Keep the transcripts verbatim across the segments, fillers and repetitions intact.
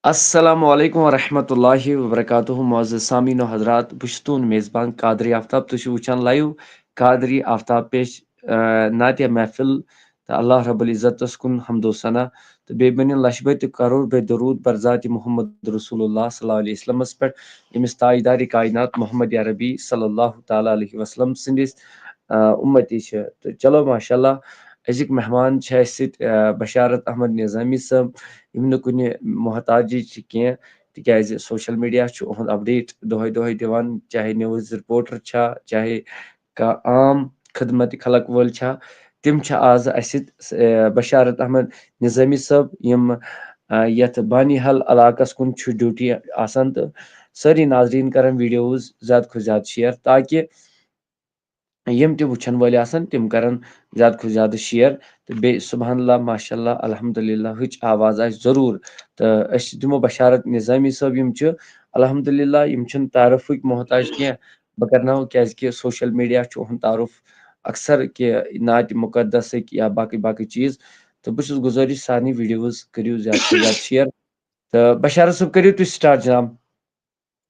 السلام علیکم ورحمۃ اللہ وبرکاتہ۔ معزز سامعین و حضرات، بہٕ چھُس تُہُنٛد میزبان قادری آفتاب۔ تُہۍ چھِو وٕچھان لایِو قادری آفتاب پیش، آ، نعتیہ محفل تہٕ اللہ رب العزتس کُن حمد و ثنا تہٕ بیٚیہِ بٔنِن لَچھِ بٔدۍ تہٕ کَرور بٔدۍ درود بر ذاتِ محمد رسول اللہ صلی اللہ علیہ وسلمس پٮ۪ٹھ، ییٚمِس تاجدارِ کائنات محمد عربی صلی اللہ تعالیٰ علیہ وسلم سٕنٛدِس، آ، اُمتی چھِ۔ تہٕ چلو ماشاء اللہ، أزِکۍ مہمان چھِ اَسہِ سۭتۍ، آ، بشارت احمد نظامی صٲب، یِم نہٕ کُنہِ محتاجی چھِ کینٛہہ، تِکیٛازِ social media چھُ اُہُنٛد update دۄہَے دۄہَے دِوان، چاہے news reporter چھا، چاہے کانٛہہ عام خدمت خلق وٲلۍ چھا، تِم چھِ آز اَسہِ سۭتۍ، آ، بشارت احمد نظامی صٲب، یِم، آ، یَتھ بانی حل علاقَس کُن چھُ duty آسان، تہٕ سٲری ناظریٖن کَرَن videos زیادٕ کھۄتہٕ زیادٕ share، تاکہِ یِم تہِ وٕچھن وٲلۍ آسن، تِم کرن زیادٕ کھۄتہٕ زیادٕ share۔ تہٕ بیٚیہِ سبحان اللہ، ماشاء اللہ، الحمدللہ ہٕچ آواز آسہِ ضروٗر۔ تہٕ أسۍ دِمو بشارت نظامی صٲب، یِم چھِ الحمدللہ، یِم چھِنہٕ تعارفٕکۍ محتاج کینٛہہ۔ بہٕ کرناوٕ، کیازِ کہِ social media چھُ اُہُنٛد تعارُف اکثر کہِ نعتِ مقدسٕکۍ یا باقٕے باقٕے چیٖز۔ تہٕ بہٕ چھُس گُزٲرِش، سارنٕے videos کٔرِو زیادٕ کھۄتہٕ زیادٕ share۔ تہٕ بشارت صٲب، کٔرِو تُہۍ start جناب۔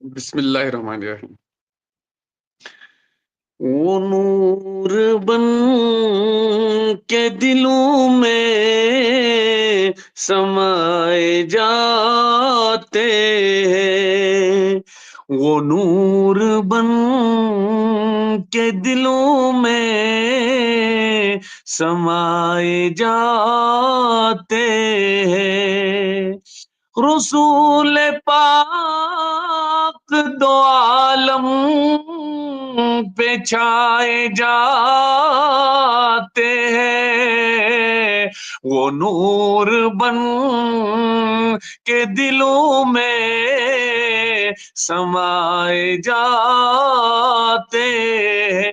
بسم اللہ الرحمن الرحیم۔ وہ نور بن کے دلوں میں سمائے جاتے ہیں، وہ نور بن کے دلوں میں سمائے جاتے ہیں۔ رسول پاک دو عالم پہ چھائے جاتے ہیں، وہ نور بن کے دلوں میں سمائے جاتے ہیں۔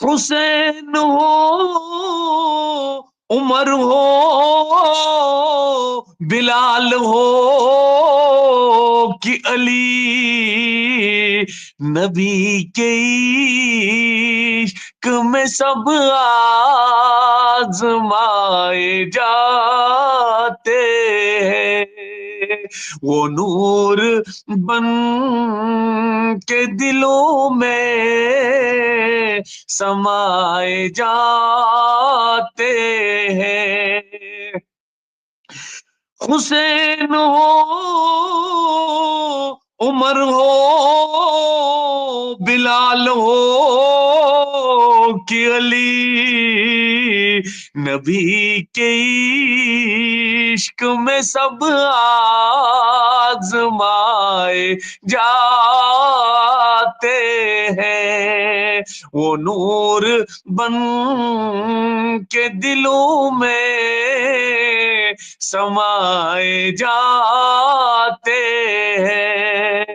حسین ہو، عمر ہو، بلال ہو کہ علی، نبی کے عشق میں سب آزمائے جاتے ہیں۔ وہ نور بن کے دلوں میں سمائے جاتے ہیں۔ حسین ہو، عمر ہو، بلال ہو کہ علی، نبی کے عشق میں سب آزمائے جاتے ہیں۔ وہ نور بن کے دلوں میں سمائے جاتے ہیں۔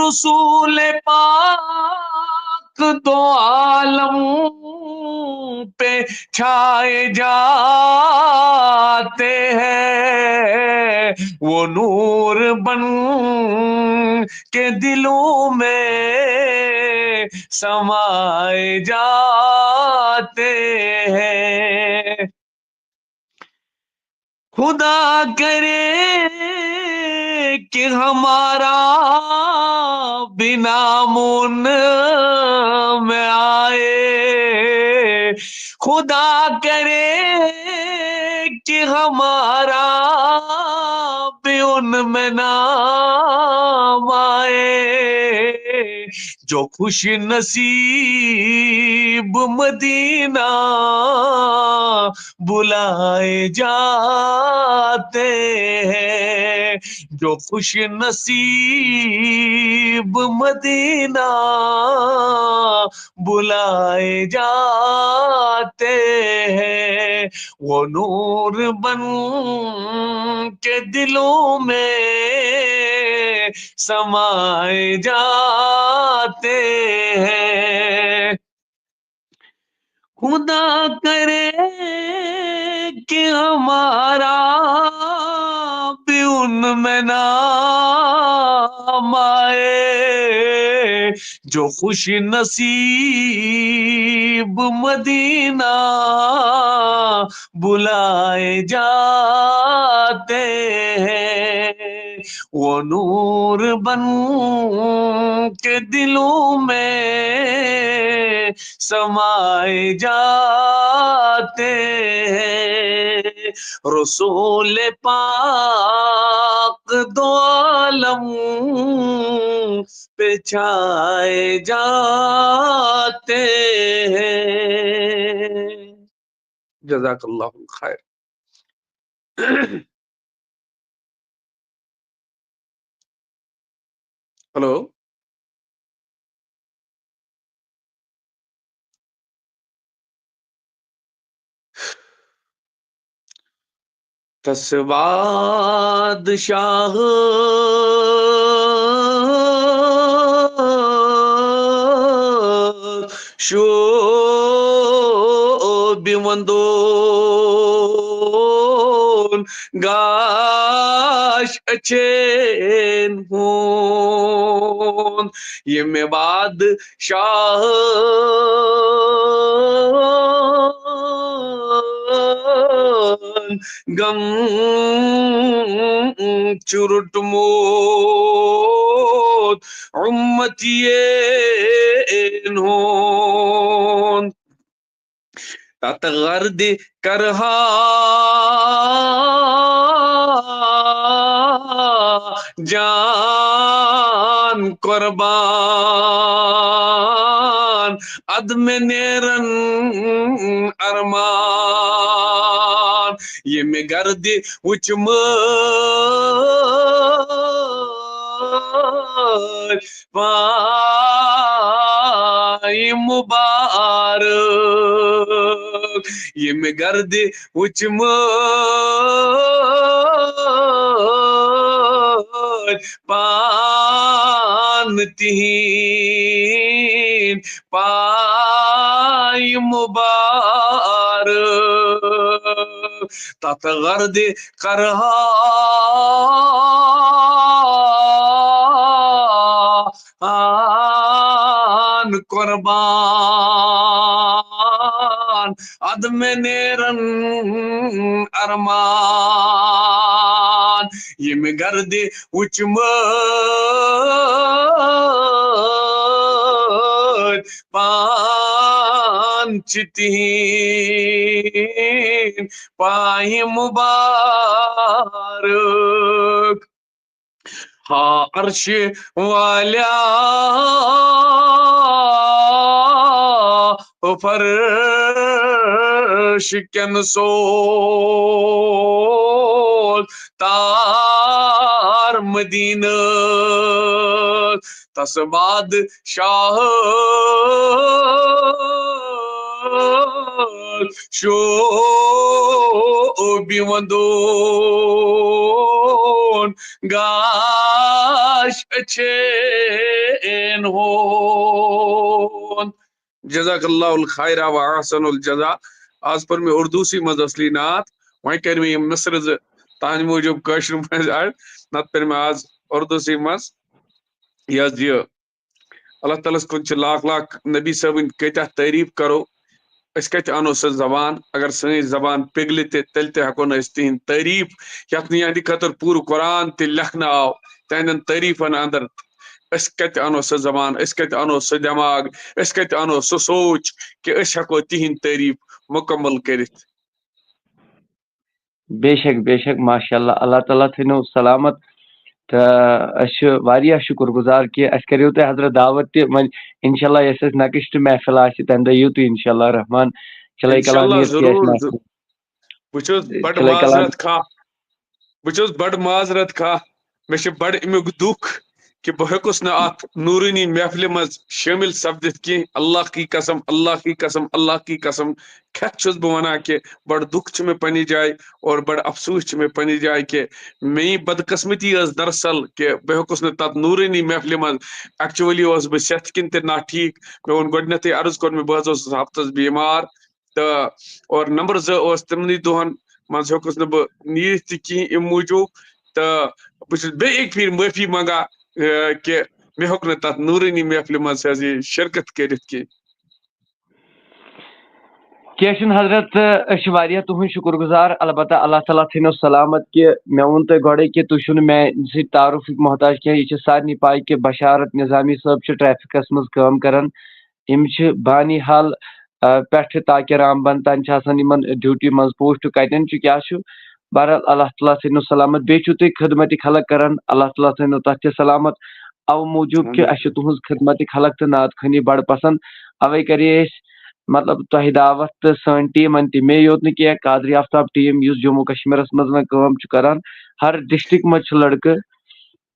رسول پاک دو عالم پہ چھائے جاتے ہیں، وہ نور بن کے دلوں میں سمائے جاتے ہیں۔ خدا کرے کہ ہمارا بھی نام ان میں آئے، خدا کرے کہ ہمارا بھی ان میں نام آئے، جو خوش نصیب مدینہ بلائے جاتے ہیں، جو خوش نصیب مدینہ بلائے جاتے ہیں، وہ نور بن کے دلوں میں سمائے جاتے ہیں۔ خدا کرے کہ ہمارا بھی ان میں نام آئے، جو خوش نصیب مدینہ بلائے جاتے ہیں، وہ نور بن کے دلوں میں سمائے جاتے ہیں۔ رسول پاک دو عالم پہ چھائے جاتے ہیں۔ جزاک اللہ خیر۔ ہیلو۔ تس بادشاہ شوبہِ وندون گاش اچھین ہون۔ ییٚمہِ بادشاہ غم چُرٹمُت اُمتی یَن ہُنٛد۔ تتھ غردِ کرہا جان قربان، ادٕ مےٚ نیرن ارمان۔ ییٚمہِ گردِ وُچھمٕتۍ پایہِ مُبارک، ییٚمہِ گردِ وُچھمٕتۍ پانہٕ تِہِنٛدۍ پایہِ مُبارک۔ تتھ غردِ کرہا آن قربان، ادٕ مےٚ نیرن ارمان۔ ییٚمہِ گردِ وُچھمٕتۍ پان چھِ تِہِنٛدۍ پایہِ مُبارک۔ ہا عرش والیا فرش کٮ۪ن سول تار مدینہ، تس بادشاہ شوبہِ وندون گاش اچھین ہون۔ جزاک اللہ الخیر و احسن الجزا۔ آز پٔر مےٚ اردوسٕے منٛز اصلی نعت، وۄنۍ کٔرۍ مےٚ یِم مصرٕ زٕ تہنٛدِ موٗجوٗب کٲشرِ منٛز add، نتہٕ پٔر مےٚ آز اردوسٕے منٛز۔ یہِ حظ یہِ اللہ تعالیٰ ہس کُن چھِ لاکھ لاکھ نبی صٲبٕنۍ کۭتیاہ تعریٖف کرو، أسۍ کتہِ انو سۄ زبان؟ اگر سٲنۍ زبان پِگلہِ تہِ، تیٚلہِ تہِ ہٮ۪کو نہٕ أسۍ تِہِنٛدۍ تعریٖف، یتھ نہٕ یِہنٛدِ خٲطرٕ پوٗرٕ قرآن تہِ لیکھنہٕ آو، تِہنٛدٮ۪ن تعریٖفن اندر۔ أسۍ کتہِ انو سۄ زبان؟ أسۍ کتہِ انو سُہ دٮ۪ماغ؟ أسۍ کتہِ انو سُہ سونچ کہِ أسۍ ہٮ۪کو تِہِنٛدۍ تعریٖف مُکمل کٔرِتھ؟ بے شک، بے شک، ماشاء اللہ، اللہ تعالیٰ تھٲینو سلامت۔ تہٕ أسۍ چھِ واریاہ شُکُر گُزار کہِ اَسہِ کَریو تۄہہِ حضرت دعوت تہِ۔ وۄنۍ اِنشاء اللہ یۄس اَسہِ next محفل آسہِ، تَمہِ دۄہ یِیِو تُہۍ اِنشاء اللہ الرحمن۔ چلے اِنشاء کلام اللہ، یہِ تہِ آسہِ ضروٗر۔ محفل۔ بہٕ چھُس بڑٕ چلے کلام۔ معذرت خواہ، بہٕ چھُس بڑٕ معذرت خواہ، مےٚ چھُ بڑٕ اَمیُک دُکھ کہِ بہٕ ہیوٚکُس نہٕ اَتھ نوٗرٲنی محفلہِ منٛز شٲمِل سپدِتھ کینٛہہ۔ اللہ کی قسم، اللہ کی قسم، اللہ کی قسم، کھٮ۪تھ چھُس بہٕ وَنان کہِ بڑٕ دُکھ چھُ مےٚ پننہِ جایہِ اور بڑٕ افسوٗس چھُ مےٚ پننہِ جایہِ کہِ میٛٲنۍ بدقسمتی ٲس دراصل کہِ بہٕ ہیوٚکُس نہٕ تَتھ نوٗرٲنی محفلہِ منٛز۔ Actually اوسُس بہٕ صحتہٕ کِنۍ تہِ ناٹھیٖک۔ مےٚ ووٚن گۄڈٕنٮ۪تھٕے عرض کوٚر مےٚ، بہٕ حظ اوسُس ہفتس بیمار۔ تہٕ اور نمبر زٕ اوس تِمنٕے دۄہن منٛز ہیوٚکُس نہٕ بہٕ نیٖرِتھ تہِ کِہیٖنۍ اَمہِ موٗجوٗب۔ تہٕ بہٕ چھُس بیٚیہِ اَکہِ پھِرِ معٲفی منٛگان، اے، کہِ مےٚ ہیوٚک نہٕ تَتھ نوٗرٲنی محفلہِ منٛز حظ یہِ شرکت کٔرِتھ کینٛہہ۔ کینٛہہ چھُنہٕ حضرت، أسۍ چھِ واریاہ تُہٕنٛدۍ شُکُر گُزار۔ البتہ اللہ تعالیٰ تھٲینو سلامت کہِ مےٚ ووٚن تۄہہِ گۄڈَے کہِ تُہۍ چھِو نہٕ میٛانہِ سۭتۍ تعارُفٕکۍ محتاج کینٛہہ۔ یہِ چھِ سارنٕے پَے کہِ بشارت نظامی صٲب چھِ ٹریفکَس منٛز کٲم کران۔ یِم چھِ بانی حال، آ، پٮ۪ٹھٕ تاکہِ رام بن تام چھِ آسان یِمن ڈیوٹی منٛز پوسٹ، کَتٮ۪ن چھُ، کیٛاہ چھُ۔ بہرحال اللہ تعالیٰ تھٲینو سلامت۔ بیٚیہِ چھِو تُہۍ خدمت خلق کران، اللہ تعالیٰ تھٲینو تَتھ تہِ سلامت۔ اَوٕ موٗجوٗب کہِ اَسہِ چھِ تُہٕنٛز خدمت خلق تہٕ نعت خوٲنی بڑٕ پسنٛد۔ اَوَے کرے أسۍ مطلب تۄہہِ دعوت تہٕ سٲنۍ ٹیٖمن تہِ، مے یوت نہٕ کینٛہہ، قادری آفتاب ٹیٖم یُس جموں کشمیرس منٛز وۄنۍ کٲم چھُ کران، ہر ڈسٹرکٹ منٛز چھِ لڑکہٕ،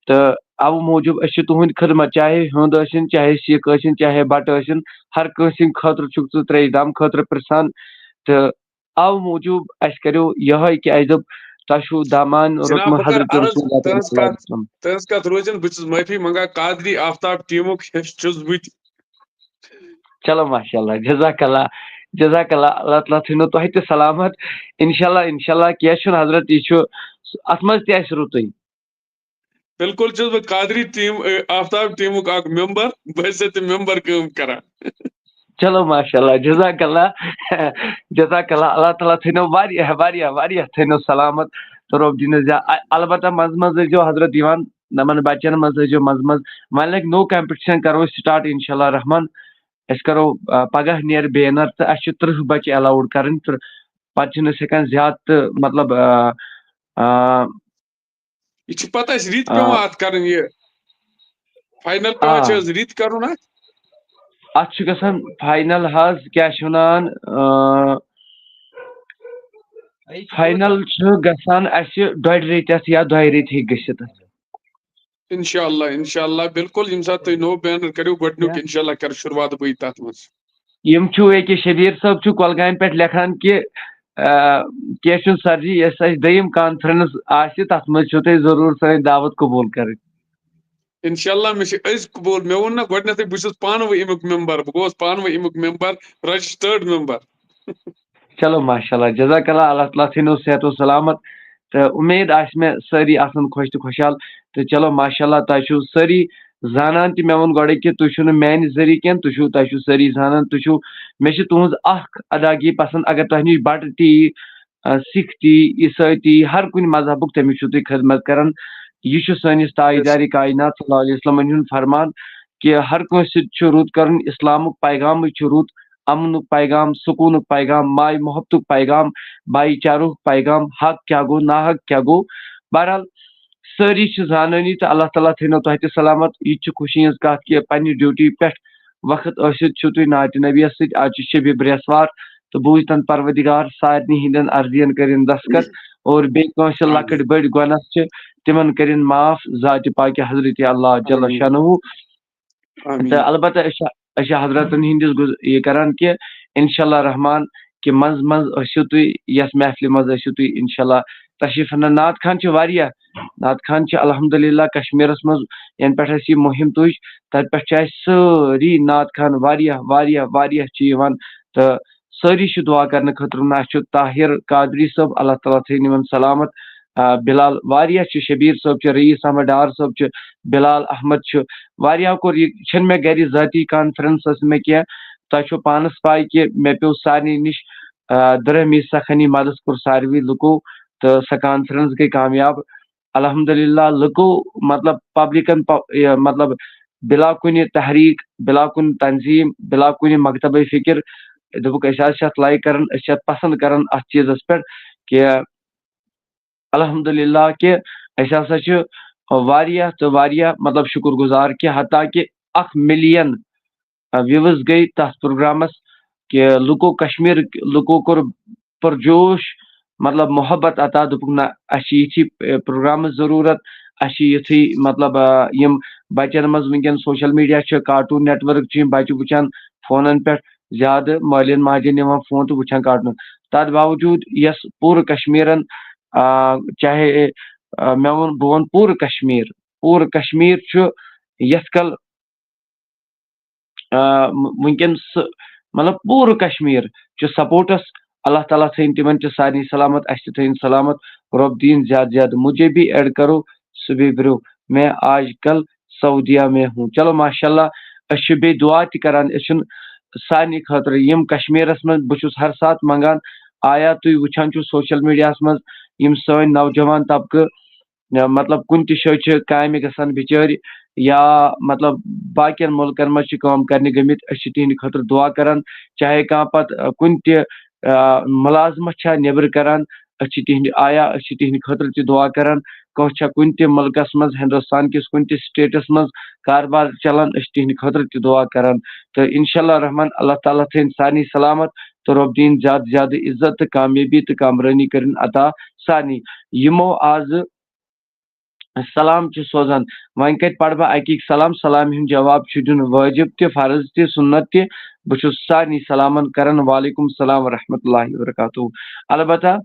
تہٕ اَوٕ موٗجوٗب أسۍ چھِ تُہٕنٛدِ خدمت، چاہے ہیوٚنٛد ٲسِن، چاہے سِکھ ٲسِن، چاہے بٹہٕ ٲسِن، ہر کٲنٛسہِ ہٕنٛدِ خٲطرٕ چھُکھ ژٕ ترٛیش دام خٲطرٕ پرژھان۔ تہٕ اَوٕ موٗجوٗب اَسہِ کریو یِہوٚے کہِ اَسہِ دوٚپ تۄہہِ چھُو دامان جناب، روٚٹمُت بہٕ کرٕ حضرت عرض، رسول اللہ صلی تٕہٕنٛز اللہ علیہ کتھ، وسلم۔ تٕہٕنٛز کتھ روزن، بہٕ چھُس معٲفی منٛگان، قادری آفتاب ٹیٖمُک حصہٕ چھُس بہٕ تہِ۔ چلو ماشاء اللہ، جزاک اللہ، جزاک اللہ، اللہ تعالیٰ تھٲینو تۄہہِ تہِ سلامت۔ انشاء اللہ، انشاء اللہ، کینٛہہ چھُنہٕ حضرت، یہِ چھُ، اتھ منٛز تہِ آسہِ رُتُے۔ بِلکُل چھُس بہٕ قادری ٹیٖم، اے، آفتاب ٹیٖمُک اکھ ممبر، بہٕ ٲسۍ تہِ ممبر کٲم کران۔ چلو ماشاء اللہ، جزاک اللہ، جزاک اللہ، اللہ تعالیٰ تھٲینو واریاہ، واریاہ، واریاہ تھٲینو سلامت تہٕ رۄب دِنَس زیا-، ا-، البتہ منٛزٕ منٛزٕ ٲسۍزیو حضرت یِوان، یِمن بچن منٛز ٲسۍزیو منٛزٕ منٛز، وۄنۍ لگہِ نوٚو کمپٹیشن کرو أسۍ سٹارٹ انشاء اللہ رحمان۔ أسۍ کرو، آ، پگاہ نیر بینر تہٕ اَسہِ چھِ تٕرٛہ بچہِ الاوُڈ کرٕنۍ تہٕ پتہٕ چھِنہٕ أسۍ ہٮ۪کان زیادٕ تہٕ مطلب، آ، آ، یہِ چھِ پتہٕ اَسہِ رِتۍ آ۔ پٮ۪وان اَتھ کَرٕنۍ یہِ۔ فاینل پٮ۪وان آ۔ چھِ حظ رِتۍ کَرُن اَتھ؟ اَتھ چھُ گژھان فاینل حظ، کیٛاہ چھِ وَنان، آ، فاینل چھُ گژھان اَسہِ ڈۄڈِ ریٚتۍ اَتھ یا دۄیہِ ریٚتۍ ہیٚکہِ گٔژھِتھ اَتھ۔ انشاءاللہ، انشاءاللہ، بِلکُل، ییٚمہِ ساتہٕ تُہۍ نوٚو بینر کٔرِو، گۄڈٕنیُک یا۔ انشاءاللہ کَرٕ شروٗعات بٕے تَتھ منٛز۔ یِم چھِو ییٚکیٛاہ شبیٖر صٲب چھُ کۄلگامہِ پٮ۪ٹھ لیکھان کہِ، آ، کینٛہہ چھُنہٕ سر جی، یۄس اَسہِ دوٚیِم کانفرنس آسہِ، تَتھ منٛز چھِو تۄہہِ ضروٗر سٲنۍ دعوت قبوٗل کَرٕنۍ۔ انشاءاللہ، مےٚ چھِ أزۍ قبوٗل۔ مےٚ ووٚن نہ گۄڈٕنٮ۪تھٕے، بہٕ چھُس پانہٕ وٲنۍ اَمیُک ممبر، بہٕ گوٚوُس پانہٕ وٲنۍ اَمیُک ممبر، رجسٹٲرڈ ممبر۔ چلو ماشاءاللہ، جزاک اللہ، اللہ تعالیٰ تھٲینو صحت و سلامت۔ تہٕ اُمید آسہِ مےٚ سٲری آسَن خۄش تہٕ خۄشحال۔ تہٕ چلو ماشاءاللہ، تۄہہِ چھِو سٲری زانان تہِ، مےٚ ووٚن گۄڈَے کہِ تُہۍ چھِو نہٕ میٛانہِ ذٔریعہٕ کینٛہہ، تُہۍ چھِو، تۄہہِ چھِو سٲری زانان، تُہۍ چھِو، مےٚ چھِ تُہٕنٛز اَکھ اداگی پسنٛد، اگر تۄہہِ نِش بٹہٕ تہِ یی، آ، سِکھ تہِ یی، عیسٲے تہِ یی، ہر کُنہِ مذہبُک، تٔمِس چھِو تُہۍ خدمت کران۔ یہِ چھُ سٲنِس تاجدارِ کائنات صلی اللہ علیہ وسلمن ہُنٛد فرمان کہِ ہر کٲنٛسہِ سۭتۍ چھُ رُت کرُن، اِسلامُک پیغامٕے چھُ رُت، امنُک پیغام، سکوٗنُک پیغام، ماے محبتُک پیغام، بھایی چارُک پیغام، حق کیٛاہ گوٚو، ناحق کیٛاہ گوٚو۔ بہرحال، سٲری چھِ زانٲنی تہٕ اللہ تعالیٰ تھٲینو تۄہہِ تہِ سلامت۔ یہِ تہِ چھِ خوشی ہٕنٛز کَتھ کہِ پننہِ ڈیوٹی پٮ۪ٹھ وقت ٲسِتھ چھِو تُہۍ نعتِ نبیَس سۭتۍ۔ آز چھِ شبِ برٛیسوار تہٕ بوٗزتن پروردگار سارنٕے ہٕنٛدٮ۪ن عرضین کٔرِن دستخط اور بیٚیہِ کٲنٛسہِ آمیٖن۔ لۄکٕٹۍ بٔڑۍ گۄناہ چھِ تِمن کٔرِن معاف ذاتِ پاکہِ حضرت اللہ جل آمیٖن۔ شانہ۔ آمیٖن۔ تہٕ البتہ أسۍ چھِ، أسۍ چھِ حضرتن ہٕنٛدِس گُز-، یہِ کران کہِ انشاءاللہ رحمان کہِ منٛزٕ منٛزٕ ٲسِو تُہۍ یَتھ محفلہِ منٛز، ٲسِو تُہۍ انشاءاللہ تشریف انان۔ نعت خوان چھِ واریاہ، نعت خوان چھِ الحمدللہ کشمیرس منٛز، ینہٕ پٮ۪ٹھ اَسہِ یہِ مُہِم تُج، تتہِ پٮ۪ٹھ چھِ اَسہِ سٲری نعت خوان واریاہ، واریاہ، واریاہ چھِ یِوان تہٕ سٲری چھِ دُعا کرنہٕ خٲطرٕ وَنان۔ اَسہِ چھُ طاہر قادری صٲب، اللہ تعالیٰ تھٲیِن یِمن سلامت۔ آ، بلال واریاہ چھِ، شبیر صٲب چھِ، رئیس احمد ڈار صٲب چھِ، بلال احمد چھُ، واریاہو کوٚر یہِ، چھَنہٕ مےٚ گرِ ذٲتی کانفرنس ٲس نہٕ مےٚ کینٛہہ، تۄہہِ چھو پانس پاے کہِ مےٚ پیوٚو سارنٕے نِش، آ، درہمی سخنی مدد کوٚر ساروٕے لُکو تہٕ سۄ کانفرنس گٔے کامیاب۔ الحمدللہ لُکو، مطلب، پبلکن پ-، یہِ، مطلب، بلا کُنہِ تحریک، بلا کُنہِ تنظیم، بلا کُنہِ مکتبہ فکر، دوٚپُکھ، أسۍ حظ چھِ اَتھ لایک کران، أسۍ چھِ اَتھ پسند کران اَتھ چیٖزس پٮ۪ٹھ کہِ الحمدللہ کہِ أسۍ ہسا چھِ واریاہ تہٕ واریاہ، مطلب، شُکُر گُزار کہِ حتیٰ کہِ اکھ ملین، آ، views گٔے تَتھ پروگرامَس کہِ لُکو، کشمیر لُکو کوٚر پُرجوش، مطلب، محبت عطا، دوٚپُکھ، نہ، اَسہِ چھِ یِتھی، آ، پروگرامٕچ ضروٗرت، اَسہِ چھِ یِتھُے، مطلب، آ، یِم بَچَن منٛز وٕنکیٚن social media چھِ، Cartoon Network چھِ یِم بَچہِ وٕچھان فونَن پٮ۪ٹھ زیادٕ، مٲلٮ۪ن ماجٮ۪ن نِوان فون تہٕ وٕچھان cartoon۔ تَتھ باوجوٗد یۄس پوٗرٕ کشمیرَن، آ، چاہے، آ، مےٚ ووٚن، بہٕ وَنہٕ پوٗرٕ کشمیر، پوٗرٕ کشمیر چھُ یَتھ کَل آ، م-، وٕنکیٚن سُہ، مطلب، پوٗرٕ کشمیر چھُ سپورٹس۔ اللہ تعالیٰ تھٲیِن تِمن تہِ سارنٕے سلامت، اَسہِ تہِ تھٲیِن سلامت۔ رۄب دِیِن زیادٕ زیادٕ۔ مجھے بھی add کرو، سُہ بھی برو۔ میں آج کل سعودیہ میں ہوں۔ چلو، ماشاء اللہ، أسۍ چھِ بیٚیہِ دُعا تہِ کران۔ أسۍ چھِنہٕ سارنٕے خٲطرٕ، یِم کشمیٖرس منٛز، بہٕ چھُس ہر ساتہٕ منٛگان، آیا تُہۍ وٕچھان چھِو سوشل میڈیاہس منٛز یِم سٲنۍ نوجوان طبقہٕ، یا مطلب کُنہِ تہِ جایہِ چھِ کامہِ گژھان بِچٲرۍ، یا مطلب باقین مُلکن منٛز چھِ کٲم کرنہِ گٔمٕتۍ، أسۍ چھِ تِہنٛدِ خٲطرٕ دُعا کران، چاہے کانٛہہ پتہٕ، آ، کُنہِ تہِ، آ، مُلازمت چھا نیٚبرٕ کران، أسۍ چھِ تِہنٛدِ آیا، أسۍ چھِ تِہنٛدِ خٲطرٕ تہِ دُعا کران۔ کٲنٛسہِ چھا کُنہِ تہِ مُلکس منٛز، ہندوستان کِس کُنہِ تہِ سٹیٹس منٛز کاربار چلان، أسۍ چھِ تِہنٛدِ خٲطرٕ تہِ دُعا کران۔ تہٕ انشاء اللہ الرحمن، اللہ تعالیٰ تھٲیِن سارنٕے سلامت، تہٕ رۄب دِیِن زیادٕ زیادٕ عزت تہٕ کامیٲبی تہٕ کامرٲنی کٔرِن عطا سارنٕے۔ یِمو آزٕ سلام چھِ سوزان، وۄنۍ کتہِ پرٕ بہٕ اکہِ اکہِ سلام؟ سلامہِ ہُنٛد جواب چھُ دیُن وٲجب تہِ، فرض تہِ، سُنت تہِ۔ بہٕ چھُس سارنٕے سلامن کران، وعلیکم السلام ورحمۃ اللہ وبرکاتہ۔ البتہ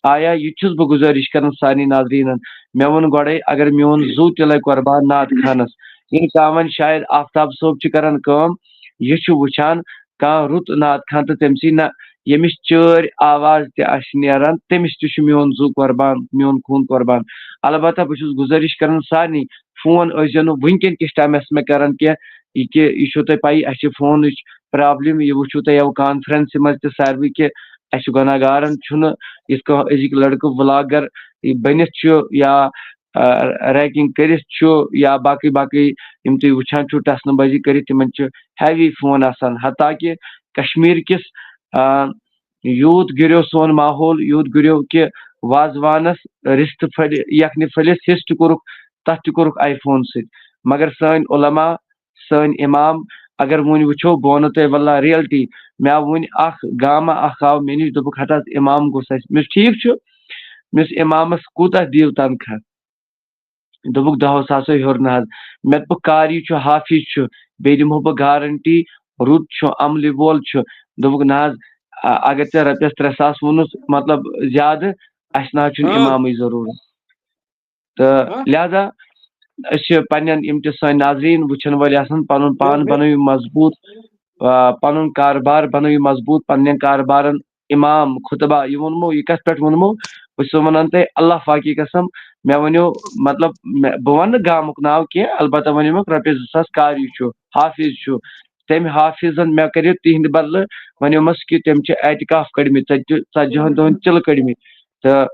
آیا یہِ تہِ چھُس بہٕ گُزٲرِش کران سارنٕے ناظریٖنن، مےٚ ووٚن گۄڈے، اگر میون زُو تہِ لگہِ قۄربان نعت خانس، ییٚلہِ تامَن شاید آفتاب صٲب چھُ کران کٲم، یہِ چھُ وٕچھان کانٛہہ رُت نعت خان تہٕ تٔمۍ سٕے نہ، ییٚمِس چٲرۍ آواز تہِ آسہِ نیران، تٔمِس تہِ چھُ میون زُو قۄربان، میون خوٗن قۄربان۔ البتہ بہٕ چھُس گُزٲرِش کران سارنٕے، فون ٲسۍزیو نہٕ وٕنکیٚن کِس ٹایمَس مےٚ کران کینٛہہ، یہِ کہِ یہِ چھو تۄہہِ پَیی، اَسہِ چھِ فونٕچ پرابلم، یہِ وٕچھِو تۄہہِ یَوٕ کانفرنسہِ منٛز تہِ ساروٕے کہِ اَسہِ چھُ گۄناہ گارن چھُنہٕ یِتھ کٔنۍ أزِکۍ لڑکہٕ ولاگر بٔنِتھ چھُ یا ریکنگ کٔرِتھ چھُ یا باقٕے باقٕے یِم تُہۍ وٕچھان چھِو ٹسنہٕ بٲزی کٔرِتھ، تِمن چھِ ہیوی فون آسان۔ حتیٰ کہِ کشمیر کِس، آ، یوٗت گِریو سون ماحول، یوٗت گِریو کہِ وازوانس رِستہٕ پھٔلۍ، یکھنہِ پھٔلِس حصہٕ تہِ کوٚرُکھ، تتھ تہِ کوٚرُکھ آی فون سۭتۍ۔ مگر سٲنۍ علماء، سٲنۍ امام، اگر وۄنۍ وٕچھو، بہٕ ونہٕ تۄہہِ واللہ ریئلٹی، مےٚ آو وٕنۍ اکھ گامہ اکھ آو مےٚ نِش، دوٚپُکھ، "ہتہٕ حظ امام گوٚژھ اَسہِ۔" مےٚ دوٚپُس، "ٹھیٖک چھُ، مےٚ دوٚپُس، امامس کوٗتاہ دِیِو تنخواہ؟" دوٚپُکھ، "دَہو ساسو ہیوٚر نہ حظ۔" مےٚ دوٚپُکھ، "قاری چھُ، حافظ چھُ، بیٚیہِ دِمہو بہٕ گارنٹی، رُت چھُ، عملہِ وول چھُ۔" دوٚپُکھ، "نہ حظ، اگر ژےٚ رۄپیس ترٛےٚ ساس ووٚنُتھ، مطلب زیادٕ، اَسہِ نہ حظ چھُنہٕ امامٕے ضروٗرت۔" تہٕ لہذا أسۍ چھِ پننٮ۪ن، یِم تہِ سٲنۍ ناظریٖن وٕچھن وٲلۍ آسن، پنُن پان بنٲیِو مضبوٗط، آ، پنُن کاربار بنٲیِو مضبوٗط، پننٮ۪ن کاربارن امام، خطبہ، یہِ ووٚنمو، یہِ کتھ پٮ۪ٹھ ووٚنمو؟ بہٕ چھُسو ونان تۄہہِ اللہ پاکی قسم، مےٚ ؤنِو، مطلب، مےٚ، بہٕ ونہٕ نہٕ گامُک ناو کینٛہہ، البتہ ؤنِو مےٚ رۄپیس زٕ ساس قاری چھُ، حافظ چھُ، تمہِ حافظن مےٚ کٔرِو تِہنٛدِ بدلہٕ، ؤنِو مس کہِ تٔمۍ چھِ اعتکاف کٔڑمٕتۍ، ژتجی، ژتجی ہن دۄہن چِلہٕ کٔڑمٕتۍ۔ تہٕ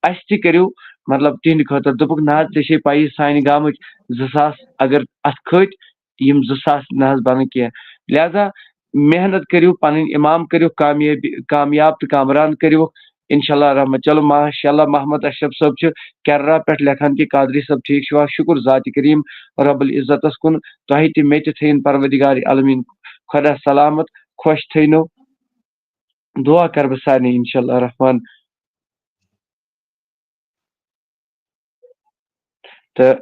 اسہِ تہِ کٔرِو، مطلب، تِہنٛدِ خٲطرٕ۔ دوٚپُکھ، "نہ حظ، ژےٚ چھے پَیی سانہِ گامٕچ زٕ ساس اگر اتھ کھٔتۍ، یِم زٕ ساس نہ حظ بنہٕ کینٛہہ۔" لہذا محنت کٔرِو، پنٕنۍ امام کٔرِو کامیٲبی، کامیاب تہٕ کامران کٔرِو۔ انشاءاللہ رحمت۔ چلو، ماشاءاللہ، محمد اشرف صٲب چھِ کیرلا پٮ۪ٹھ لیکھان کہِ، "قادری صٲب، ٹھیٖک چھِوا؟ شُکُر ذاتِ کریٖم رب العزتس کُن، تۄہہِ تہِ مےٚ تہِ تھٲیِن پروردگار عالمیٖن خۄدا سلامت، خۄش تھٲینو۔" دعا کرٕ بہٕ سارنٕے، انشاءاللہ رحمان۔ تہٕ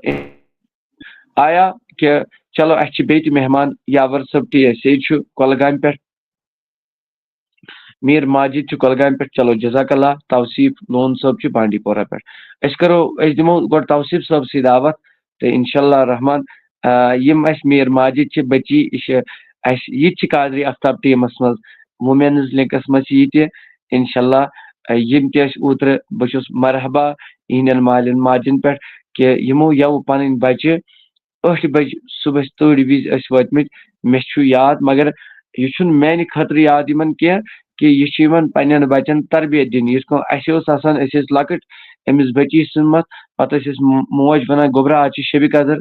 آیا کہِ چلو، اَسہِ چھِ بیٚیہِ تہِ مہمان، یاور صٲب ٹی ایس اے چھُ کۄلگامہِ پٮ۪ٹھ، میٖر ماجد چھُ کۄلگامہِ پٮ۪ٹھ، چلو، جزاک اللہ، توصیف لون صٲب چھُ بانڈی پورہ پٮ۪ٹھ۔ أسۍ کرو، أسۍ دِمو گۄڈٕ توصیف صٲبسٕے دعوت، تہٕ انشاءاللہ رحمان، آ، یِم اَسہِ میٖر ماجد چھِ بچی، یہِ چھِ اَسہِ، یہِ تہِ چھِ قادری آفتاب ٹیٖمس منٛز، وومینز لنکس منٛز چھِ یہِ تہِ۔ انشاءاللہ، آ، یِم تہِ اَسہِ اوترٕ، بہٕ چھُس مرحبا یِہنٛدٮ۪ن مالٮ۪ن ماجن پٮ۪ٹھ کہِ یِمو یَوٕ پنٕنۍ بچہِ ٲٹھِ بجہِ صُبحس تۭرِ وِزِ ٲسۍ وٲتمٕتۍ۔ مےٚ چھُ یاد، مگر یہِ چھُنہٕ میانہِ خٲطرٕ یاد یِمن کینٛہہ کہِ یہِ چھُ یِمن پننٮ۪ن بچن تربیت دِنہِ۔ یِتھ کٔنۍ اَسہِ اوس آسان، أسۍ ٲسۍ لۄکٕٹۍ، أمِس بچی سُنٛد مت، پتہٕ ٲسۍ أسۍ م-، موج ونان، "گوٚبرا، آز چھِ شبِ قدر"،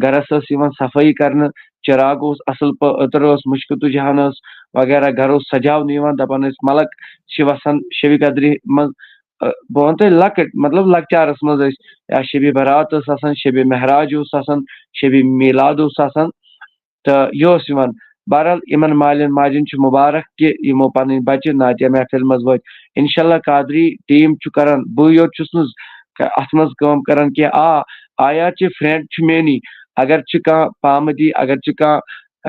گرس ٲس یِوان صفٲیی کرنہٕ، چراغ اوس اصل پٲ-، عطر اوس، مُشکہِ تُجہان ٲس وغیرہ، گرٕ اوس سجاونہٕ یِوان، دپان ٲسۍ، "ملک چھِ وسان شبِ قدرِ منٛز"۔ آ، بہٕ ونہٕ تۄہہِ لۄکٕٹۍ، مطلب لۄکچارس منٛز ٲسۍ یا شبِ برات ٲس آسان، شبِ معراج اوس آسان، شبِ میلاد اوس آسان۔ تہٕ یہِ اوس یِوان۔ بہرحال، یِمن مالٮ۪ن ماجٮ۪ن چھُ مُبارک کہِ یِمو پنٕنۍ بچہِ نعتیہ محفل منٛز وٲتۍ۔ انشاءاللہ قادری ٹیٖم چھُ کران، بٕے یوت چھُس نہٕ اتھ منٛز کٲم کران کینٛہہ۔ آ، آیا چھِ فرینڈ چھُ میٲنی، اگر چھُ کانٛہہ پامہٕ دی، اگر چھُ کانٛہہ،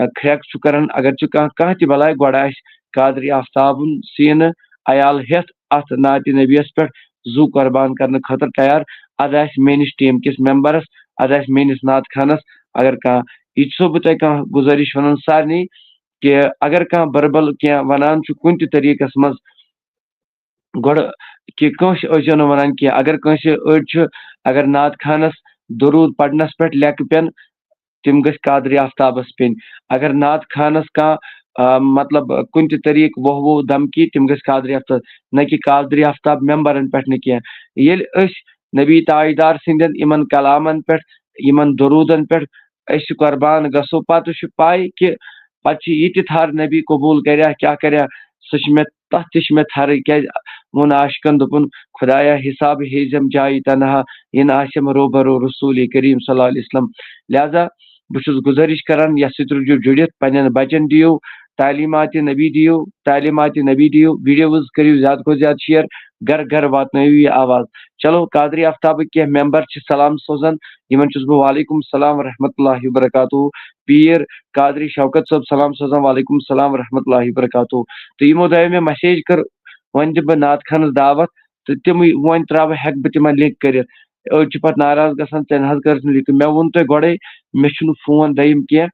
آ، کھرٛٮ۪کھ چھُ کران، اگر چھُ کانٛہہ، کانٛہہ تہِ بلاے، گۄڈٕ آسہِ قادری آفتابُن سیٖنہٕ عیال ہٮ۪تھ اتھ نعتِ نبیَس پٮ۪ٹھ زُو قۄربان کرنہٕ خٲطرٕ تیار، ادٕ آسہِ میٲنِس ٹیٖم کِس ممبرس، ادٕ آسہِ میٲنِس نعت خانس۔ اگر کانٛہہ، یہِ چھُسو بہٕ تۄہہِ کانٛہہ گُزٲرِش ونان سارنٕے کہِ اگر کانٛہہ بربل کینٛہہ ونان چھُ کُنہِ تہِ طریٖقس منٛز، گۄڈٕ کہِ کٲنٛسہِ ٲسۍزیو نہٕ ونان کینٛہہ۔ اگر کٲنٛسہِ، أڑۍ چھِ، اگر نعت خانس درود پرنس پٮ۪ٹھ لیکہٕ پٮ۪ن، تِم گٔژھۍ قادری آفتابس پیٚنۍ۔ اگر نعت خانس کانٛہہ، آ، مطلب، کُنہِ تہِ طریٖقہٕ وۄہ وۄہ دھمکی، تِم گٔژھۍ قادری آفتاب، نہ کہِ قادری آفتاب ممبرن پٮ۪ٹھ نہٕ کینٛہہ۔ ییٚلہِ أسۍ نبی تاجدار سٕنٛدٮ۪ن یِمن کلامن پٮ۪ٹھ، یِمن درودن پٮ۪ٹھ أسۍ قۄربان گژھو، پتہٕ چھُ پاے کہِ پتہٕ چھُ یہِ تہِ تھر نبی قبول کریا، کیٛاہ کریا، سُہ چھُ مےٚ، تتھ تہِ چھُ مےٚ تھرٕے، کیٛازِ ووٚن عاشقن، دوٚپُن، خدایا، حساب ہیزم جایہِ تنہا، یِنہٕ آسم روبرو رسول کریم صلی اللہ علیہ وسلم۔ لہذا بہٕ چھُس گُزٲرِش کران، یَتھ سۭتۍ روٗزِو جُڑِتھ، پننٮ۪ن بچن دِیِو تعلیمات نبی، دِیِو تعلیمات نبی، دِیِو videos، کٔرِو زیادٕ کھۄتہٕ زیادٕ share، گرٕ گرٕ واتنٲیِو یہِ آواز۔ چلو، قادری آفتابٕکۍ کینٛہہ ممبر چھِ سلام سوزان، یِمن چھُس بہٕ وعلیکم السلام ورحمۃ اللہ وبرکاتہ۔ پیٖر قادری شوکت صٲب سلام سوزان، وعلیکم السلام ورحمۃ اللہ وبرکاتہ۔ تہٕ یِمو دۄیو مےٚ message کٔر، وۄنۍ دِمہٕ بہٕ نعت خانس دعوت، تہٕ تِمٕے وۄنۍ ترٛاوٕ، ہٮ۪کہٕ بہٕ تِمن link کٔرِتھ۔ أڑۍ چھِ پتہٕ ناراض گژھان، "ژےٚ نہ حظ کٔرٕتھ نہٕ link۔" مےٚ ووٚن تۄہہِ گۄڈے، مےٚ چھُنہٕ phone دوٚیِم کینٛہہ۔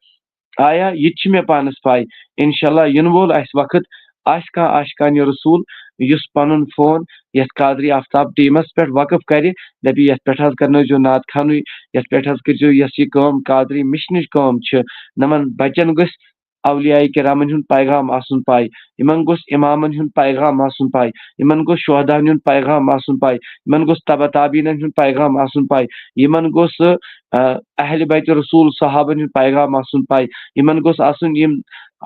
آیا، یہِ تہِ چھِ مےٚ پانس پاے۔ انشاءاللہ یِنہٕ وول آسہِ وقت، آسہِ کانٛہہ عاشقانِ رسول یُس پنُن phone یتھ قادری آفتاب teamس پٮ۪ٹھ وقف کرِ، دپہِ، "یتھ پٮ۪ٹھ حظ کرنٲیزیو نعت خانٕے، یتھ پٮ۪ٹھ حظ کٔرزیو یۄس یہِ کٲم قادری مشنٕچ کٲم چھِ، نمن بچن گٔژھ اولیاء کرامن ہُنٛد پیغام آسُن پاے، یِمن گوٚژھ امامن ہُنٛد پیغام آسُن پاے، یِمن گوٚژھ شہداہن ہُنٛد پیغام آسُن پاے، یِمن گوٚژھ تبع تابعیٖنن ہُنٛد پیغام آسُن پاے، یِمن گوٚژھ، آ، اہل بیت رسول صحابن ہُنٛد پیغام آسُن پاے، یِمن گوٚژھ آسُن یِم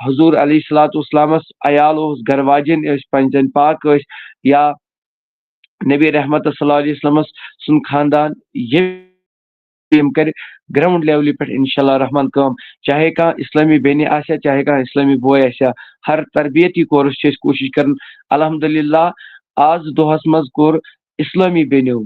حضور علیہ الصلوۃ والسلامس عیال اوس، گرٕ واجٮ۪ن ٲسۍ، پنجن پاک ٲسۍ، یا نبی رحمت صلی اللہ علیہ وسلمس سُنٛد خاندان، یِم یِم کرِ ground levelہِ پٮ۪ٹھ انشاءاللہ رحمان کٲم۔ چاہے کانٛہہ اسلٲمی بیٚنہِ آسہِ ہا، چاہے کانٛہہ اسلٲمی بوے آسہِ ہا، ہر تربیتی course چھِ أسۍ کوٗشِش کران۔ الحمدللہ، آز دۄہس منٛز کوٚر اسلٲمی بیٚنیو،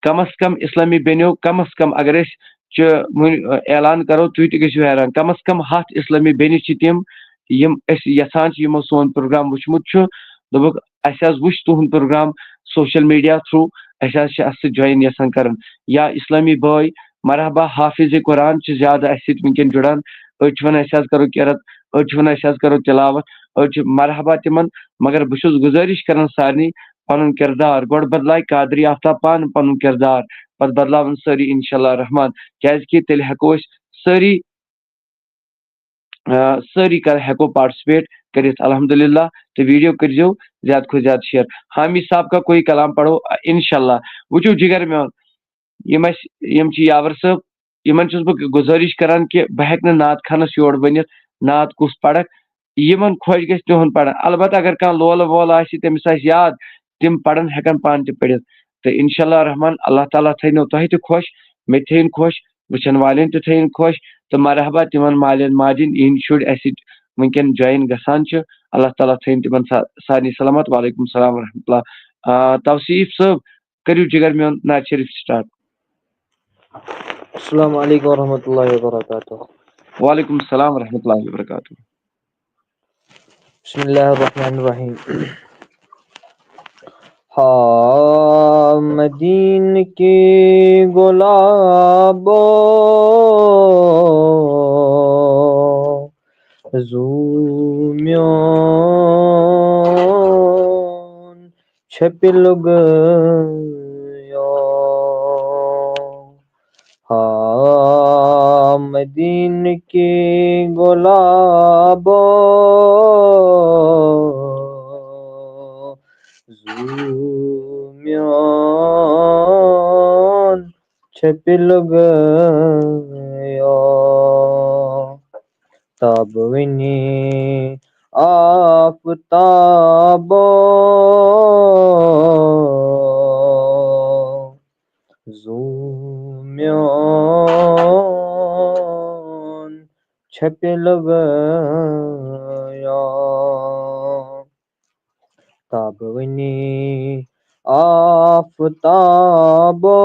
کم از کم اسلٲمی بیٚنیو، کم از کم اگر أسۍ چھِ وُنہِ، ٲ، اعلان کرو، تُہۍ تہِ گٔژھِو حیران، کم از کم ہتھ اسلٲمی بیٚنہِ چھِ تِم، یِم أسۍ یژھان چھِ، یِمو سون program وُچھمُت چھُ، دوٚپُکھ، "اسہِ حظ وُچھ تُہُنٛد program social media through، اسہِ حظ چھِ اتھ سۭتۍ join یژھان کرُن۔" یا اسلٲمی بٲے، مرحبا، حافظ قرآن چھِ زیادٕ اسہِ سۭتۍ وُنکیٚن جُڑان۔ أڑۍ چھِ ونان، "أسۍ حظ کرو قرات"، أڑۍ چھِ ونان، "أسۍ حظ کرو تلاوت"، أڑۍ چھِ مرحبا تِمن۔ مگر بہٕ چھُس گُزٲرِش کران سارنٕے، پنُن کردار، گۄڈٕ بدلایہِ قادری آفتاب پانہٕ پنُن کردار، پتہٕ بدلاون سٲری انشاءاللہ رحمان، کیازِ کہِ تیٚلہِ ہٮ۪کو أسۍ سٲری، آ، سٲری کر ہٮ۪کو participate کٔرِتھ الحمدللہ۔ تہٕ video کٔرزیو زیادٕ کھۄتہٕ زیادٕ share۔ حامی صاحب کا کوئی کلام پڑھو، آ، انشاءاللہ۔ وٕچھِو جگر میون، یِم اَسہِ، یِم چھِ یاور صٲب، یِمن چھُس بہٕ گُزٲرِش کران کہِ بہٕ ہٮ۪کہٕ نہٕ نعت خانس یور ؤنِتھ، نعت کُس پرکھ، یِمن خۄش گژھِ تِہُنٛد پرن۔ البتہ اگر کانٛہہ لولہٕ وولہٕ آسہِ، تٔمِس آسہِ یاد، تِم پرن، ہٮ۪کن پانہٕ تہِ پٔرِتھ۔ تہٕ انشاءاللہ رحمان، اللہ تعالیٰ تھٲینو تۄہہِ تہِ خۄش، مےٚ تہِ تھٲیِن خۄش، وٕچھن والٮ۪ن تہِ تھٲیِن خۄش، تہٕ مرحبا تِمن مالٮ۪ن ماجٮ۪ن، یِہِنٛدۍ شُرۍ اَسہِ سۭتۍ وٕنکٮ۪ن join گژھان چھِ۔ اللہ تعالیٰ تھٲیِن تِمن سا-، سارنٕے سلامت۔ وعلیکم السلام ورحمۃ اللہ۔ آ، توصیف صٲب، کٔرِو جگر میون نعت شریف start۔ السلام علیکم ورحمۃ اللہ وبرکاتہ۔ وعلیکم السلام ورحمۃ اللہ وبرکاتہ۔ بسم اللہ الرحمن الرحیم۔ ہا مدین کے گلابو، زو میون چھپہِ لُگیو۔ ہا مدینہٕ کی گۄلابو، زُو میون چھپہِ لُگیو۔ تابہٕ وٕنی آفتابو، زُو میون چھپہِ لُگیو۔ تابہٕ وٕنی آفتابو،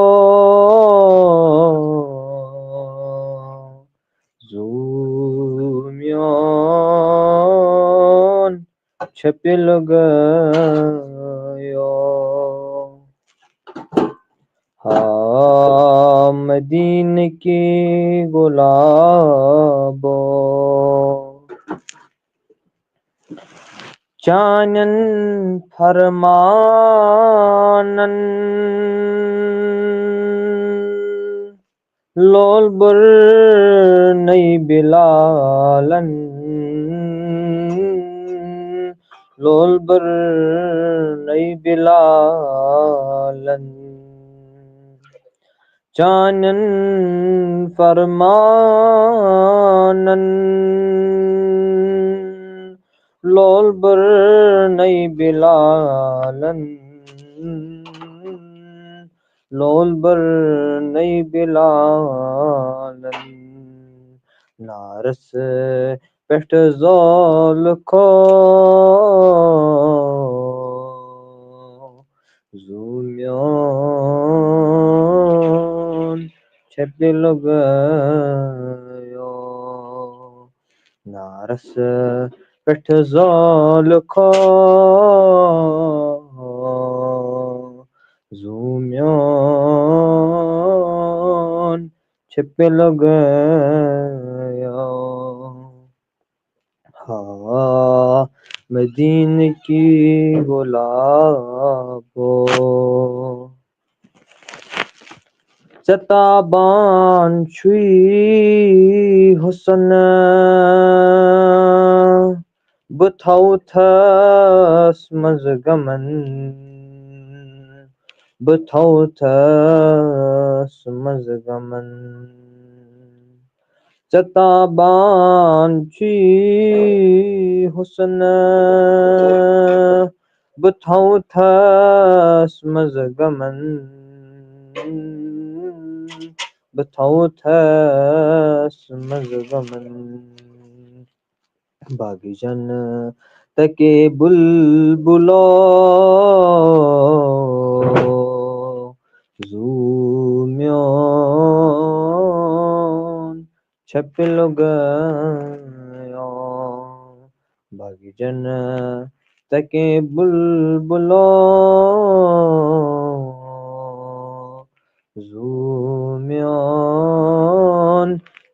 زُو میون چھپہِ لُگیو۔ ہا مدینہٕ کی گۄلابو، چانٮ۪ن فرمانن لول برنَے بلالن۔ لول بر نئی بلالن، چانن فرمانن لول بر نئی بلالن، لول بر نئی بلالن۔ نارس پٮ۪ٹھ زول کھو زوٗ میون چھپہِ لوٚگیو۔ نارس پٮ۪ٹھ زول کھو زوٗ میون چھپہِ لوٚگیو۔ ہا مدینہ کی گلابو، ژےٚ تابان چھُے حسن، بہٕ تھاوتھس منٛز غمن، بہٕ تھاوتھس منٛز غمن۔ ژےٚ تابان چھُے حسن، بہٕ تھاوتھس منٛز غمن، بہٕ تھاوتھس منٛز غمن۔ باغ جنتکے بلبلو، زوٗ میون چھپہِ لوٚگیو۔ باغ جنتکے بلبلو، زوٗ میون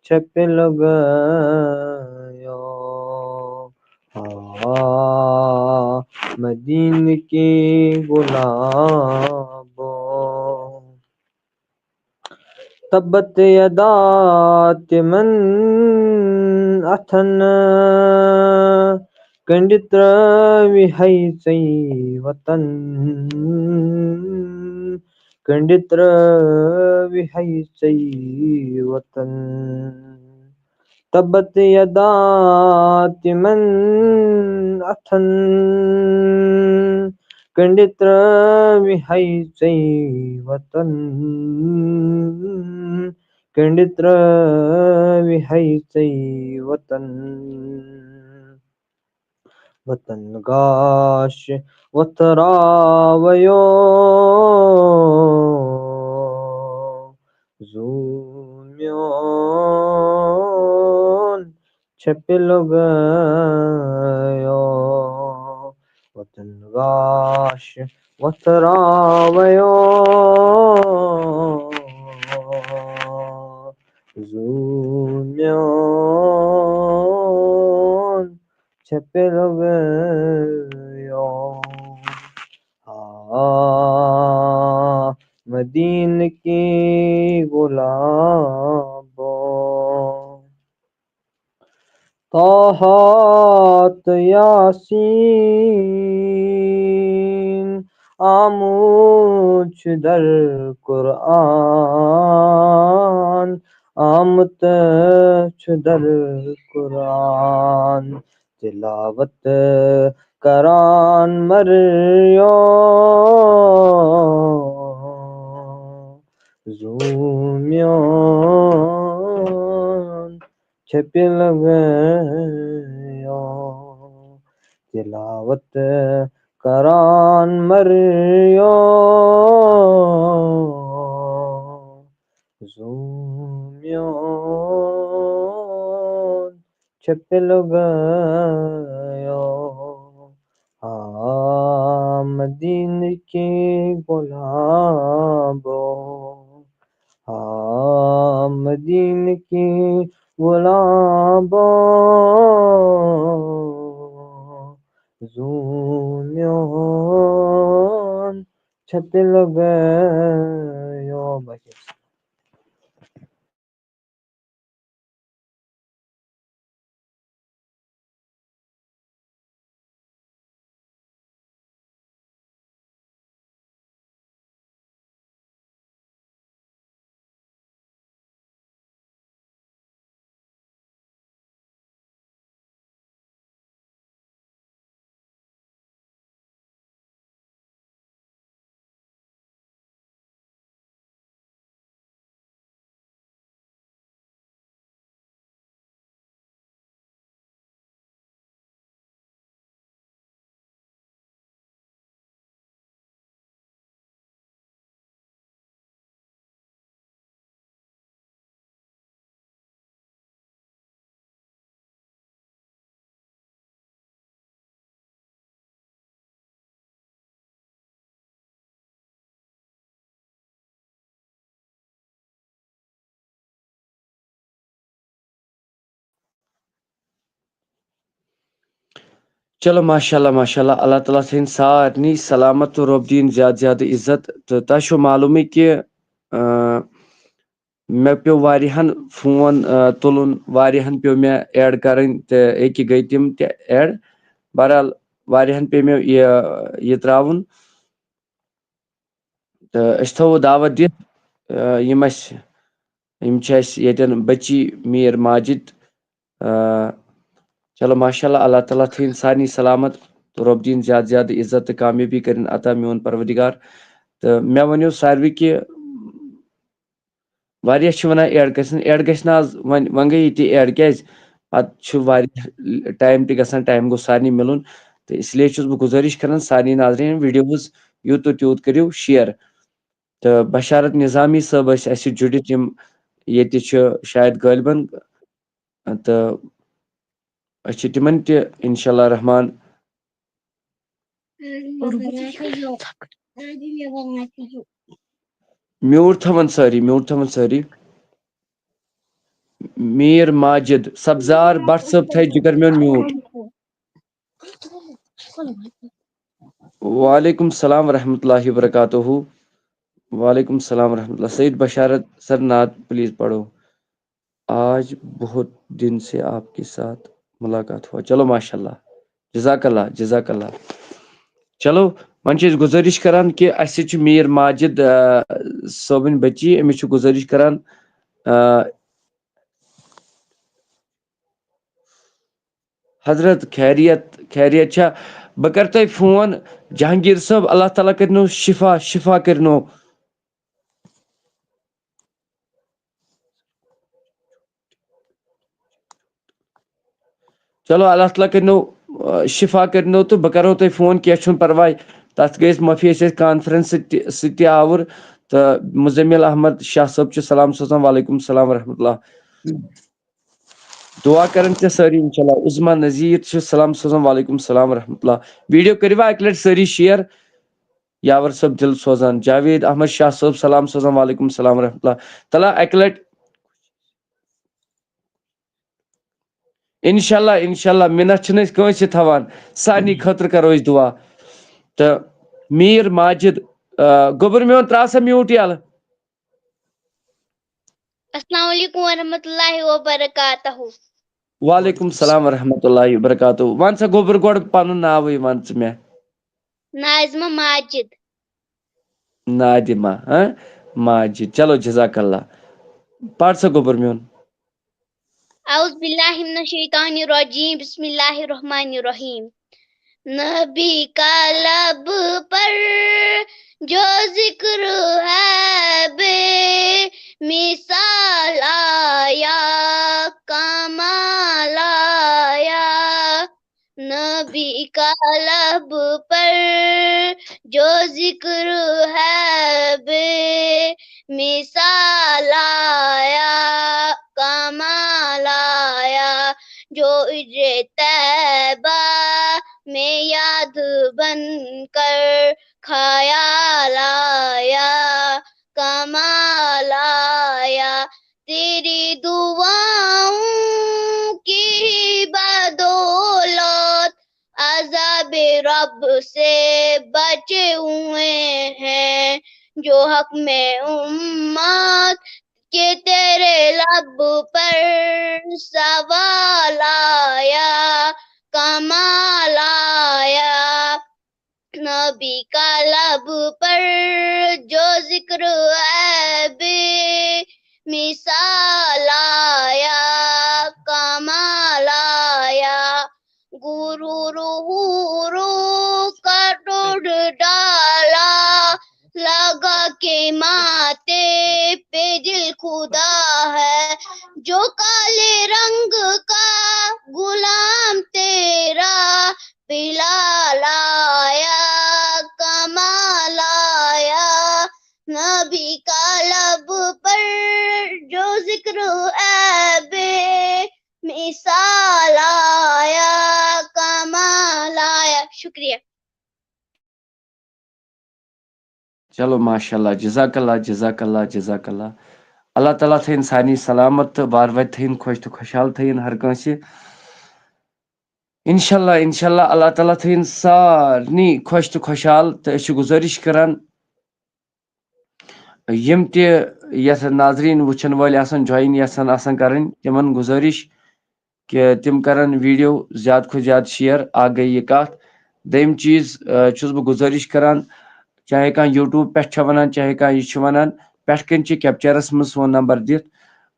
چھپہِ لوٚگیو۔ ہا مدینہ کی گلابو، تبت یدا تِمن اتھن، کنڈِ ترٲوِ ہے ژے وطن، کنڈِ ترٲوِ ہے ژے وطن۔ تبت یدا تِمن اتھن، کنڈِ ترٲوِ ہے ژے وطن، کنڈِ ترٲوِ ہے ژے وطن۔ وطن گاش وتھراویو، زوٗ میون چھپہِ لوٚگیو۔ وطن گاش وتھراویو، زوٗ میون چھپہِ لوٚگیو۔ ہا مدینہ کی گلابو، طٰہٰ تہٕ یاسین آمُت چھُ در قرآن، آمُت چھُ در قرآن۔ تلاوت کران مریو، زوٗ میون چھپہِ لوٚگیو۔ تلاوت کران مریو، زوٗ میون چھپہِ لوٚگیو۔ ہا مدینہ کی گلابو، ہا مدینہ کی گلابو، زوٗ میون چھپہِ لوٚگیو۔ بس۔ چلو، ماشاء اللہ، ماشاء اللہ، اللہ تعالیٰ تھٲیِن سارنٕے سلامت تہٕ رۄب دِیِن زیادٕ زیادٕ عزت۔ تہٕ تۄہہِ چھو معلومٕے کہِ، آ، مےٚ پیوٚو واریاہَن فون، آ، تُلُن، واریاہَن پیوٚو مےٚ add کَرٕنۍ، تہٕ أکہِ گٔے تِم تہِ add۔ بہرحال، واریاہَن پیوٚو مےٚ یہِ، یہِ ترٛاوُن۔ تہٕ أسۍ تھاوو دعوت دِتھ، آ، یِم اَسہِ، یِم چھِ اَسہِ ییٚتٮ۪ن بٔچی میٖر ماجد۔ آ، چلو، ماشاء اللہ، اللہ تعالیٰ تھٲیِن سارنٕے سلامت تہٕ رۄب دِیِن زیادٕ زیادٕ عزت تہٕ کامیٲبی کٔرِن عطا، میون پروردگار۔ تہٕ مےٚ ؤنِو ساروٕے کہِ واریاہ چھِ وَنان add گژھِ نہٕ، add گژھِ نہٕ آز، وۄنۍ، وۄنۍ گٔے یہِ تہِ add، کیٛازِ؟ پَتہٕ چھُ واریاہ time تہِ گژھان، time گوٚژھ سارنٕے مِلُن۔ تہٕ اس لیے چھُس بہٕ گُزٲرِش کران سارنٕے ناظریٖن، videos یوٗت تہٕ تیوٗت کٔرِو share۔ تہٕ بشارت نظامی صٲب ٲسۍ اَسہِ سۭتۍ جُڑِتھ، یِم ییٚتہِ چھِ شاید غٲلبن، تہٕ أسۍ چھِ تِمن تہِ انشاء اللہ رحمان mute تھاوان سٲری، mute تھاوان سٲری۔ میٖر ماجد، سبزار بٹ صٲب تھٲے جگر میون mute۔ وعلیکم السلام ورحمۃ اللہ وبرکاتہ۔ وعلیکم السلام ورحمۃ اللہ۔ سید بشارت سر، نعت please پڑھو۔ آج بہت دن سے آپ کے ساتھ ملاقات ہوا۔ چلو، ماشاء اللہ، جزاک اللہ، جزاک اللہ۔ چلو، وۄنۍ چھِ أسۍ گُزٲرِش کران کہِ اَسہِ چھِ میٖر ماجد، آ، صٲبٕنۍ بٔچی، أمِس چھِ گُزٲرِش کران، آ، حضرت، خیریت، خیریت چھا؟ بہٕ کرٕ تۄہہِ فون، جہانگیر صٲب، اللہ تعالیٰ کٔرنو شفا، شفا کٔرنو۔ چلو، اللہ تعالیٰ کٔرنو، آ، شفا کٔرنو تہٕ بہٕ کرو تۄہہِ فون، کینٛہہ چھُنہٕ پرواے۔ تتھ گٔے أسۍ معٲفی، أسۍ ٲسۍ conference سۭتۍ تہِ، سۭتۍ تہِ آوُر۔ تہٕ مزمل احمد شاہ صٲب چھُ سلام سوزان، وعلیکم السلام ورحمۃ اللہ۔ دعا کران ژےٚ سٲری انشاءاللہ۔ عظمیٰ نذیر چھُ سلام سوزان، وعلیکم السلام ورحمۃ اللہ۔ Video کٔرِو اَکہِ لٹہِ سٲری share۔ یاور صٲب دِل سوزان، جاوید احمد شاہ صٲب سلام سوزان، وعلیکم السلام ورحمۃ اللہ۔ تلا اَکہِ لٹہِ انشاءاللہ، انشاءاللہ، مِنت چھِنہٕ أسۍ کٲنٛسہِ تھاوان، سارنٕے خٲطرٕ کرو أسۍ دعا۔ تہٕ میٖر ماجد، آ، گوٚبُر میون، ترٛاو سا mute یَلہٕ۔ السلام علیکم ورحمۃ اللہ وبرکاتہ۔ وعلیکم السلام ورحمۃ اللہ وبرکاتہ۔ وَن سا گوٚبُر گۄڈٕ پَنُن ناوٕے وَن ژٕ مےٚ۔ ناظمہ ماجد۔ نادمہ، ہاں؟ ماجد۔ چلو، جزاک اللہ۔ پَر سا گوٚبُر میون۔ اعوذ باللہ من الشیطان الرجیم، بسم اللہ الرحمن الرحیم۔ نبی کا لب پر جو ذکر ہے، بے مثال آیا، کمال آیا۔ نبی کا لب پر جو ذکر ہے، بے مثال آیا، کمال آیا۔ جو ہجر طیبہ میں یاد بن کر خیال آیا، کمال آیا۔ تیری دعاؤں کی بدولت عذاب رب سے بچے ہوئے ہیں۔ جو حق میں امت کے تیرے لب پر سوال آیا، کمال آیا۔ نبی کا لب پر جو ذکر ہے، بے مثال آیا، کمال آیا۔ غرور حوروں کا توڑ ڈالا، لگا کہ ماتھے پہ دل خدا ہے۔ جو کالے رنگ کا غلام تیرا، بلال آیا، کمال آیا۔ نبی کا لب پر جو ذکر ہے، بے مثال آیا، کمال آیا۔ شکریہ۔ چلو، ماشاء اللہ، جزاک اللہ، جزاک اللہ، جزاک اللہ۔ اللہ تعالیٰ تھٲیِن سارنٕے سلامت تہٕ بار وتہِ تھٲیِن خۄش تہٕ خۄشحال تھٲیِن ہر کٲنٛسہِ۔ انشاءاللہ، انشاءاللہ، اللہ تعالیٰ تھٲیِن سارنٕے خۄش تہٕ خۄشحال۔ تہٕ أسۍ چھِ گُزٲرِش کران، یِم تہِ یَتھ ناظریٖن وٕچھَن وٲلۍ آسَن، join یَژھان آسَن کَرٕنۍ، تِمَن گُزٲرِش کہِ تِم کَرَن video زیادٕ کھۄتہٕ زیادٕ share۔ اَکھ گٔے یہِ کَتھ۔ دوٚیِم چیٖز، آ، چھُس بہٕ گُزٲرِش کران، چاہے کانٛہہ YouTube پٮ۪ٹھ چھا وَنان، چاہے کانٛہہ یہِ چھُ وَنان، پٮ۪ٹھ کَنۍ چھِ capture منٛز سون number دِتھ۔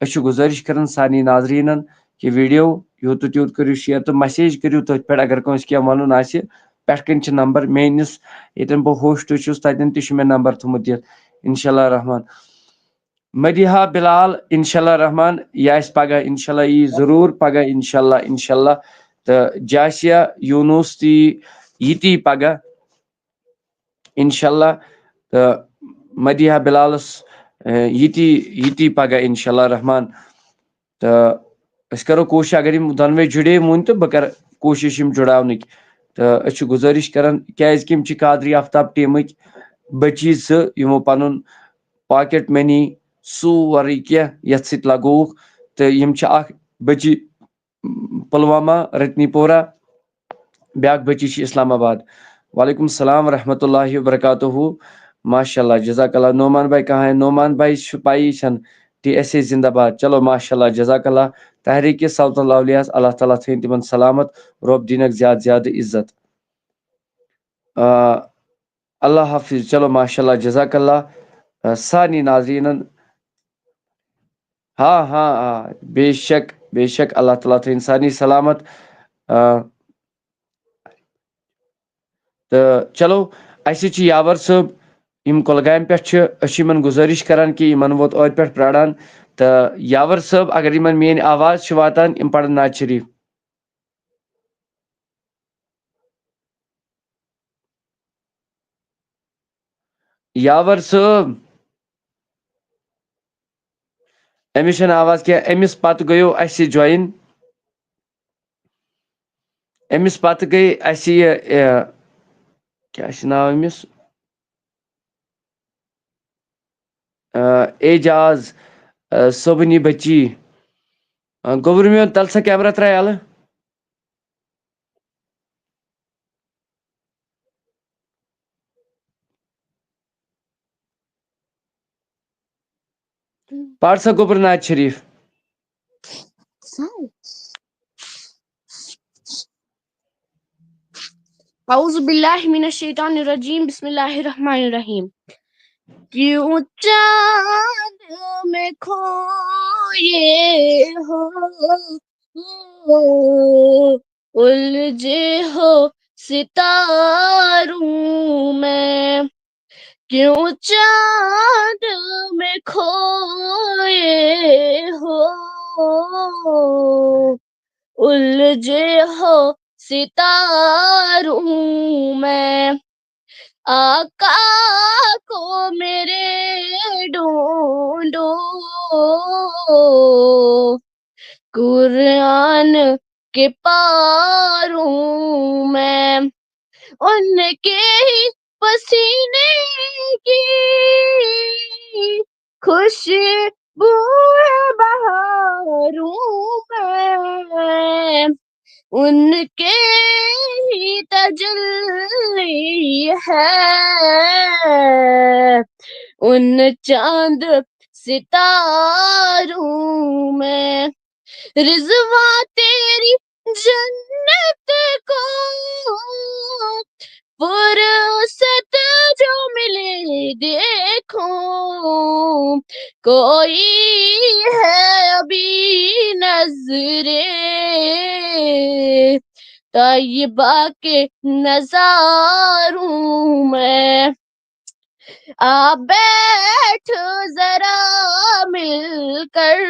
أسۍ چھِ گُزٲرِش کران سارنٕے ناظریٖنَن کہِ video یوٗت تہٕ تیوٗت کٔرِو share تہٕ message کٔرِو تٔتھۍ پٮ۪ٹھ، اگر کٲنٛسہِ کینٛہہ وَنُن آسہِ۔ پٮ۪ٹھ کَنۍ چھِ number میٲنِس، ییٚتٮ۪ن بہٕ host چھُس، تَتٮ۪ن تہِ چھُ مےٚ number تھوٚمُت دِتھ، انشاءاللہ الرحمن۔ مدیحہ بلال، انشاءاللہ الرحمن، یہِ آسہِ پگاہ، انشاءاللہ یی ضروٗر پگاہ، انشاءاللہ، انشاءاللہ۔ تہٕ جاسیہ یونس تہِ یی، یہِ تہِ یی پگاہ، انشاءاللہ۔ تہٕ مدیحہ بلالس، اے، یہِ تہِ، یہِ تہِ یی پگاہ، انشاءاللہ الرحمن۔ تہٕ أسۍ کرو کوٗشِش، اگر یِم دۄنوَے جُڑے وُنۍ، تہٕ بہٕ کرٕ کوٗشِش یِم جُڑاونٕکۍ۔ تہٕ أسۍ چھِ گُزٲرِش کران، کیازِ کہِ یِم چھِ قادری آفتاب teamٕکۍ بٔچی زٕ، یِمو پنُن pocket money سورُے کینٛہہ یَتھ سۭتۍ لگووُکھ۔ تہٕ یِم چھِ اکھ بٔچی پلوامہ، رتنی پورہ، بیاکھ بٔچی چھِ اسلام آباد۔ وعلیکم السلام ورحمۃ اللہ وبرکاتہ۔ ماشاءاللہ، جزاک اللہ۔ نعمان بھائی کہاں ہے؟ نعمان بھائی چھُ پَیی چھَنہٕ، ٹی ایس اے زندہ باد۔ چلو، ماشاءاللہ، جزاک اللہ۔ تحریک صوت الاولیاء، اللہ تعالیٰ تھٲیِن تِمن سلامت، رۄب دِنَکھ زیادٕ زیادٕ عزت۔ آ، اللہ حافظ۔ چلو، ماشاءاللہ، جزاک اللہ۔ آ، سارنٕے ناظریٖنَن۔ ہاں، ہاں، آ، بے شک، بے شک، اللہ تعالیٰ تھٲیِن سارنٕے سلامت۔ آ، تہٕ چلو، اَسہِ چھِ یاور صٲب، یِم کۄلگامہِ پٮ۪ٹھ چھِ، أسۍ چھِ یِمن گُزٲرِش کران کہِ یِمن ووت ٲدۍ پٮ۪ٹھ پراران۔ تہٕ یاور صٲب، اگر یِمن میٲنۍ آواز چھِ واتان، یِم پرن نعت شریف۔ یاور صٲب، أمِس چھَنہٕ آواز کینٛہہ، أمِس پتہٕ گٔیو اَسہِ join، أمِس پتہٕ گٔے اَسہِ یہِ، یہِ، کیٛاہ چھِ ناو أمِس؟ آ، اعجاز، آ، صٲبنی بچی۔ آ، گوٚبُر میون، تَل سا camera ترٛاو یَلہٕ۔ پَر سا گوٚبُر نعت شریٖف۔ اعوذ باللہ من الشیطان الرجیم، بسم اللہ الرحمن الرحیم۔ کیوں چاند میں کھوئے ہو، الجھے ہو ستاروں میں، کیوں چاند میں کھوئے ہو، الجھے ہو ستاروں میں، آقا کو میرے ڈھونڈو، قرآن کے پاروں میں، ان کے ہی پسینے کی خوشبو ہے بہاروں میں، ان کے ہی تجلی ہے ان چاند ستاروں میں۔ رضوان تیری جنت کو فرصت جو ملے دیکھوں، کوئی ہے ابھی نظرِ طیبہ کے نظاروں میں۔ آ بیٹھ ذرا مل کر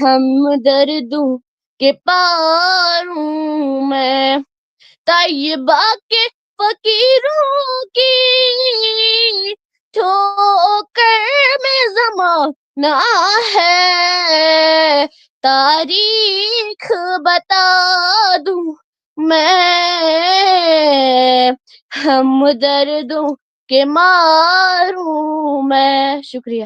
ہم دردوں کے پاروں میں، طیبہ کے فقیروں کی ٹھوکر میں زمانہ ہے، تاریخ بتا دوں میں، ہم دردوں کے ماروں میں۔ شکریہ۔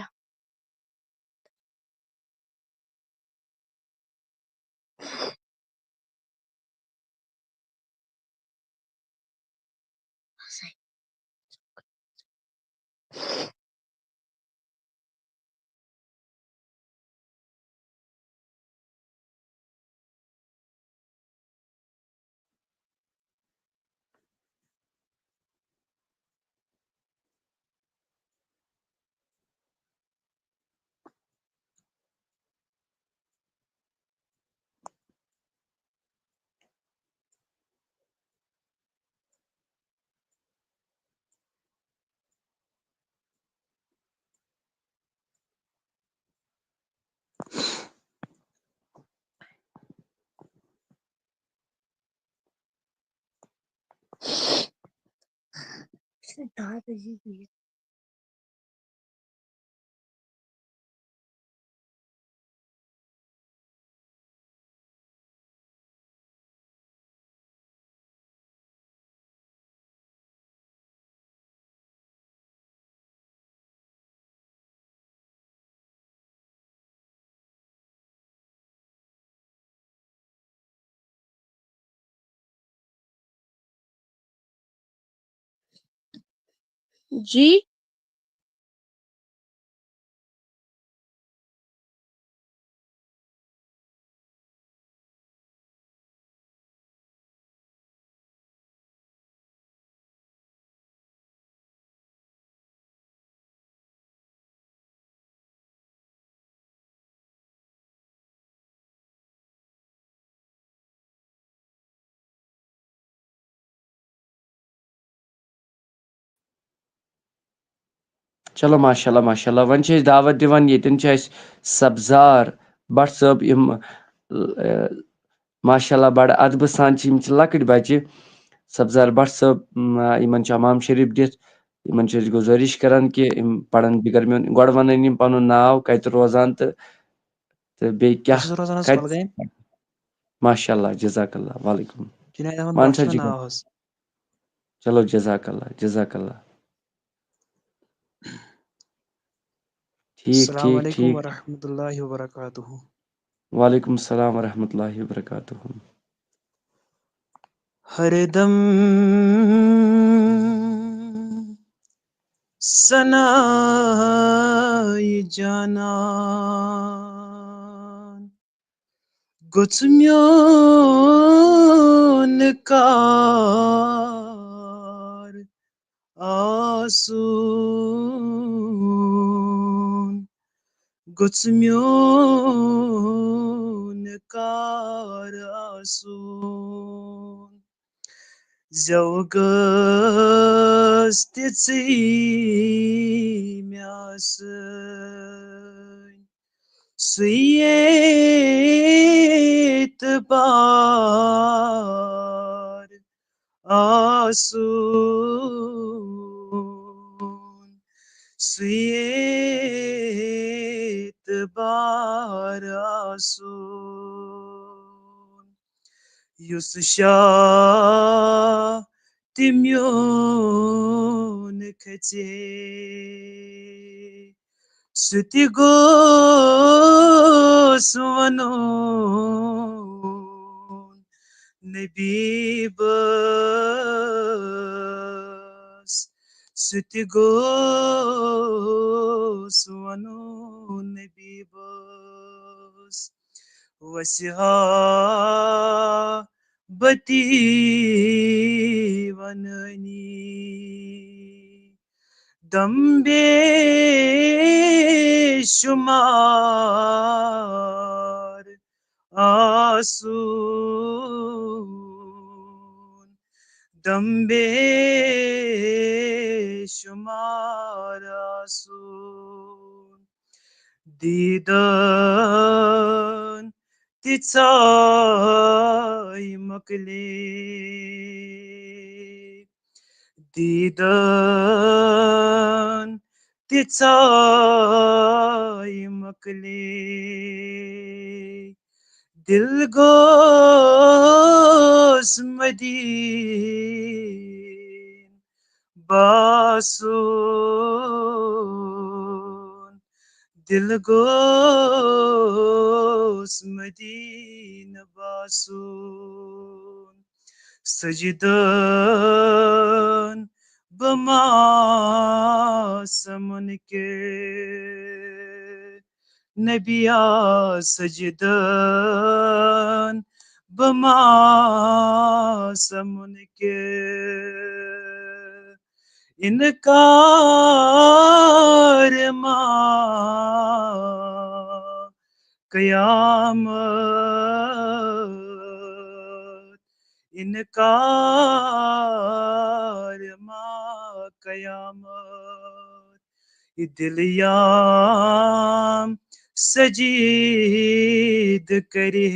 جی۔ چلو، ماشاء اللہ، ماشاء اللہ۔ وۄنۍ چھِ أسۍ دعوت دِوان، ییٚتٮ۪ن چھِ اَسہِ سبزار بٹ صٲب، یِم، اَ، ماشاء اللہ، بڑٕ ادبہٕ سان چھِ، یِم چھِ لۄکٕٹۍ بچہِ۔ سبزار بٹ صٲب، م، یِمن چھُ امام شریف دِتھ، یِمن چھِ أسۍ گُزٲرِش کران کہِ یِم پرن بغٲر میون، گۄڈٕ ونن یِم پنُن ناو، کتہِ روزان تہٕ، تہٕ بیٚیہِ بہٕ کیٛاہ، چھُس روزان حظ کتہِ؟ کۄلگامہِ۔ ماشاء اللہ، جزاک اللہ، وعلیکم۔ جنید احمد وَن بٹ سا چھُ مےٚ جِگر۔ ناو حظ۔ چلو، جزاک اللہ، جزاک اللہ۔ ٹھیٖک، السلام ٹھیٖک، علیکم ٹھیٖک۔ ورحمۃ اللہ وبرکاتہ۔ وعلیکم السلام ورحمۃ اللہ وبرکاتہ۔ ہردم ثناء جانان، گوٚژھ میون کار آسُن، گوٚژھ میون کار آسُن۔ زٮ۪و گٔژھ تِژٕے مےٚ آسٕنۍ، سُے اعتبار آسُن، سُے اعتبار آسُن، یُس شاہ تہِ میون کھژے، سُہ تہِ گوٚژھ وَنُن نبی بس، سُہ تہِ گوٚژھ وَنُن نبی بس۔ وَسہِ ہا بتی وَنٲنی دم بے شمار آسُن، دم بے شمار آسُن۔ دیٖدن تہِ ژاے مۄکلے، دیٖدن تہِ ژاے مۄکلے، دِل گوٚژھ مدیٖنہٕ باسُن، دِل گوٚژھ مدیٖنہٕ باسُن۔ سجدن بہٕ ما سمُن کہِ نبیا، سجدن بہٕ ما سمُن کہِ انکار ما قیامت، انکار ما قیامت۔ یہ دل یام سجید کرے،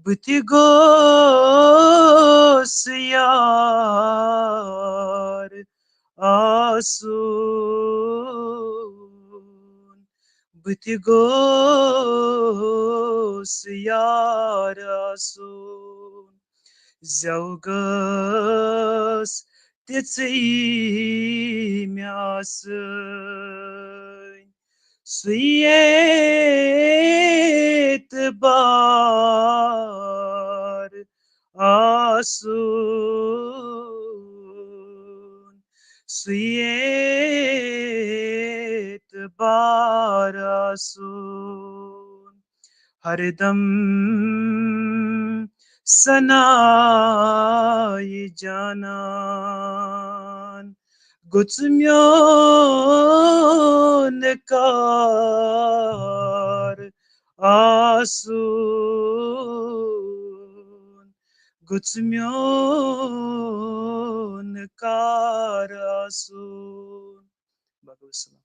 بہٕ تہِ گوٚژھ یار آسُن، بہٕ تہِ گوٚژھ یار آسُن۔ زٮ۪و گٔژھ تِژھٕے مےٚ آسٕنۍ، سُے اعتبار آسُن، سُے اعتبار آسُن۔ ہردم ثنائے جانان گوٚژھ میون کار آسُن، گوٚژھ میون کار آسُن۔ باقٕے وسلام۔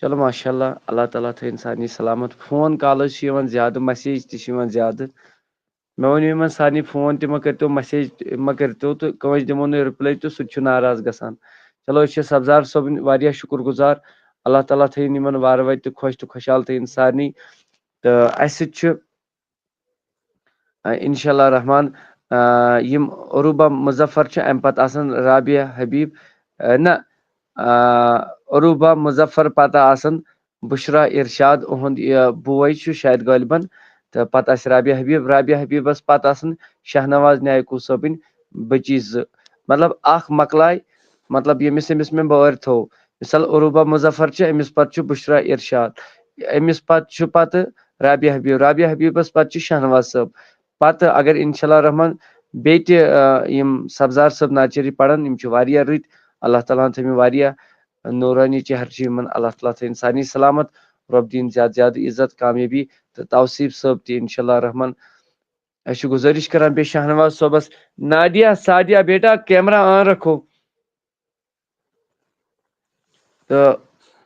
چلو، ماشاء اللہ، اللہ تعالیٰ تھٲیِن سارنٕے سلامت۔ فون کالٕز چھِ یِوان زیادٕ، مسیج تہِ چھِ یِوان زیادٕ۔ مےٚ ؤنِو یِمن سارنٕے فون تہِ مہ کٔرۍتو، مسیج تہِ مہ کٔرۍتو، تہٕ کٲنٛسہِ دِمو نہٕ رِپلے تہٕ سُہ تہِ چھُ ناراض گژھان۔ چلو، أسۍ چھِ سبزار صٲبٕنۍ واریاہ شُکُر گُزار۔ اللہ تعالیٰ تھٲیِن یِمن وارٕ وتہِ تہٕ خۄش تہٕ خۄشحال تھٲیِن سارنٕے۔ تہٕ اَسہِ سۭتۍ چھُ، آ، انشاء اللہ الرحمن، آ، یِم عروبہ مظفر چھِ، اَمہِ پتہٕ آسان رابعہ حبیب، آ، نہ، آ، عروبہ مظفر پتہٕ آسان بشرا ارشاد، اُہُنٛد یہِ بوے چھُ شاید غٲلبن، تہٕ پتہٕ آسہِ رابعہ حبیب، رابعہ حبیبس پتہٕ آسان شاہنواز نیاکو صٲبٕنۍ بچی زٕ۔ مطلب، اکھ مۄکلاے، مطلب، ییٚمِس، ییٚمِس مےٚ بٲرۍ تھوو۔ مثال، عروبہ مظفر چھِ، أمِس پتہٕ چھُ بشرا ارشاد، أمِس پتہٕ چھُ پتہٕ رابعہ حبیب، رابعہ حبیبس پتہٕ چھُ شاہنواز صٲب۔ پتہٕ اگر انشاء اللہ الرحمن بیٚیہِ تہِ، آ، یِم سبزار صٲب ناچری پرن، یِم چھِ واریاہ رٕتۍ، اللہ تعالیٰ ہن تھٲومٕتۍ واریاہ نورانی چہر چھِ یِمن، اللہ تعالیٰ تھٲیِن سارنٕے سلامت، رۄب دِیِن زیادٕ زیادٕ عزت، کامیٲبی تہٕ توصیف صٲب تہِ انشاء اللہ الرحمن۔ اَسہِ چھِ گُزٲرِش کران بیٚیہِ شاہنواز صٲبس، نادیہ، سعدیہ بیٹا، کیمرہ آن رکھو۔ تہٕ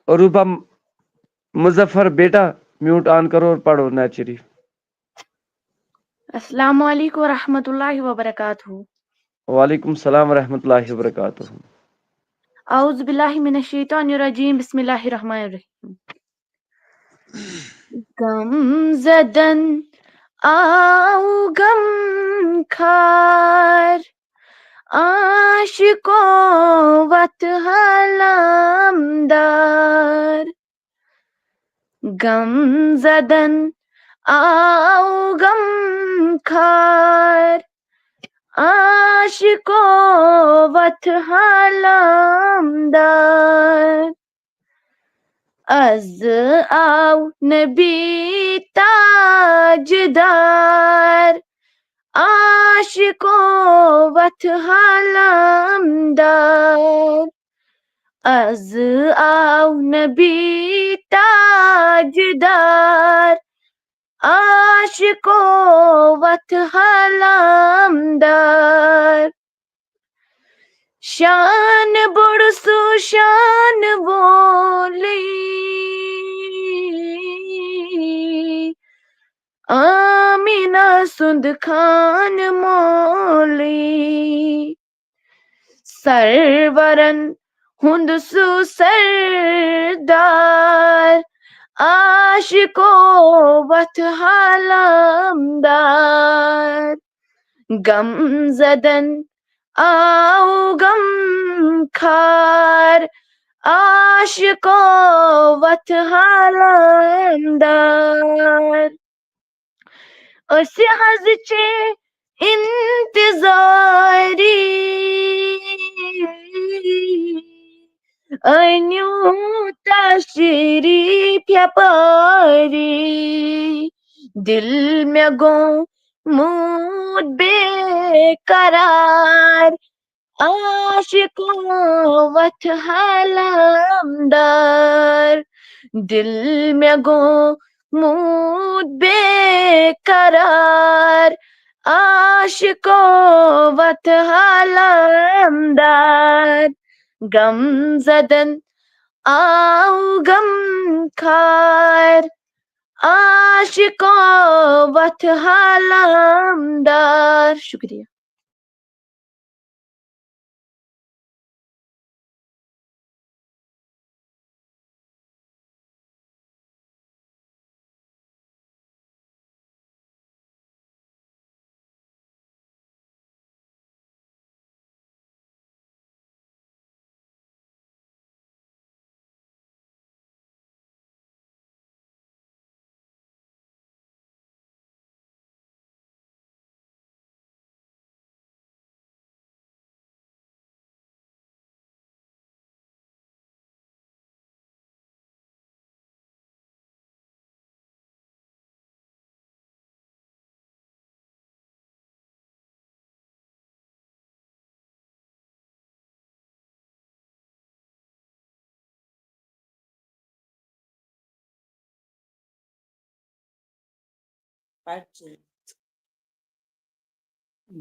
عروبہ مظفر بیٹا، میوٹ آن کرو اور پڑھو نعت شریف۔ السلام علیکم ورحمۃ اللہ وبرکاتہ۔ وعلیکم السلام ورحمۃ اللہ وبرکاتہ۔ اعوذ باللہ من الشیطان الرجیم، بسم اللہ الرحمن الرحیم۔ غم زدن آو غم خار، عاشقو وت حالم دار۔ غم زدن آو غم خار، عاشقو وت حالم دار۔ از آو نبی تاجدار، عاشقو وت حالم دار۔ از آو نبی تاجدار، عاشقو وت حالم دار۔ شان بوٚڑ سُہ شان وولٕے، آمینہ سُنٛد خان مولٕے۔ سرورن ہُنٛد سُہ سردار، عاشقو وت حالم دار۔ غم زدن آو غم خار، عاشقو وت حالم دار۔ أسۍ حظ چھِ انتظاری، أنِو تشریف یپٲری۔ دل مےٚ گوٚمُت بے قرار، عاشقو وت حالم دار۔ دل مےٚ گوٚمُت بے قرار، عاشقو وت حالم دار۔ غم زدن آو غم خار، عاشقو وت حالم دار۔ شکریہ۔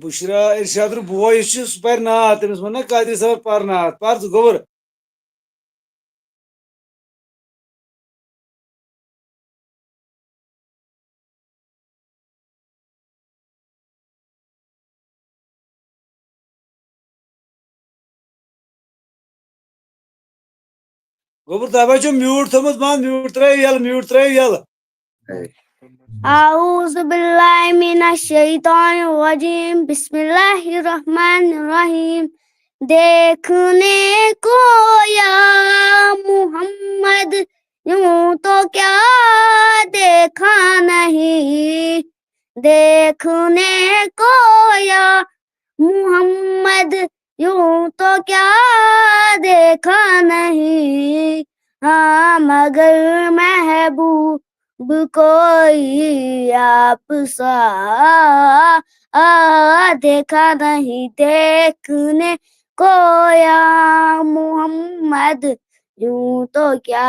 بشرا ارشاد بوے یُس چھُ، سُہ پَرِ نعت، تٔمِس ووٚن نا قادری صٲبَن، پَر نعت، پَر ژٕ گوٚبُر۔ گوٚبُر، تۄہہِ ما چھُو میوٗٹ تھوٚمُت بنٛد؟ میوٗٹ ترٛٲیِو یَلہٕ، میوٗٹ ترٛٲیِو یَلہٕ۔ أعوذ باللہ من الشیطان الرجیم، بسم اللہ الرحمن الرحیم۔ دیکھنے کو یا محمد، یوں تو کیا دیکھا نہیں، دیکھنے کو یا محمد، یوں تو کیا دیکھا نہیں، ہاں، مگر محبوب کوئی آپ سا آ دیکھا نہیں، دیکھنے کو یا محمد، یوں تو کیا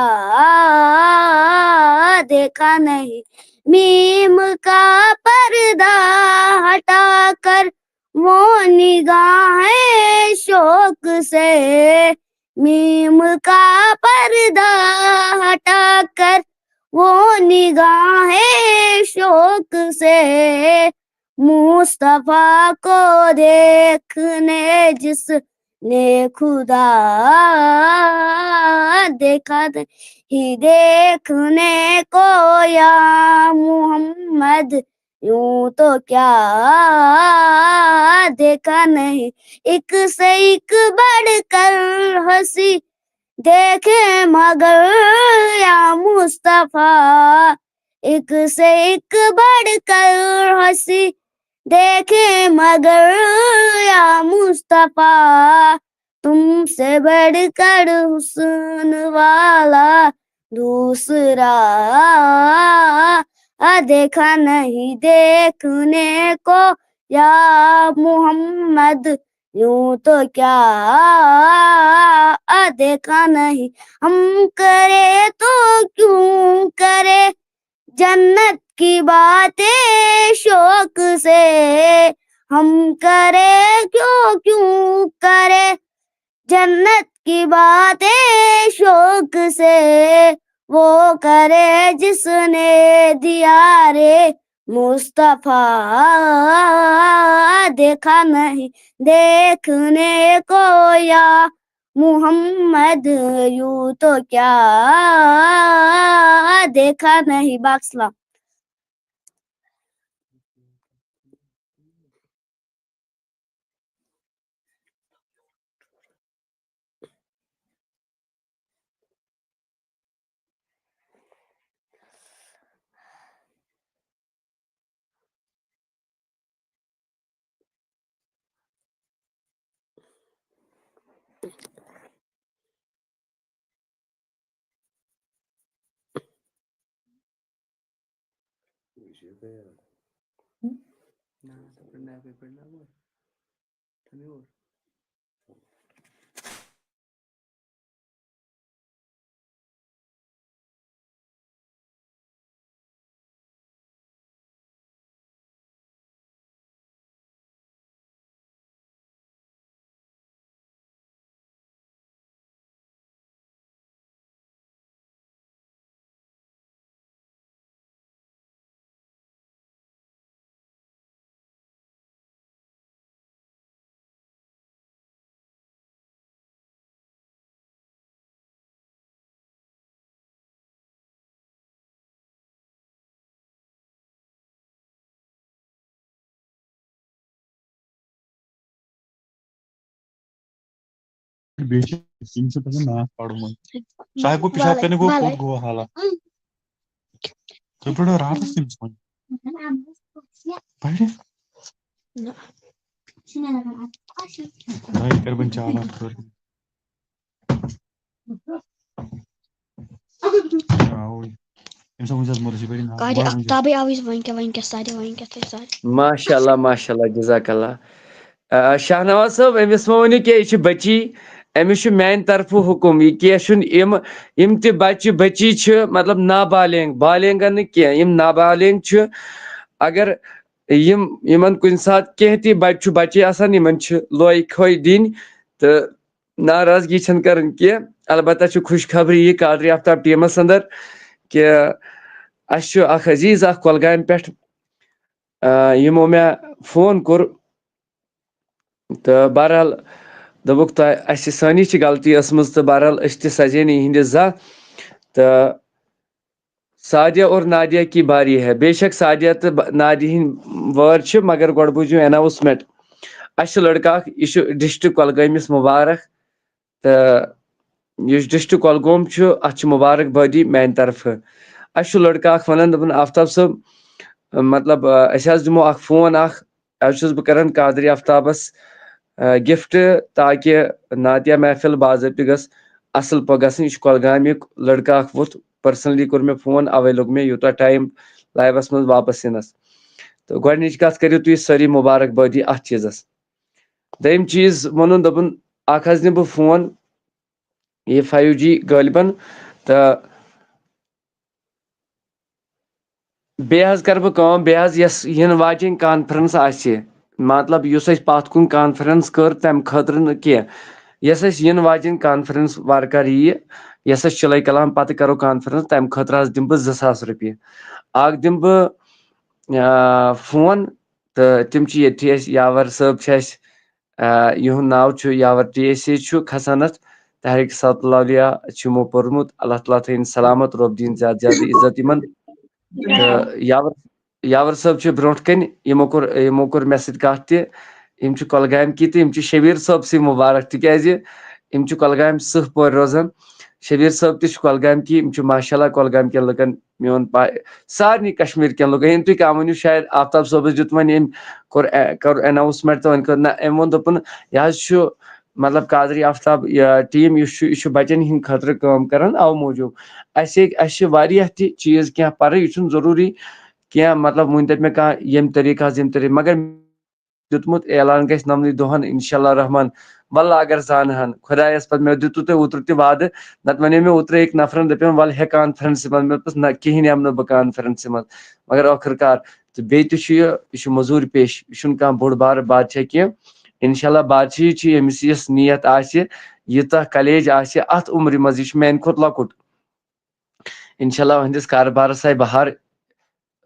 دیکھا نہیں۔ میم کا پردہ ہٹا کر وہ نگاہیں شوق سے، میم کا پردہ ہٹا کر وہ نگاہیں شوق سے، مصطفیٰ کو دیکھنے جس ने खुदा, देखा नहीं देखने को या मोहम्मद, यूं तो क्या देखा नहीं, एक से एक बढ़कर हंसी देखे मगर या मुस्तफा, एक से एक बढ़कर हंसी देखे मगर या मुस्तफा, तुमसे बढ़कर हुस्न वाला दूसरा देखा नहीं देखने को या मोहम्मद, यूं तो क्या देखा नहीं, हम करे तो क्यों करे जन्नत की बातें शौक से, हम करे क्यों क्यों करे जन्नत की बातें शौक से, वो करे जिसने दिया रे मुस्तफा, देखा नहीं देखने को या मोहम्मद, यूं तो क्या देखा नहीं। باقٕے سلام۔ بیٚیہِ چھِ، یِم چھِ پَزَن ناو پَرُن وۄنۍ۔ سُہ ہیٚکو پِشاب کَرنہِ گوٚو، کوٚت گوٚو حالہ؟ تُہۍ پٔرِو راتَس تٔمِس وۄنۍ۔ پَرِ؟ نہ۔ نہ، یہِ کَرِ وۄنۍ چالاک کٲم۔ آ، اوے۔ أمِس ہا وٕنۍ زَس مُرشِد بٔرِن ہا۔ قاری اختابٕے آوٕے وۄنۍ کیٛاہ، وۄنۍ کیٛاہ سارِ، وۄنۍ کیٛاہ تۄہہِ سارِ۔ ماشاء اللہ، ماشاء اللہ، جزاک اللہ۔ آ، شاہنواز صٲب، أمِس مہ ؤنِو کینٛہہ، یہِ چھِ بٔچی، أمِس چھُ میٛانہِ طرفہٕ حُکُم، یہِ کینٛہہ چھُنہٕ، یِم، یِم تہِ بَچہِ بٔچی چھِ، مطلب، نابالغ، بالغ نہٕ کینٛہہ، یِم نابالغ چھِ، اگر یِم، یِمَن کُنہِ ساتہٕ کینٛہہ تہِ بَچہِ چھُ، بَچے آسان، یِمَن چھِ لوے کھوے دِنۍ، تہٕ ناراضگی چھَنہٕ کَرٕنۍ کینٛہہ۔ البتہ چھِ خوش خبری یہِ قادری آفتاب ٹیٖمَس اندر کہِ اَسہِ چھُ اَکھ عزیٖز اَکھ کۄلگامہِ پٮ۪ٹھ، آ، یِمو مےٚ فون کوٚر، تہٕ بہرحال دوٚپُکھ، تۄہہِ، اَسہِ، سٲنی چھِ غلطی ٲسمٕژ، تہٕ بہرحال أسۍ تہِ سَزے نہٕ یِہِنٛدِ زانٛہہ۔ تہٕ سعدیہ اور نادیہ کی باری ہے۔ بے شک سعدیہ تہٕ ب-، نادیہ ہٕنٛدۍ وٲرۍ چھِ، مگر گۄڈٕ بوٗزِو announcement۔ اَسہِ چھُ لٔڑکہٕ اَکھ، یہِ چھُ ڈسٹرکٹ کۄلگٲمِس مُبارک، تہٕ یُس ڈسٹرکٹ کۄلگوم چھُ، اَتھ چھِ مُبارک بٲدی میٛانہِ طرفہٕ۔ اَسہِ چھُ لٔڑکہٕ اَکھ وَنان، دوٚپُن، آفتاب صٲب، مطلب، آ، أسۍ حظ دِمو اَکھ فون اَکھ، اَز چھُس بہٕ کران قادری آفتابس، آ، gift، تاکہِ نعتیہ محفل باضٲبطہٕ گٔژھ اَصٕل پٲٹھۍ گژھٕنۍ۔ یہِ چھُ کۄلگامیُک لٔڑکہٕ اَکھ ووٚتھ، personally کوٚر مےٚ فون، اَوَے لوٚگ مےٚ یوٗتاہ time liveس منٛز واپس یِنس۔ تہٕ گۄڈٕنِچ کَتھ کٔرِو تُہۍ سٲری مُبارک بٲدی اَتھ چیٖزس۔ دوٚیِم چیٖز ووٚنُن، دوٚپُن، اَکھ حظ نِمہٕ بہٕ فون، یہِ five G غٲلبن، تہٕ بیٚیہِ حظ کَرٕ بہٕ کٲم، بیٚیہِ حظ یۄس یِنہٕ واجیٚنۍ conference آسہِ، مطلب، یُس اَسہِ پَتھ کُن conference کٔر، تَمہِ خٲطرٕ نہٕ کینٛہہ، یۄس اَسہِ یِنہٕ واجیٚنۍ conference وارٕ کارٕ یِیہِ، یۄس اَسہِ چِلَے کلام پَتہٕ کَرو conference، تَمہِ خٲطرٕ حظ دِمہٕ بہٕ زٕ ساس رۄپیہِ۔ اَکھ دِمہٕ بہٕ، آ، فون، تہٕ تِم چھِ ییٚتھی اَسہِ، یاور صٲب چھِ اَسہِ، آ، یِہُنٛد ناو چھُ یاور ٹی ایس اے چھُ کھسان اَتھ۔ تحریک سات الاولیاء چھُ یِمو پوٚرمُت۔ اللہ تعالیٰ تھٲیِن سلامت، رۄب دِیِن زیادٕ زیادٕ عزت یِمن۔ تہٕ یاور یاور صٲب چھِ برونٛٹھ کَنہِ، یِمو کوٚر یِمو کوٚر مےٚ سۭتۍ کَتھ تہِ۔ یِم چھِ کۄلگامہِ کی تہٕ یِم چھِ شبیٖر صٲبسٕے مُبارک، تِکیٛازِ یِم چھِ کۄلگامہِ سٕہہ پورِ روزان۔ شبیٖر صٲب تہِ چھِ کۄلگامہِ کی، یِم چھِ ماشاء اللہ کۄلگامہِ کٮ۪ن لُکَن میون پا-، سارنٕے کشمیٖر کٮ۪ن لُکَن، یِم تُہۍ کانٛہہ ؤنِو، شاید آفتاب صٲبَس دیُت وۄنۍ أمۍ کوٚر اے-، کوٚر اناؤنسمنٹ تہٕ وۄنۍ کٔر نہ، أمۍ ووٚن دوٚپُن، یہِ حظ چھُ مطلب قادری آفتاب یہِ ٹیٖم یُس چھُ، یہِ چھُ بَچَن ہِنٛدِ خٲطرٕ کٲم کَران، اَوٕ موٗجوٗب اَسہِ اَسہِ چھِ واریاہ تہِ چیٖز کینٛہہ پَرٕنۍ، یہِ چھُنہٕ ضروٗری کینٛہہ، مطلب وۄنۍ دَپہِ مےٚ کانٛہہ ییٚمہِ طریٖقہٕ حظ ییٚمہِ طریٖقہٕ، مگر دیُتمُت اعلان گژھِ نَمنٕے دۄہَن انشاء اللہ الرحمن۔ وَلہٕ اگر زانہٕ ہن خۄدایَس پَتہٕ، مےٚ دیُتوُ تۄہہِ اوترٕ تہِ وعدٕ، نَتہٕ وَنے مےٚ اوترٕ أکۍ نفرَن، دَپیوم وَلہٕ ہے کانفرنسہِ منٛز، مےٚ دوٚپُس نہ کِہیٖنۍ یِمہٕ نہٕ بہٕ کانفرنسہِ منٛز۔ مگر ٲخٕر کار تہٕ بیٚیہِ تہِ چھُ یہِ، یہِ چھُ مٔزوٗرۍ پیش، یہِ چھُنہٕ کانٛہہ بوٚڑ بارٕ بادشاہ کینٛہہ۔ انشاء اللہ بادشاہی چھِ ییٚمِس یۄس نیت آسہِ، ییٖژاہ کلیج آسہِ اَتھ عمرِ منٛز، یہِ چھُ میانہِ کھۄتہٕ لۄکُٹ۔ انشاء اللہ أہنٛدِس کارٕبارس آیہِ بہار،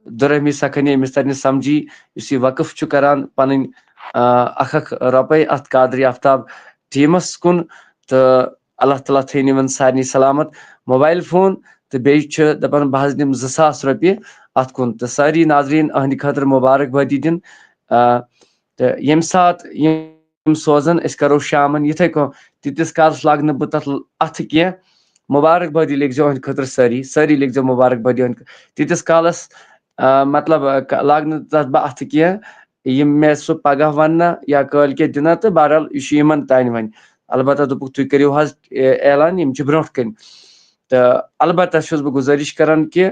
دُرہمی سخنی أمِس ترِ نہٕ سمجھی، یُس یہِ وقف چھُ کران پنٕنۍ، آ، اکھ اکھ رۄپے اتھ قادری آفتاب ٹیمس کُن، تہٕ اللہ تعالیٰ تھٲیِن یِمن سارنٕے سلامت۔ موبایل فون تہٕ بیٚیہِ چھُ دپان بہٕ حظ دِمہٕ زٕ ساس رۄپیہِ اتھ کُن، تہٕ سٲری ناظریٖن أہنٛدِ خٲطرٕ مبارکبٲدی دِن۔ آ، تہٕ ییٚمہِ ساتہٕ یِم سوزن، أسۍ کرو شامن یِتھے کٔنۍ، تیٖتِس کالس لاگہٕ نہٕ بہٕ تتھ اتھٕ کینٛہہ۔ مبارکبٲدی لیکھزیو أہنٛدِ خٲطرٕ سٲری، سٲری لیکھزیو مبارکبٲدی أہنٛدِ خٲطرٕ۔ تیٖتِس کالس، آ، مطلب، آ، ک-، لاگہٕ نہٕ تتھ بہٕ اتھٕ کینٛہہ۔ یِم مےٚ سُہ پگاہ وننا یا کٲلۍ کٮ۪تھ دِنا، تہٕ بہرحال یہِ چھُ یِمن تانۍ وۄنۍ۔ البتہ دوٚپُکھ تُہۍ کٔرِو حظ، اے، اعلان، یِم چھِ برونٛٹھ کَنۍ۔ تہٕ البتہ چھُس بہٕ گُزٲرِش کران کہِ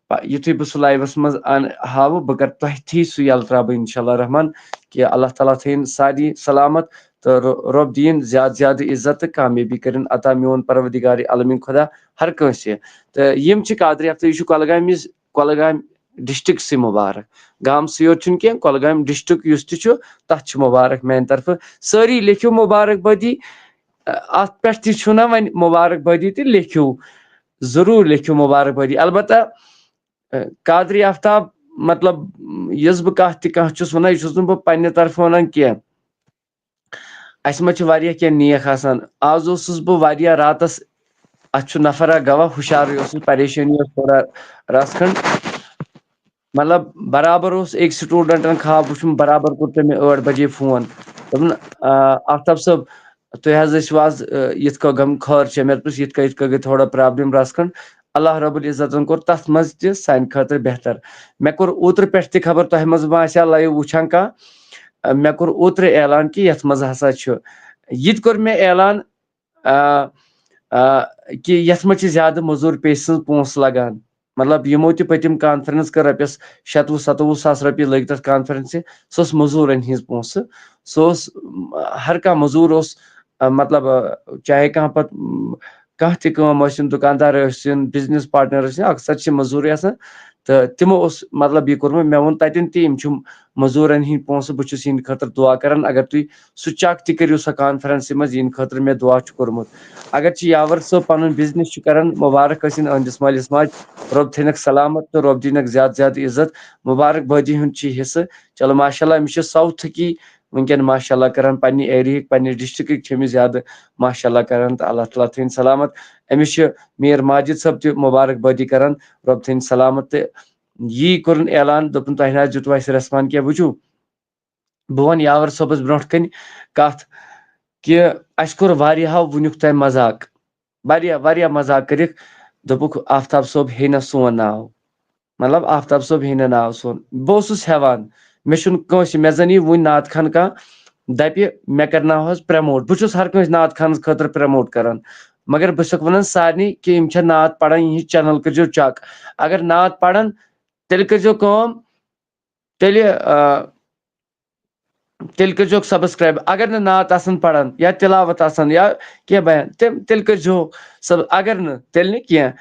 پہ-، یُتھُے بہٕ سُہ لایوَس منٛز اَن-، ہاوٕ، بہٕ کَرٕ تۄہہِ تھی سُہ یَلہٕ ترٛاوٕ بہٕ اِنشاء اللہ الرحمن، کہِ اللہ تعالیٰ تھٲیِن سارنٕے سلامت تہٕ رو-، رۄب دِیِن زیادٕ زیادٕ عزت تہٕ کامیٲبی کٔرِن عطا میون پروردگار عالمین خدا ہر کٲنٛسہِ۔ تہٕ یِم چھِ قادری آفتاب، یہِ چھُ کۄلگامہِ، کۄلگامہِ ڈسٹرکٹسٕے مبارک۔ گامسٕے یوت چھُنہٕ کینٛہہ، کۄلگامہِ ڈسٹرکٹ یُس تہِ چھُ، تَتھ چھِ مبارک میانہِ طرفہٕ۔ سٲری لیکھِو مبارک بٲدی، اَتھ پٮ۪ٹھ تہِ چھُنہ وۄنۍ مبارک بٲدی تہِ لیکھِو، ضروٗر لیکھِو مبارک بٲدی۔ البتہ، اَ، قادری آفتاب، مطلب، یۄس بہٕ کَتھ تہِ کانٛہہ چھُس وَنان، یہِ چھُس نہٕ بہٕ پنٛنہِ طرفہٕ وَنان کینٛہہ۔ اَسہِ منٛز چھِ واریاہ کینٛہہ نیک آسان۔ آز اوسُس بہٕ واریاہ راتَس، اَتھ چھُ نفر اَکھ گواہ، ہُشارٕے اوسُس، پریشٲنی ٲس تھوڑا رَژھ کھنٛڈ۔ مطلب، برابر اوس أکۍ سٹوڈنٹن خواب وُچھمُت، برابر کوٚر تٔمۍ مےٚ ٲٹھ بجے فون۔ دوٚپُن، آ، آفتاب صٲب، تُہۍ حظ ٲسِو آز، آ، یِتھ کٔنۍ گٔم خٲر چھےٚ؟ مےٚ دوٚپُس، یِتھ کٔنۍ، یِتھ کٔنۍ گٔے تھوڑا پرابلم رژھ کھنٛڈ۔ اللہ رب العزتن کوٚر تتھ منٛز تہِ سانہِ خٲطرٕ بہتر۔ مےٚ کوٚر اوترٕ پٮ۪ٹھ تہِ خبر تۄہہِ منٛز ما آسہِ ہا live وٕچھان کانٛہہ۔ آ، مےٚ کوٚر اوترٕ اعلان کہِ یتھ منٛز ہسا چھُ، یہِ تہِ کوٚر مےٚ اعلان، آ، آ، کہِ یتھ منٛز چھِ زیادٕ مٔزوٗر پیشہِ سٕنٛز پونٛسہٕ لگان۔ مطلب، یِمو تہِ پٔتِم کانفرنس کٔر رۄپیس شَتوُہ ستوُہ ساس رۄپیہِ لٔگۍ تتھ کانفرنسہِ۔ سۄ ٲس مٔزوٗرن ہٕنٛز پونٛسہٕ۔ سُہ اوس، م، ہر کانٛہہ مٔزوٗر اوس، آ، مطلب، آ، چاہے کانٛہہ پتہٕ، م، کانٛہہ تہِ کٲم ٲسِن، دُکاندار ٲسِن، business partner ٲسِن، اکثر چھِ مٔزوٗرٕے آسان۔ تہٕ تِمو اوس، مطلب، یہِ کوٚرمُت، مےٚ ووٚن تتٮ۪ن تہِ، یِم چھِ مٔزوٗرن ہٕنٛدۍ پونٛسہٕ، بہٕ چھُس یِہنٛدِ خٲطرٕ دُعا کران۔ اگر تُہۍ سُہ چیک تہِ کٔرِو سۄ کانفرنسہِ منٛز، یِہنٛدِ خٲطرٕ مےٚ دُعا چھُ کوٚرمُت۔ اگر چھِ یاور صٲب پنُن business چھُ کران، مبارک ٲسِن أہنٛدِس مٲلِس ماجہِ، رۄب تھٲینکھ سلامت تہٕ رۄب دِینکھ زیادٕ زیادٕ عزت۔ مبارک بٲدی ہُنٛد چھُ حصہٕ۔ چلو، ماشاء اللہ، أمِس چھِ ساوتھٕکی وٕنکیٚن، ماشاء اللہ، کران، پننہِ ایریاہٕکۍ، پننہِ ڈسٹرکٹٕکۍ چھِ أمِس زیادٕ، ماشاء اللہ، کران، تہٕ اللہ تعالیٰ تھٲیِن سلامت۔ أمِس چھِ میٖر ماجد صٲب تہِ مبارک بٲدی کران، رۄب تھٲیِن سلامت۔ تہٕ یی کوٚرُن اعلان، دوٚپُن، تۄہہِ نہ حظ دیُتوُ اَسہِ ریسپانڈ کینٛہہ۔ وٕچھِو، بہٕ وَنہٕ یاور صٲبَس برونٛٹھ کَنہِ کَتھ کہِ اَسہِ کوٚر واریاہَو وٕنیُک تام مذاق، واریاہ، واریاہ مذاق کٔرِکھ، دوٚپُکھ، "آفتاب صٲب ہیٚیہِ نہ سون ناو۔" مطلب، آفتاب صٲب ہیٚیہِ نہٕ ناو سون۔ بہٕ اوسُس ہٮ۪وان، مےٚ چھُنہٕ کٲنٛسہِ، مےٚ زَن یی وٕنۍ نعت خان کانٛہہ دَپہِ، مےٚ کَرناوہَس پرٛموٹ۔ بہٕ چھُس ہر کٲنٛسہِ نعت خانَس خٲطرٕ پرٛموٹ کَران، مگر بہٕ چھُسَکھ وَنان سارنٕے کہِ یِم چھےٚ نعت پَران، یِہِنٛز چینل کٔرۍزیو چیک۔ اگر نعت پَران، تیٚلہِ کٔرۍزیو کٲم، تیٚلہِ، آ، تیٚلہِ کٔرۍزیوکھ سبسکرایب۔ اگر نہٕ نعت آسن پران یا تلاوت آسن یا کینٛہہ بیان، تِم، تیٚلہِ کٔرۍزیوکھ سب-، اگر نہٕ، تیٚلہِ نہٕ کینٛہہ۔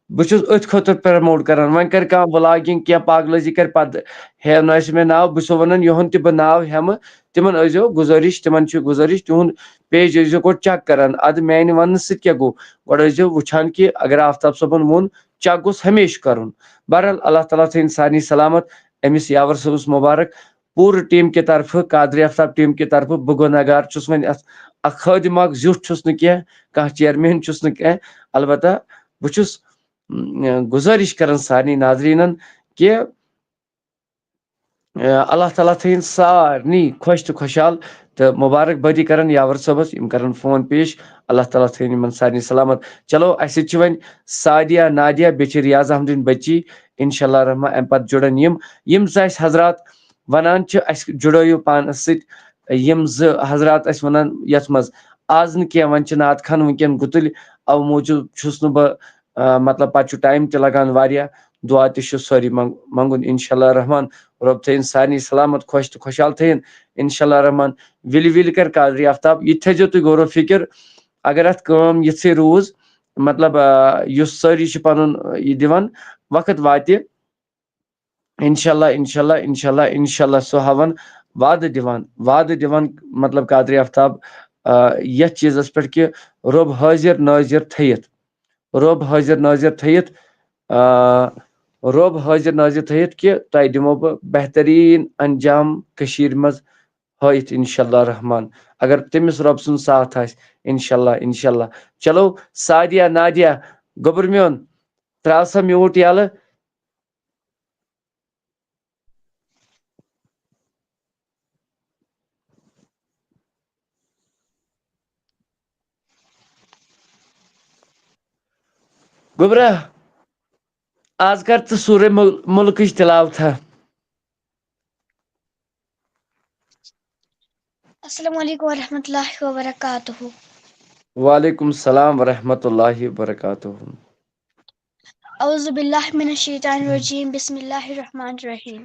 بہٕ چھُس أتھۍ خٲطرٕ پرموٹ کران۔ وۄنۍ کرِ کانٛہہ ولاگنگ، کینٛہہ پاگلٲزی کرِ، پتہٕ ہیٚیو نہٕ اَسہِ مےٚ ناو۔ بہٕ چھُسو ونان، یِہُنٛد تہِ بہٕ ناو ہٮ۪مہٕ، تِمن ٲسۍزیو گُزٲرِش، تِمن چھِ گُزٲرِش، تِہُنٛد پیج ٲسۍزیو گۄڈٕ چیک کران۔ ادٕ میانہِ وننہٕ سۭتۍ کیٛاہ گوٚو؟ گۄڈٕ ٲسۍزیو وٕچھان کہِ اگر آفتاب صٲبن ووٚن، چیک گوٚژھ ہمیشہٕ کرُن۔ بہرحال، اللہ تعالیٰ تھٲیِن سارنٕے سلامت۔ أمِس یاور صٲبس مبارک۔ پوٗرٕ ٹیٖم کہِ طرفہٕ، قادری آفتاب ٹیٖم کہِ طرفہٕ بہٕ گۄناہ گار چھُس وۄنۍ اَتھ، اَکھ خٲدِم اَکھ زیُٹھ چھُس نہٕ کینٛہہ، کانٛہہ چیئرمین چھُس نہٕ کینٛہہ۔ البتہ بہٕ چھُس، م، گُزٲرِش کران سارنٕے ناظریٖنَن کہِ، ا، اللہ تعالیٰ تھٲیِن سارنٕے خۄش تہٕ خۄشحال تہٕ مُبارک بٲدی کرن یاور صٲبس، یِم کرن فون پیش۔ اللہ تعالیٰ تھٲیِن یِمن سارنٕے سلامت۔ چلو، اَسہِ سۭتۍ چھِ وۄنۍ سعدیہ، نادیہ، بیٚیہِ چھِ ریاض احمدٕنۍ بٔچی۔ انشاءاللہ الرحمن، اَمہِ پتہٕ جُڑن یِم، یِم زٕ اَسہِ حضرات وَنان چھِ، اَسہِ جُڑٲیِو پانَس سۭتۍ۔ یِم زٕ حضرات اَسہِ وَنان یَتھ منٛز آز نہٕ کینٛہہ، وۄنۍ چھِ نعت خان وٕنکٮ۪ن گُتٕلۍ، اَوٕ موٗجوٗب چھُس نہٕ بہٕ، آ، مطلب، پَتہٕ چھُ ٹایم تہِ لَگان واریاہ۔ دُعا تہِ چھُ سٲری منگ-، منگُن، انشاءاللہ الرحمن۔ رۄب تھٲیِن سارنٕے سلامت، خۄش تہٕ خۄشحال تھٲیِن، انشاءاللہ الرحمن۔ وِلہِ وِلہِ کَرِ قادری آفتاب، یہِ تہِ تھٲیزیو تُہۍ غور و فِکر۔ اگر اَتھ کٲم یِژھٕے روٗز، مطلب، آ، یُس سٲری چھِ پَنُن، آ، یہِ دِوان، وقت واتہِ، انشاءاللہ، انشاءاللہ، انشاءاللہ، انشاءاللہ، سُہ ہاوان وعدٕ دِوان، وعدٕ دِوان، مطلب، قادری آفتاب، آ، یَتھ چیٖزَس پٮ۪ٹھ کہِ رۄب حٲضِر نٲظِر تھٲیِتھ، رۄب حٲضِر نٲظِر تھٲیِتھ، آ، رۄب حٲضِر نٲظِر تھٲیِتھ کہِ تۄہہِ دِمو بہٕ بہتریٖن انجام کٔشیٖرِ منٛز ہٲیِتھ، انشاءاللہ الرحمن، اگر تٔمِس رۄب سُنٛد ساتھ آسہِ، انشاءاللہ، انشاءاللہ۔ چلو، سعدیہ، نادیہ، گوٚبُر میون، ترٛاو سا میوٗٹ یَلہٕ۔ گوٚبرا، آز کر ژٕ سورہ مل-، ملکٕچ تلاوتھا۔ السلام علیکم ورحمۃ اللہ وبرکاتہ۔ وعلیکم السلام ورحمۃ اللہ وبرکاتہ۔ اعوذ باللہ من الشیطان الرجیم، بسم اللہ الرحمن الرحیم۔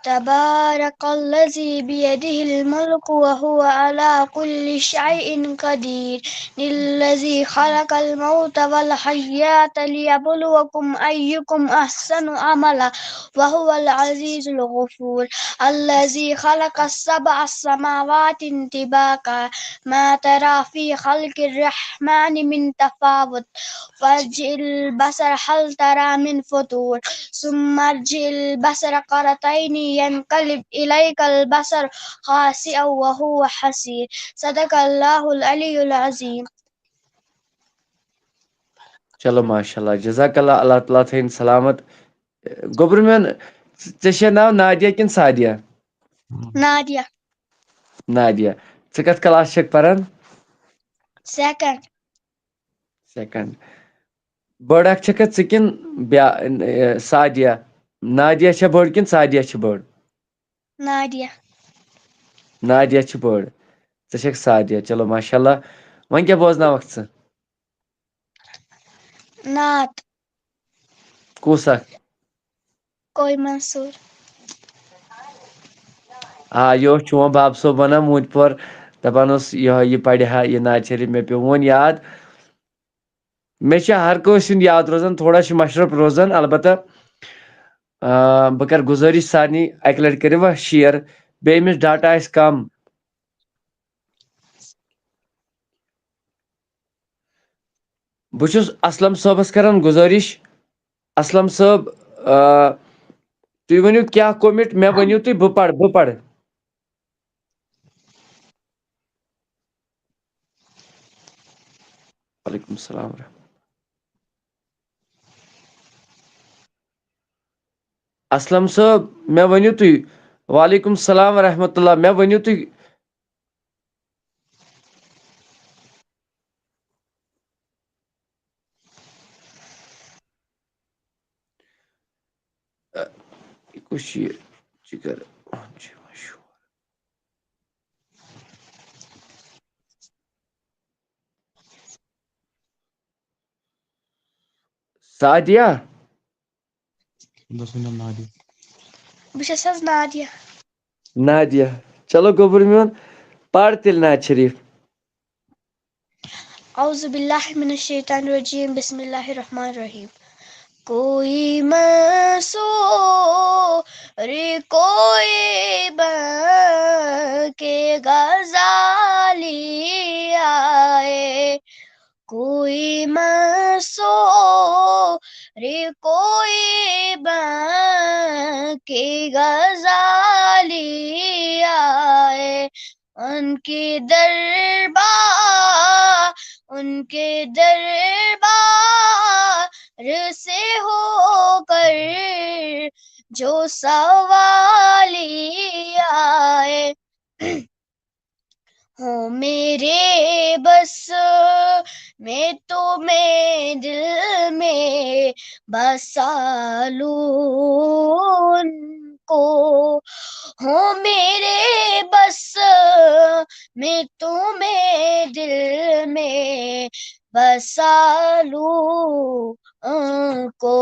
تبارک الذی بیدہ الملک وهو علی کل شیء قدیر، الذی خلق الموت والحیات لیبلوکم ایکم احسن عملا وهو العزیز الغفور، الذی خلق سبع سماوات طباقا ما ترى في خلق الرحمن من تفاوت، فارجع البصر هل ترى من فطور، ثم ارجع البصر كرتين ينقلب إليك البصر خاسئا وهو حسير۔ صدق الله العلي العظيم۔ چلو، ماشاءاللہ، جزاک اللہ، اللہ تعالیٰ تھٲیِن سلامت۔ گوٚبُر میون، ژےٚ چھےٚ ناو نادیہ کِنہٕ سعدیہ؟ نادیہ۔ نادیہ، ژٕ کتھ کلاس چھکھ پران؟ سیکنڈ۔ سیکنڈ۔ بٔڑ اکھ چھکھا ژٕ کِنہٕ بیا-، اے، سعدیہ؟ نادیہ چھےٚ بٔڑ کِنہٕ سعدیہ چھِ بٔڑ؟ نادیہ۔ نادیہ چھِ بٔڑ، ژٕ چھکھ سعدیہ۔ چلو، ماشاءاللہ۔ وۄنۍ کیٛاہ بوزناوکھ ژٕ؟ نعت۔ کُس اکھ؟ کوی منصور۔ آ، یہِ اوس چون باب صٲب ونان موٗنتۍ پور، دپان اوس یِہوٚے، یہِ پرِ ہا یہِ نعت شریف، مےٚ پیوٚو وۄنۍ یاد۔ مےٚ چھِ ہر کٲنٛسہِ ہُنٛد یاد روزان، تھوڑا چھُ مشرف روزان، البتہ، آ، بہٕ کرٕ گُزٲرِش سارنٕے، اکہِ لٹہِ کٔرِو وۄنۍ شیئر، بیٚیہِ ییٚمِس ڈاٹا آسہِ کم۔ بہٕ چھُس اسلم صٲبس کران گُزٲرِش۔ اسلم صٲب، آ، تُہۍ ؤنِو کیٛاہ کوٚمِٹ، مےٚ ؤنِو تُہۍ، بہٕ پرٕ، بہٕ پرٕ۔ وعلیکم السلام ورحمۃ اللہ۔ اسلم صٲب، مےٚ ؤنِو تُہۍ۔ وعلیکم السلام ورحمۃ اللہ، مےٚ ؤنِو تُہۍ۔ اَ، یہِ کُس چھُ یہِ؟ ژٕ کر، اَہَن چھُ یِوان شور۔ سعدیہ؟ بس ؤنِو نادیہ۔ بہٕ چھَس حظ نادیہ۔ نادیہ۔ چلو گوٚبُر میون، پَر تیٚلہِ نعت شریٖف۔ اعوذ باللہ من الشیطان الرجیم، بسم اللہ الرحمن الرحیم۔ کوئی منصور، کوئی بانکِ غزالی آئے، کوئی منصور، کوئی بانکِ غزالی वाली आए, उनके दरबार, उनके दरबार से होकर जो सवाली आए। हो मेरे बस में, तुम्हें दिल में बसा लूं उनको। हो मेरे बस में, तुम्हें दिल में बसा लूं उनको।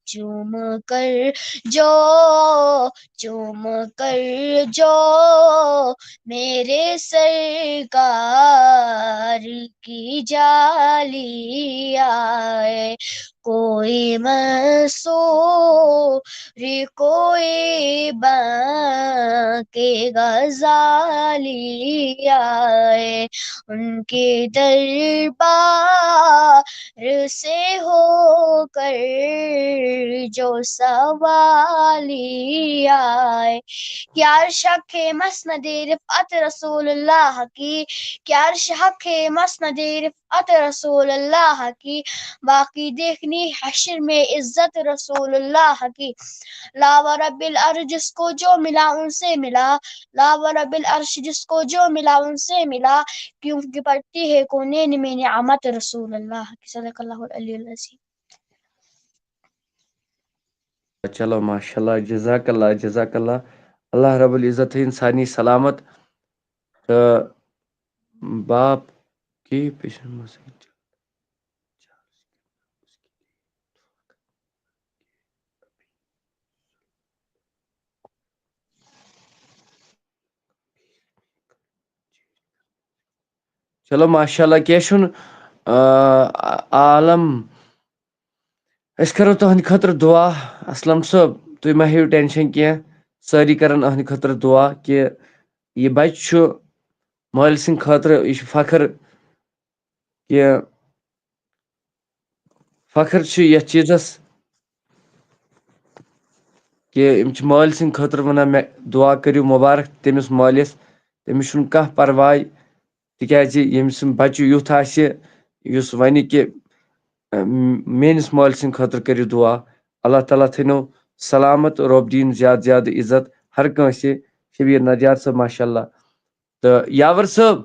चूम कर जो, चूम कर जो मेरे सरकार की जाली आए, कोई मंसूर, कोई बांके गजाली आए, उनके दरबार से होकर जो सवाली आए। کیٛاہ عرشہ خیمس نہ دے رفعت رسول اللہ کی، کیٛاہ عرشہ خیمس نہ دے رفعت رسول اللہ کی، باقی دیکھنی حشر میں عزت رسول اللہ کی۔ لا و رب العرش جس کو جو ملا ان سے ملا، لا و رب العرش جس کو جو ملا ان سے ملا، کیونکہ پڑتی ہے کونین میں نعمت رسول اللہ کی۔ صدق اللہ العلی العظیم۔ چلو ماشاءاللہ، جزاک اللہ، جزاک اللہ۔ اللہ رب العزت تھٲیِن سارنٕے سلامت۔ تہٕ باپ کی پیشن مسجد۔ چلو ماشاءاللہ، کینٛہہ چھُنہٕ۔ آ، عالم، أسۍ کرو تُہنٛدِ خٲطرٕ دُعا۔ اسلم صٲب، تُہۍ مہ ہیٚیِو ٹینشن کینٛہہ، سٲری کرن أہنٛدِ خٲطرٕ دُعا کہِ یہِ بچہِ چھُ مٲلۍ سٕنٛدِ خٲطرٕ، یہِ چھُ فخر کہِ فخر چھُ یتھ چیٖزس کہِ یِم چھِ مٲلۍ سٕنٛدِ خٲطرٕ ونان، مےٚ دُعا کٔرِو مُبارک تٔمِس مٲلِس، تٔمِس چھُنہٕ کانٛہہ پرواے، تِکیازِ ییٚمۍ سُنٛد بچہِ یُتھ آسہِ، یُس ونہِ کہِ، اَم، میٲنِس مٲلۍ سٕنٛدِ خٲطرٕ کٔرِو دُعا۔ اللہ تعالیٰ تھٲینو سلامت، رۄب دِیِن زیادٕ زیادٕ عزت ہر کٲنٛسہِ۔ شبیر نجار صٲب، ماشاءاللہ۔ تہٕ یاور صٲب،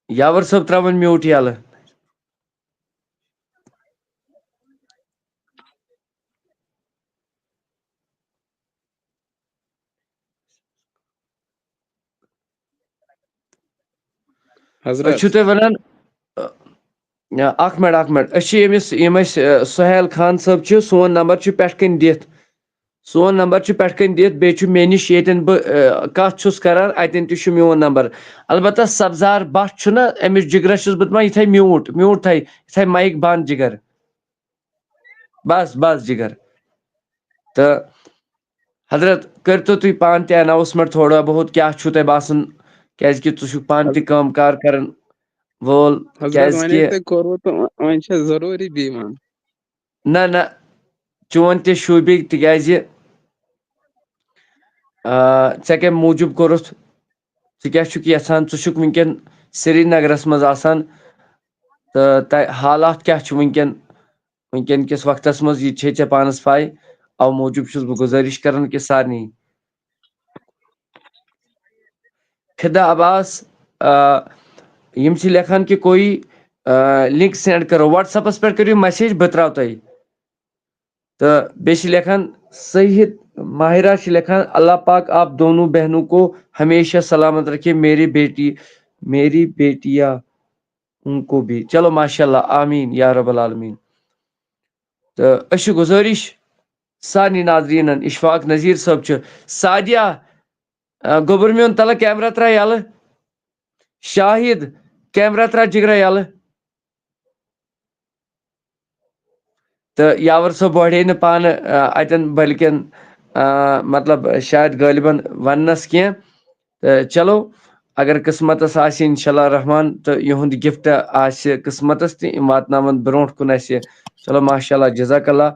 یاور صٲب ترٛاوُن میوٗٹ یَلہٕ۔ أسۍ حضرت۔ چھِو تۄہہِ وَنان، اَ، اَکھ مِنٹ، اَکھ مِنٹ۔ أسۍ چھِ ییٚمِس، یِم أسۍ، اَ، سُہیل خان صٲب چھِ، سون نمبر چھُ پٮ۪ٹھ کَنۍ دِتھ۔ سون نمبر چھُ پٮ۪ٹھ کَنۍ دِتھ، بیٚیہِ چھُ مےٚ نِش ییٚتٮ۪ن بہٕ، اَ، کَتھ چھُس کَران، اَتٮ۪ن تہِ چھُ میون نمبر۔ البتہ سبزار بٹ چھُنہ، أمِس جِگرَس چھُس بہٕ دَپان، یہِ تھاوِ میوٗٹ، میوٗٹ تھاوِ، یہِ تھاوِ مایِک بنٛد جِگر۔ بس، بس جِگر۔ تہٕ حضرت، کٔرۍتو تُہۍ پانہٕ تہِ اناؤنسمنٹ تھوڑا بہت، کیٛاہ چھُو تۄہہِ باسان؟ کیٛازِ کہِ ژٕ چھُکھ پانہٕ تہِ کٲم کار کرن وول، حضرت، کیٛازِ وۄنۍ کہِ ییٚلہِ تۄہہِ کوٚروٕ تہٕ وۄنۍ چھےٚ ضروٗری بیٚیہِ وَن۔ نہ، نہ، چون تہِ شوٗبہِ، تِکیٛازِ، آ، ژےٚ کَمہِ موٗجوٗب کوٚرُتھ؟ ژٕ کیٛاہ چھُکھ یَژھان؟ ژٕ چھُکھ وٕنکٮ۪ن سرینگرَس منٛز آسان، تہٕ تَ-، حالات کیٛاہ چھِ وٕنکٮ۪ن؟ وٕنکٮ۪ن کِس وقتَس منٛز، یہِ تہِ چھے ژےٚ پانَس پَے، اَوٕ موٗجوٗب چھُس بہٕ گُزٲرِش کران کہِ سارنٕے۔ فدا عباس، آ، یِم چھِ لیکھان کہِ کوئی، آ، لنک سینڈ کرو، WhatsApp-س پٮ۪ٹھ کٔرِو مسیج، بہٕ ترٛاوٕ تۄہہِ۔ تہٕ بیٚیہِ چھِ لیکھان سعید ماہرہ چھِ لیکھان، اللہ پاک آپ دونوں بہنوں کو ہمیشہ سلامت رکھے، میری بیٹی، میری بیٹیاں ان کو بھی۔ چلو ماشاءاللہ، آمین یا رب العالمین۔ تہٕ أسۍ چھِ گُزٲرِش سارنٕے ناظریٖنن، اشفاق نذیر صٲب چھُ، سعدیہ، آ، گوٚبُر میون تلہٕ کیمرہ ترٛاو یَلہٕ، شاہد کیمرہ ترٛاو جِگرا یَلہٕ۔ تہٕ یاور صٲب بۄڑے نہٕ پانہٕ، آ، اَتٮ۪ن، بلکن، آ، مطلب، شاید غٲلبن وننس کینٛہہ۔ تہٕ چلو، اگر قٕسمتس آسہِ، انشاءاللہ رحمان، تہٕ یِہُنٛد گفٹ آسہِ قٕسمتس، تہٕ یِم واتناون برونٛٹھ کُن اَسہِ۔ چلو، ماشاءاللہ، جزاک اللہ۔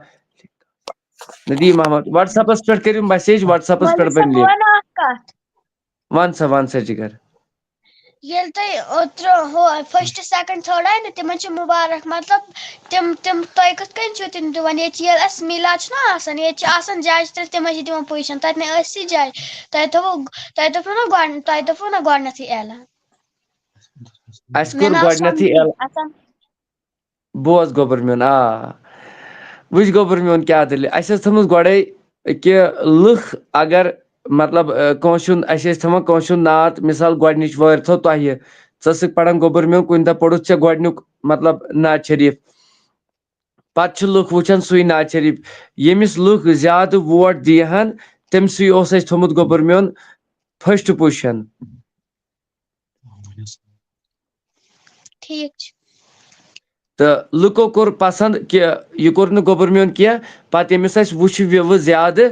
ندیم احمد، WhatsApp-س پٮ۪ٹھ کٔرِو message، WhatsApp-س پٮ۪ٹھ بَنہِ link۔ وَن اَکھ کَتھ۔ وَن سا، وَن سا جِگر۔ ییٚلہِ تۄہہِ اوترٕ ہُہ first second third آے نہ، تِمن چھُ مُبارک۔ مطلب، تِم تِم تۄہہِ کِتھ کٔنۍ چھِو تِم دِوان؟ ییٚتہِ چھِ، ییٚلہِ اَسہِ میٖلاد چھُنہ آسان، ییٚتہِ چھِ آسان judge تہِ، تِمن چھِ دِوان position۔ تَتہِ نَے ٲسۍ جج، تۄہہِ دوٚپوُ تۄہہِ دوٚپوُ نہ گۄڈٕ تۄہہِ دوٚپوُ نہ گۄڈٕنٮ۪تھٕے اعلان۔ اَسہِ کوٚر گۄڈٕنٮ۪تھٕے اعلان۔ بوز گوٚبُر میون، آ۔ وٕچھ گوٚبُر میون کیٛاہ دٔلیٖل۔ اَسہِ ٲس تھٲومٕژ گۄڈَے کہِ لُکھ اگر، مطلب، کٲنٛسہِ ہُنٛد، اَسہِ ٲسۍ تھاوان کٲنٛسہِ ہُنٛد نعت، مثال، گۄڈٕنِچ وٲرۍ تھٲو تۄہہِ، ژٕ ٲسٕکھ پَران گوٚبُر میون، کُنہِ دۄہ پوٚرُتھ ژےٚ گۄڈٕنیُک، مطلب، نعت شریٖف۔ پَتہٕ چھِ لُکھ وٕچھان سُے نعت شریٖف، ییٚمِس لُکھ زیادٕ vote دِیہِ ہَن، تٔمۍ سٕے اوس اَسہِ تھوٚمُت گوٚبُر میون first position۔ ٹھیٖک چھُ۔ تہٕ لُکو کوٚر پسنٛد کہِ یہِ کوٚر نہٕ گوٚبُر میون کینٛہہ۔ پتہٕ ییٚمِس اَسہِ وٕچھ view زیادٕ،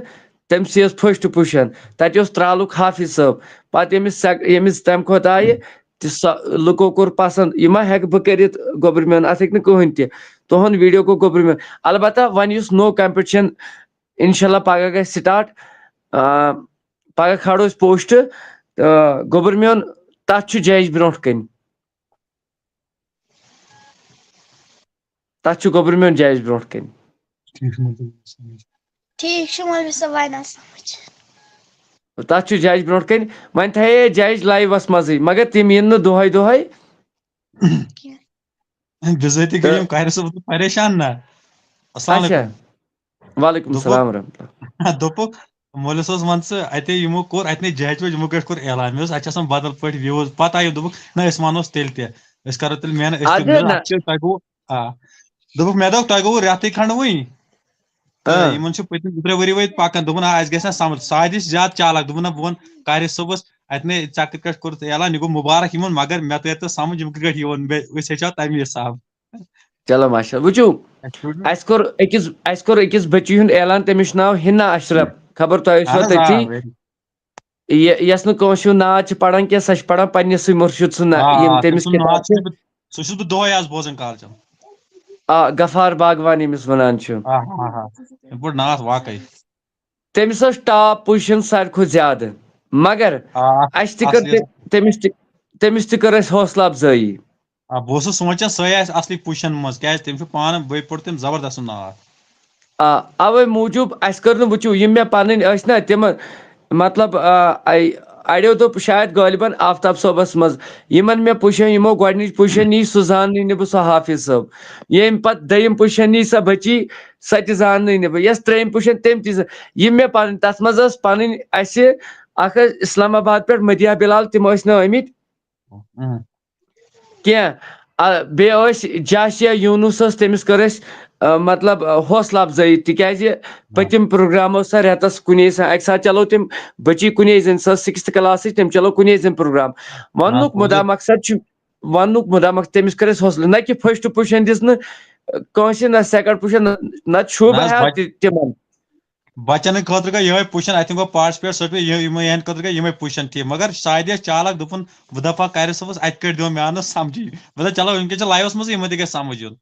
تٔمۍ سٕے ٲس first position۔ تَتہِ اوس ترٛالُک حافظ صٲب۔ پتہٕ ییٚمِس سٮ۪ک-، ییٚمِس تَمہِ کھۄتہٕ آیہِ، تہِ سۄ لُکو کوٚر پسنٛد۔ یہِ ما ہٮ۪کہٕ بہٕ کٔرِتھ گوٚبُر میون؟ اَتھ ہیٚکہِ نہٕ کٕہٕنۍ تہِ۔ تُہُنٛد video گوٚو گوٚبُر میون۔ البتہ وۄنۍ یُس نوٚو competition، انشاءاللہ پگاہ گژھِ start۔ آ، پگاہ کھالو أسۍ post، آ، گوٚبُر میون، تَتھ چھُ judge برونٛٹھ کَنہِ۔ تَتھ چھُ گوٚبُر میون judge برونٛٹھ کَنہِ۔ ٹھیٖک چھُ، مےٚ توٚر سمجھ۔ ٹھیٖک چھُ، مولوی صٲب، وۄنۍ آو سمجھ۔ تَتھ چھُ judge برونٛٹھ کَنہِ۔ وۄنۍ تھایے judge live-س منٛزٕے، مگر تِم یِن نہٕ دۄہَے دۄہَے۔ بِذٲتی گٔے یِم قارِ صٲب پریشان نہ۔ السلام اچھا۔ علیکم۔ وعلیکم دوٚپُکھ، السلام ورحمۃ اللہ۔ دوٚپُکھ، مولوی صٲبَس وَن ژٕ، اَتے یِمو کوٚر، اَتہِ نے judge ویج، یِمو کیٛاہ کوٚر اعلان؟ مےٚ اوس اَتہِ چھِ آسان بدل پٲٹھۍ views۔ پَتہٕ آیہِ، دوٚپُکھ، نہ، أسۍ وَنوس تیٚلہِ تہِ، أسۍ کَرو تیٚلہِ محنت، أسۍ اَدٕ تہِ محنت۔ نہ۔ اَتھ چھِ تۄہہِ گوٚو، آ۔ دوٚپُکھ، مےٚ دوٚپ، تۄہہِ گوٚو رٮ۪تھٕے کھنٛڈ وٕنۍ۔ تہٕ آ۔ یِمن چھُ پٔتمہِ زٕ ترٛےٚ ؤری وٲتۍ پَکان۔ دوٚپُن، آ، اَسہِ گژھِ نہ سَمٕجھ۔ سعدی چھِ زیادٕ چالاک۔ دوٚپُن، نہ، بہٕ وَنہٕ قارِ صٲبَس، اَتہِ نے ژےٚ کِتھ کٲٹھۍ کوٚرُتھ اعلان، یہِ گوٚو مُبارک یِمن، مگر مےٚ تہِ ٲسۍ نہٕ سَمٕجھ، یِم کِتھ کٲٹھۍ یِوان، مےٚ، أسۍ ہیٚچھو تَمی حساب۔ چلو ماشاء اللہ۔ وٕچھِو، اَسہِ چھُ اَسہِ کوٚر أکِس، اَسہِ کوٚر أکِس بٔچی ہُنٛد اعلان، تٔمِس چھُ ناو حنا اشرف۔ خبر تۄہہِ ٲسوا اہن حظ، آ، تٔتی؟ very۔ یہِ، یَس نہٕ کٲنٛسہِ ہُنٛد ناو چھِ پَران کینٛہہ، سۄ چھِ پَران پننِسٕے مُرشِد سُنٛد ناو، آ، یِم آ، تٔمۍ تٔمِس سُنٛد کِتاب ناو چھُ چھِ۔ مےٚ، سُہ چھُس بہٕ دۄہے آز بوزان کالچن۔ آ، غفار باغوان ییٚمِس وَنان چھِ۔ آ، آ، آ، یِتھ پٲٹھۍ ناو واقعی۔ تٔمِس ٲس top position ساروی کھۄتہٕ زیادٕ، مگر آ، اَسہِ تہِ اَصلی کٔر تٔمِس تہِ، تٔمِس تہِ کٔر اَسہِ حوصلہٕ افزٲیی۔ آ، بہٕ اوسُس سونٛچان، سۄے آسہِ اَصلی position منٛز، کیٛازِ تٔمۍ چھُ پانہٕ، بیٚیہِ پوٚر تٔمۍ زبردست ناو۔ آ، اَوَے موٗجوٗب اَسہِ کٔر نہٕ، وٕچھِو، یِم مےٚ پَنٕنۍ ٲسۍ نہ، تِم، مطلب، آ، اَ-، اَڑیو دوٚپ شاید غٲلباً آفتاب صٲبَس منٛز، یِمَن مےٚ position، یِمو گۄڈٕنِچ position نی، سُہ زاننٕے نہٕ بہٕ سُہ حافظ صٲب۔ ییٚمۍ پَتہٕ دوٚیِم position نی سۄ بٔچی، سۄ تہِ زاننٕے نہٕ بہٕ۔ یۄس ترٛیٚیِم position، تٔمۍ تہِ زا-، یِم مےٚ پَنٕنۍ، تَتھ منٛز ٲس پَنٕنۍ اَسہِ اَکھ ٲس اِسلام آباد پٮ۪ٹھ مدیہ بلال، تِم ٲسۍ نہٕ آمٕتۍ۔ اۭں۔ کینٛہہ۔ آ، بیٚیہِ ٲسۍ جاسیہ یوٗنُس ٲس، تٔمِس کٔر اَسہِ، آ، مطلب، آ، حوصلہٕ افزٲیی، تِکیٛازِ پٔتِم program اوس سۄ رٮ۪تَس کُنے سا-، اَکہِ ساتہٕ چلو تٔمۍ بٔچی کُنے زٔنۍ، سۄ ٲس sixth class-ٕچ، تٔمۍ چلو کُنے زٔنۍ program۔ وَننُک پوٚز۔ مُدا مقصد چھُ، وَننُک مُدا مقصد، تٔمِس کٔر اَسہِ حوصلہٕ، نہ کہِ first position دِژ نہٕ کٲنٛسہِ، نہ second position، نہ، نَتہٕ شوٗبہٕ نہ حظ، ہا بَچ-، تہِ تِمَن۔ بَچَن ہٕنٛدِ خٲطرٕ گٔے یِہوٚے position، اَتہِ گوٚو participate سۄ پیٚیہِ یہِ-، یِمَن یِہٕنٛدِ خٲطرٕ گٔے یِمَے position ٹھیٖک۔ مگر شاید ٲسۍ چالاک، دوٚپُن، بہٕ دَپہٕ ہا قارِ صٲبَس، اَتہِ کٔرۍ دِوان مےٚ آو نہٕ سَمجھی۔ مےٚ دوٚپ، چلو، وٕنکٮ۪ن چھِ live-َس منٛز، یِمَن تہِ گژھِ سَمجھ یُن۔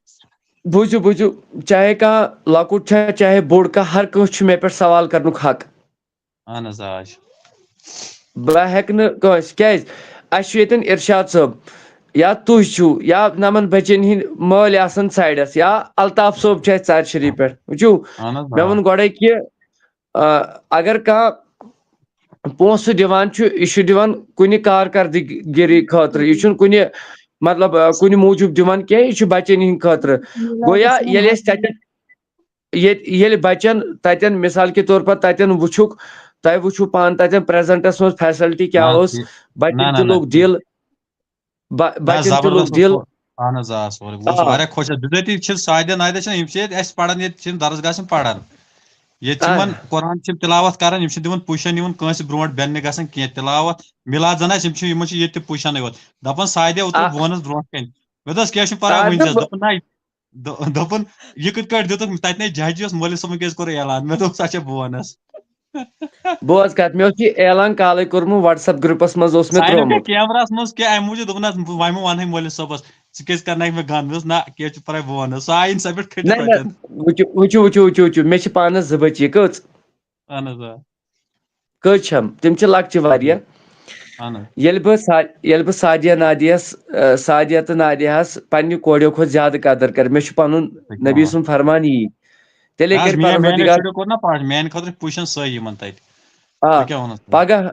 بوٗزِو، بوٗزِو، چاہے کانٛہہ لۄکُٹ چھا، چاہے بوٚڑ کانٛہہ، ہر کٲنٛسہِ چھُ مےٚ پٮ۪ٹھ سوال کرنُک حق۔ اہن حظ، آ، چھُ۔ بہٕ ہٮ۪کہٕ نہٕ کٲنٛسہِ، کیٛازِ؟ اَسہِ چھُ ییٚتٮ۪ن ارشاد صٲب، یا تُہۍ چھِو، یا نَمَن بَچَن ہِنٛدۍ مٲلۍ آسَن side-َس، یا الطاف صٲب چھُ اَسہِ ژارِ شریٖف پٮ۪ٹھ۔ وٕچھِو، اہن حظ، مےٚ آ۔ ووٚن گۄڈَے کہِ، آ، اگر کانٛہہ پونٛسہٕ دِوان چھُ، یہِ چھُ دِوان کُنہِ کارکردگی خٲطرٕ، یہِ چھُنہٕ کُنہِ، مطلب، آ، کُنہِ موٗجوٗب دِوان کینٛہہ، یہِ چھُ بَچَن ہِنٛدِ خٲطرٕ۔ گویا ییٚلہِ أسۍ تَتٮ۪ن ییٚتہِ ییٚلہِ بَچَن تَتٮ۪ن، مثال کے طور پر، تَتٮ۪ن وٕچھُکھ، تۄہہِ وٕچھِو پانہٕ تَتٮ۪ن present-َس منٛز facility کیٛاہ نہ، اوس، ٹھیٖک۔ بَچَن نہ، نہ، تہِ نہ، لوٚگ ٹھیٖک۔ دِل، بَ-، نہ، بَچَن تہِ لوٚگ زبردست اوس دِل۔ سورُے۔ اہن حظ، آ، سورُے۔ بہٕ اوسُس آ۔ واریاہ خۄش حظ۔ بِذٲتی چھِ سعدیہ نادیہ چھِنہ، یِم چھِ ییٚتہِ اَسہِ پَران، ییٚتہِ چھِ یِم درس گاہ چھِ یِم پَران۔ ییٚتہِ چھِ آ۔ یِمَن قرآن چھِ یِم تِلاوت کَران، یِم چھِ دِوان position، یِوان کٲنٛسہِ برونٛٹھ بیٚہنہٕ گژھان کینٛہہ۔ تِلاوت میٖلاد زَن آسہِ، یِم چھِ، یِمَن چھِ ییٚتہِ تہِ position-ٕے یوت۔ دَپان سعدیہ اوترٕ آ۔ بہٕ وَنَس برونٛٹھ کَنہِ۔ مےٚ دوٚپُس، کیٛاہ چھُ پَران، آ، ؤنۍ تہٕ زٮ۪س؟ بہٕ دوٚپُن، نہ، دو-، دوٚپُن، یہِ کِتھ کٲٹھۍ دِتُکھ؟ تَتہِ نے ججہِ اوس، مولوی صٲبُن کیٛازِ کوٚر اعلان؟ مےٚ دوٚپُس، اچھا، بہٕ وَنَس۔ بوز کَتھ، مےٚ اوس یہِ اعلان کالے کوٚرمُت WhatsApp group-َس منٛز، اوس مےٚ سانہِ ترٛوومُت۔ camera-ہَس منٛز کیٛاہ، اَمہِ موٗجوٗب دوٚپُن، نہ، بہٕ وَنہٕ وَنہٕ ہے مولوی صٲبَس۔ ژٕ کیازِ کرناوکھ مےٚ گن؟ مےٚ اوس نہ کیازِ چھُ پران بہٕ ونہٕ، سُہ آیہِ اِنسان پٮ۪ٹھ کھٔٹِتھ نہ نہ وَتٮ۪ن۔ وٕچھِو وٕچھِو وٕچھِو وٕچھِو وٕچھِو مےٚ چھِ پانس زٕ بچی کٔژ اہن حظ آ۔ کٔژ چھم تِم چھِ لۄکچہِ واریاہ۔ اہن حظ۔ ییٚلہِ بہٕ سا ییٚلہِ بہٕ سعدیہ نادیہس، آ، سعدیہ تہٕ نادیہس پننہِ کورٮ۪و کھۄتہٕ زیادٕ قدر کرٕ، مےٚ چھُ پنُن نبی سُنٛد فرمان یی۔ تیٚلے نہ حظ، کرِ میٲنۍ میانٮ۪و پروردگار۔ شُریو کوٚر نہ پاٹھ، میانہِ خٲطرٕ پُشن سۄے یِمن تتہِ۔ آ بہٕ کیٛاہ وَنس تۄہہِ؟ پگاہ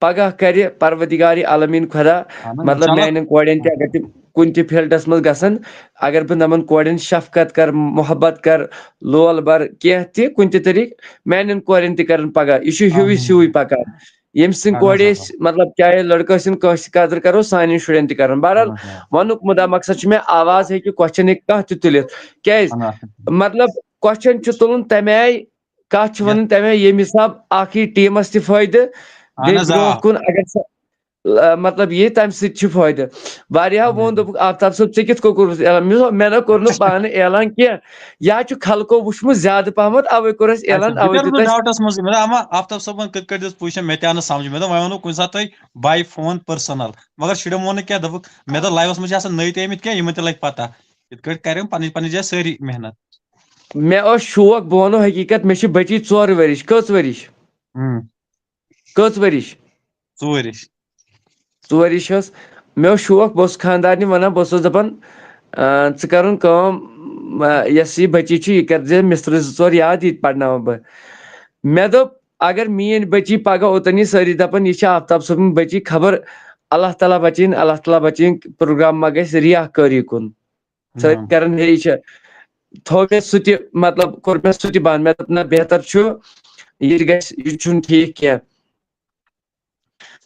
پگاہ کرِ پروردگار عالمین خدا، اہن حظ، مطلب انشاءاللہ۔ میانٮ۪ن کورٮ۪ن تہِ اگر تِم کُنہِ تہِ فیلڈس منٛز گژھن، اگر بہٕ نمن کورٮ۪ن شفقت کر، محبت کر، لول بر کینٛہہ تہِ کُنہِ تہِ طریقہٕ، میانٮ۪ن کورٮ۪ن تہِ کرن پگاہ۔ یہِ چھُ ہیوٗ اہن حظ۔ ہیوٗے پکان۔ ییٚمہِ سٕنٛدۍ اہن کورِ حظ، آ۔ أسۍ مطلب چاہے لڑکہٕ ٲسِن کٲنٛسہِ قدر کرو، سانٮ۪ن شُرٮ۪ن تہِ کرن۔ بہرحال اہن حظ، آ۔ ونُک مُدا مقصد چھُ مےٚ آواز ہیٚکہِ question ہیٚکہِ کانٛہہ تہِ تُلِتھ۔ کیازِ؟ اہن حظ۔ مطلب question چھُ تُلُن تمہِ آیہِ، کتھ چھِ یتھ ونٕنۍ تمہِ آیہِ ییٚمہِ حساب اکھ یی ٹیٖمس تہِ فٲیدٕ، اہن بیٚیہِ حظ، آ۔ برونٛہہ کُن اگر سۄ آ، مطلب یہِ تمہِ سۭتۍ چھُ فٲیدٕ۔ واریاہو اہن ووٚن حظ۔ دوٚپُکھ آفتاب صٲب ژےٚ کِتھ کٔنۍ کوٚرُتھ اعلان؟ مےٚ دوٚپ، مےٚ نہ کوٚر نہٕ پانہٕ اعلان کینٛہہ، یا چھُ خلقو وُچھمُت زیادٕ پہمتھ اوے کوٚر اسہِ اچھا، اعلان، بہٕ اوے کیٛاہ دیُت روٗدُس اسہِ۔ ڈاوٹس منٛز؟ مےٚ دوٚپ، اما آفتاب صٲبن کِتھ کٲٹھۍ دِژ پُش؟ مےٚ تہِ آو نہٕ سمجھ۔ مےٚ دوٚپ وۄنۍ ونو کُنہِ ساتہٕ تۄہہِ by phone personal، مگر شُرٮ۪ن ووٚن نہٕ کینٛہہ، دوٚپُکھ، مےٚ دوٚپ لایوس منٛز چھِ آسان نٔوۍ تہِ آمٕتۍ کینٛہہ، یِمن تہِ لگہِ پتہ۔ یِتھ کٲٹھۍ کرن پنٕنۍ پنٕنۍ جایہِ سٲری محنت۔ مےٚ اوس شوق، بہٕ ونو حقیقت، مےٚ چھِ بچی ژور ؤرِش۔ کٔژ ؤرِش؟ اۭں۔ کٔژ ؤرِش؟ ژوٗرِش۔ ژورِ چھَس۔ مےٚ اوس شوق، بہٕ اوسُس خانٛدارنہِ وَنان، بہٕ اوسُس دَپان، آ، ژٕ کَرُن کٲم، آ، یۄس یہِ بٔچی چھِ، یہِ کَر زِ مِسترِ زٕ ژور یاد، یہِ تہِ پَرناوَن بہٕ۔ مےٚ دوٚپ، اگر میٛٲنۍ بٔچی پَگاہ اوٚتَن یی، سٲری دَپَن، یہِ چھِ آفتاب صٲبٕنۍ بٔچی، خبر اللہ تعالیٰ بَچٲیِن، اللہ تعالیٰ بَچٲیِن، پروگرام ما گژھِ ریاکٲری کُن۔ سٲری ہاں۔ کَرَن، ہے، یہِ چھِ، تھوٚو مےٚ سُہ تہِ، مطلب، کوٚر مےٚ سُہ تہِ بنٛد۔ مےٚ دوٚپ، نہ، بہتر چھُ، یہِ تہِ گژھِ، یہِ چھُنہٕ ٹھیٖک کینٛہہ۔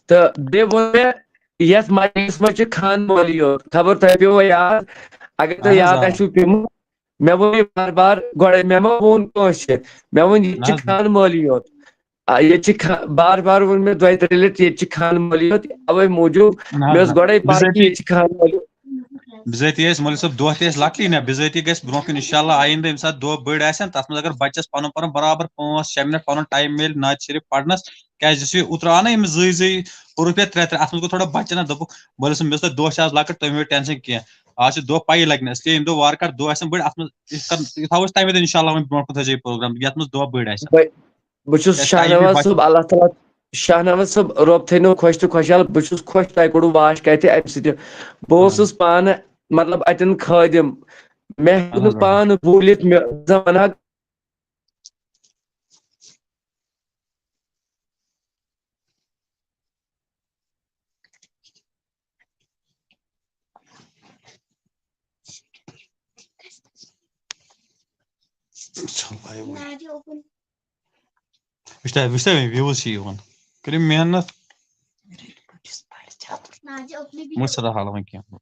تہٕ بیٚیہِ ووٚن مےٚ، یَتھ مجلِس منٛز چھِ خانہٕ مٲلی یوت۔ خبر تۄہہِ پیوٚوا یاد؟ اگر تۄہہِ اہن حظ، یاد آ۔ آسِوٕ پیوٚمُت، مےٚ ووٚن یہِ بار بار گۄڈَے، مےٚ ما ووٚن کٲنٛسہِ؟ مےٚ ووٚن، یہِ نہ چھِ حظ، نہ۔ خانہٕ مٲلی یوت۔ آ، ییٚتہِ چھِ خا-، بار بار ووٚن مےٚ دۄیہِ ترٛےٚ لَٹہِ، ییٚتہِ چھِ خانہٕ مٲلی یوت۔ اَوَے موٗجوٗب نہ مےٚ حظ، اوس نہ۔ گۄڈَے پَے کہِ بِذٲتی ییٚتہِ چھِ خانہٕ مٲلی یوت۔ بِذٲتی ٲسۍ مولوی صٲب دۄہ تہِ ٲسۍ لۄکٹی نہ، بِذٲتی گژھِ برونٛہہ کُن اِنشاءاللہ آیِندٕ ییٚمہِ ساتہٕ دۄہ بٔڑۍ آسن، تَتھ منٛز اگر بَچَس پَنُن پَنُن برابر پانٛژھ شےٚ مِنَٹ پَنُن ٹایم میلہِ، نہ صرف پَرنَس، کیٛازِ یُس یہِ اوترٕ آو نہ یِم زٕے زٕے حروٗف یا ترٛےٚ ترٛےٚ، اَتھ منٛز گوٚو تھوڑا بَچَن نہ، دوٚپُکھ، مولوی صٲب، مےٚ اوس تۄہہِ دۄہ چھِ آز لۄکٕٹ، تُہۍ مہٕ ہیٚیِو ٹٮ۪نشَن کینٛہہ، آز چھِ دۄہ پَیی لَگہِ نہٕ، اِسلیے ییٚمہِ دۄہ وارٕ کارٕ دۄہ آسن بٔڑۍ، اَتھ منٛز یہِ کَر-، یہِ تھاوو أسۍ تَمے دۄہ اِنشاءاللہ وۄنۍ برونٛہہ کُن تھٲیزیو یہِ پروگرام، یَتھ منٛز دۄہ بٔڑۍ آسن۔ بہٕ بہٕ چھُس کیٛازِ ٹایم چھُ شاہنواز بَچان۔ صٲب، اللہ تعالیٰ، شاہنواز صٲب، رۄب تھٲینو خۄش تہٕ خۄشحال۔ بہٕ چھُس خۄش، تۄہہِ کوٚڑوٕ واش کَتہِ اَمہِ سۭتۍ۔ بہٕ اہن حظ۔ اوسُس پانہٕ، مطلب، اَتٮ۪ن خٲدِم۔ مےٚ ہیوٚک اہن نہٕ حظ، اہن حظ۔ پانہٕ بوٗلِتھ، مےٚ زَن وَنہٕ ہا۔ وٕچھتہ، وٕچھتہ وۄنۍ views چھِ یِوان۔ کٔرِو محنت۔ مہ چھِ سَداہ حال وۄنۍ کینٛہہ۔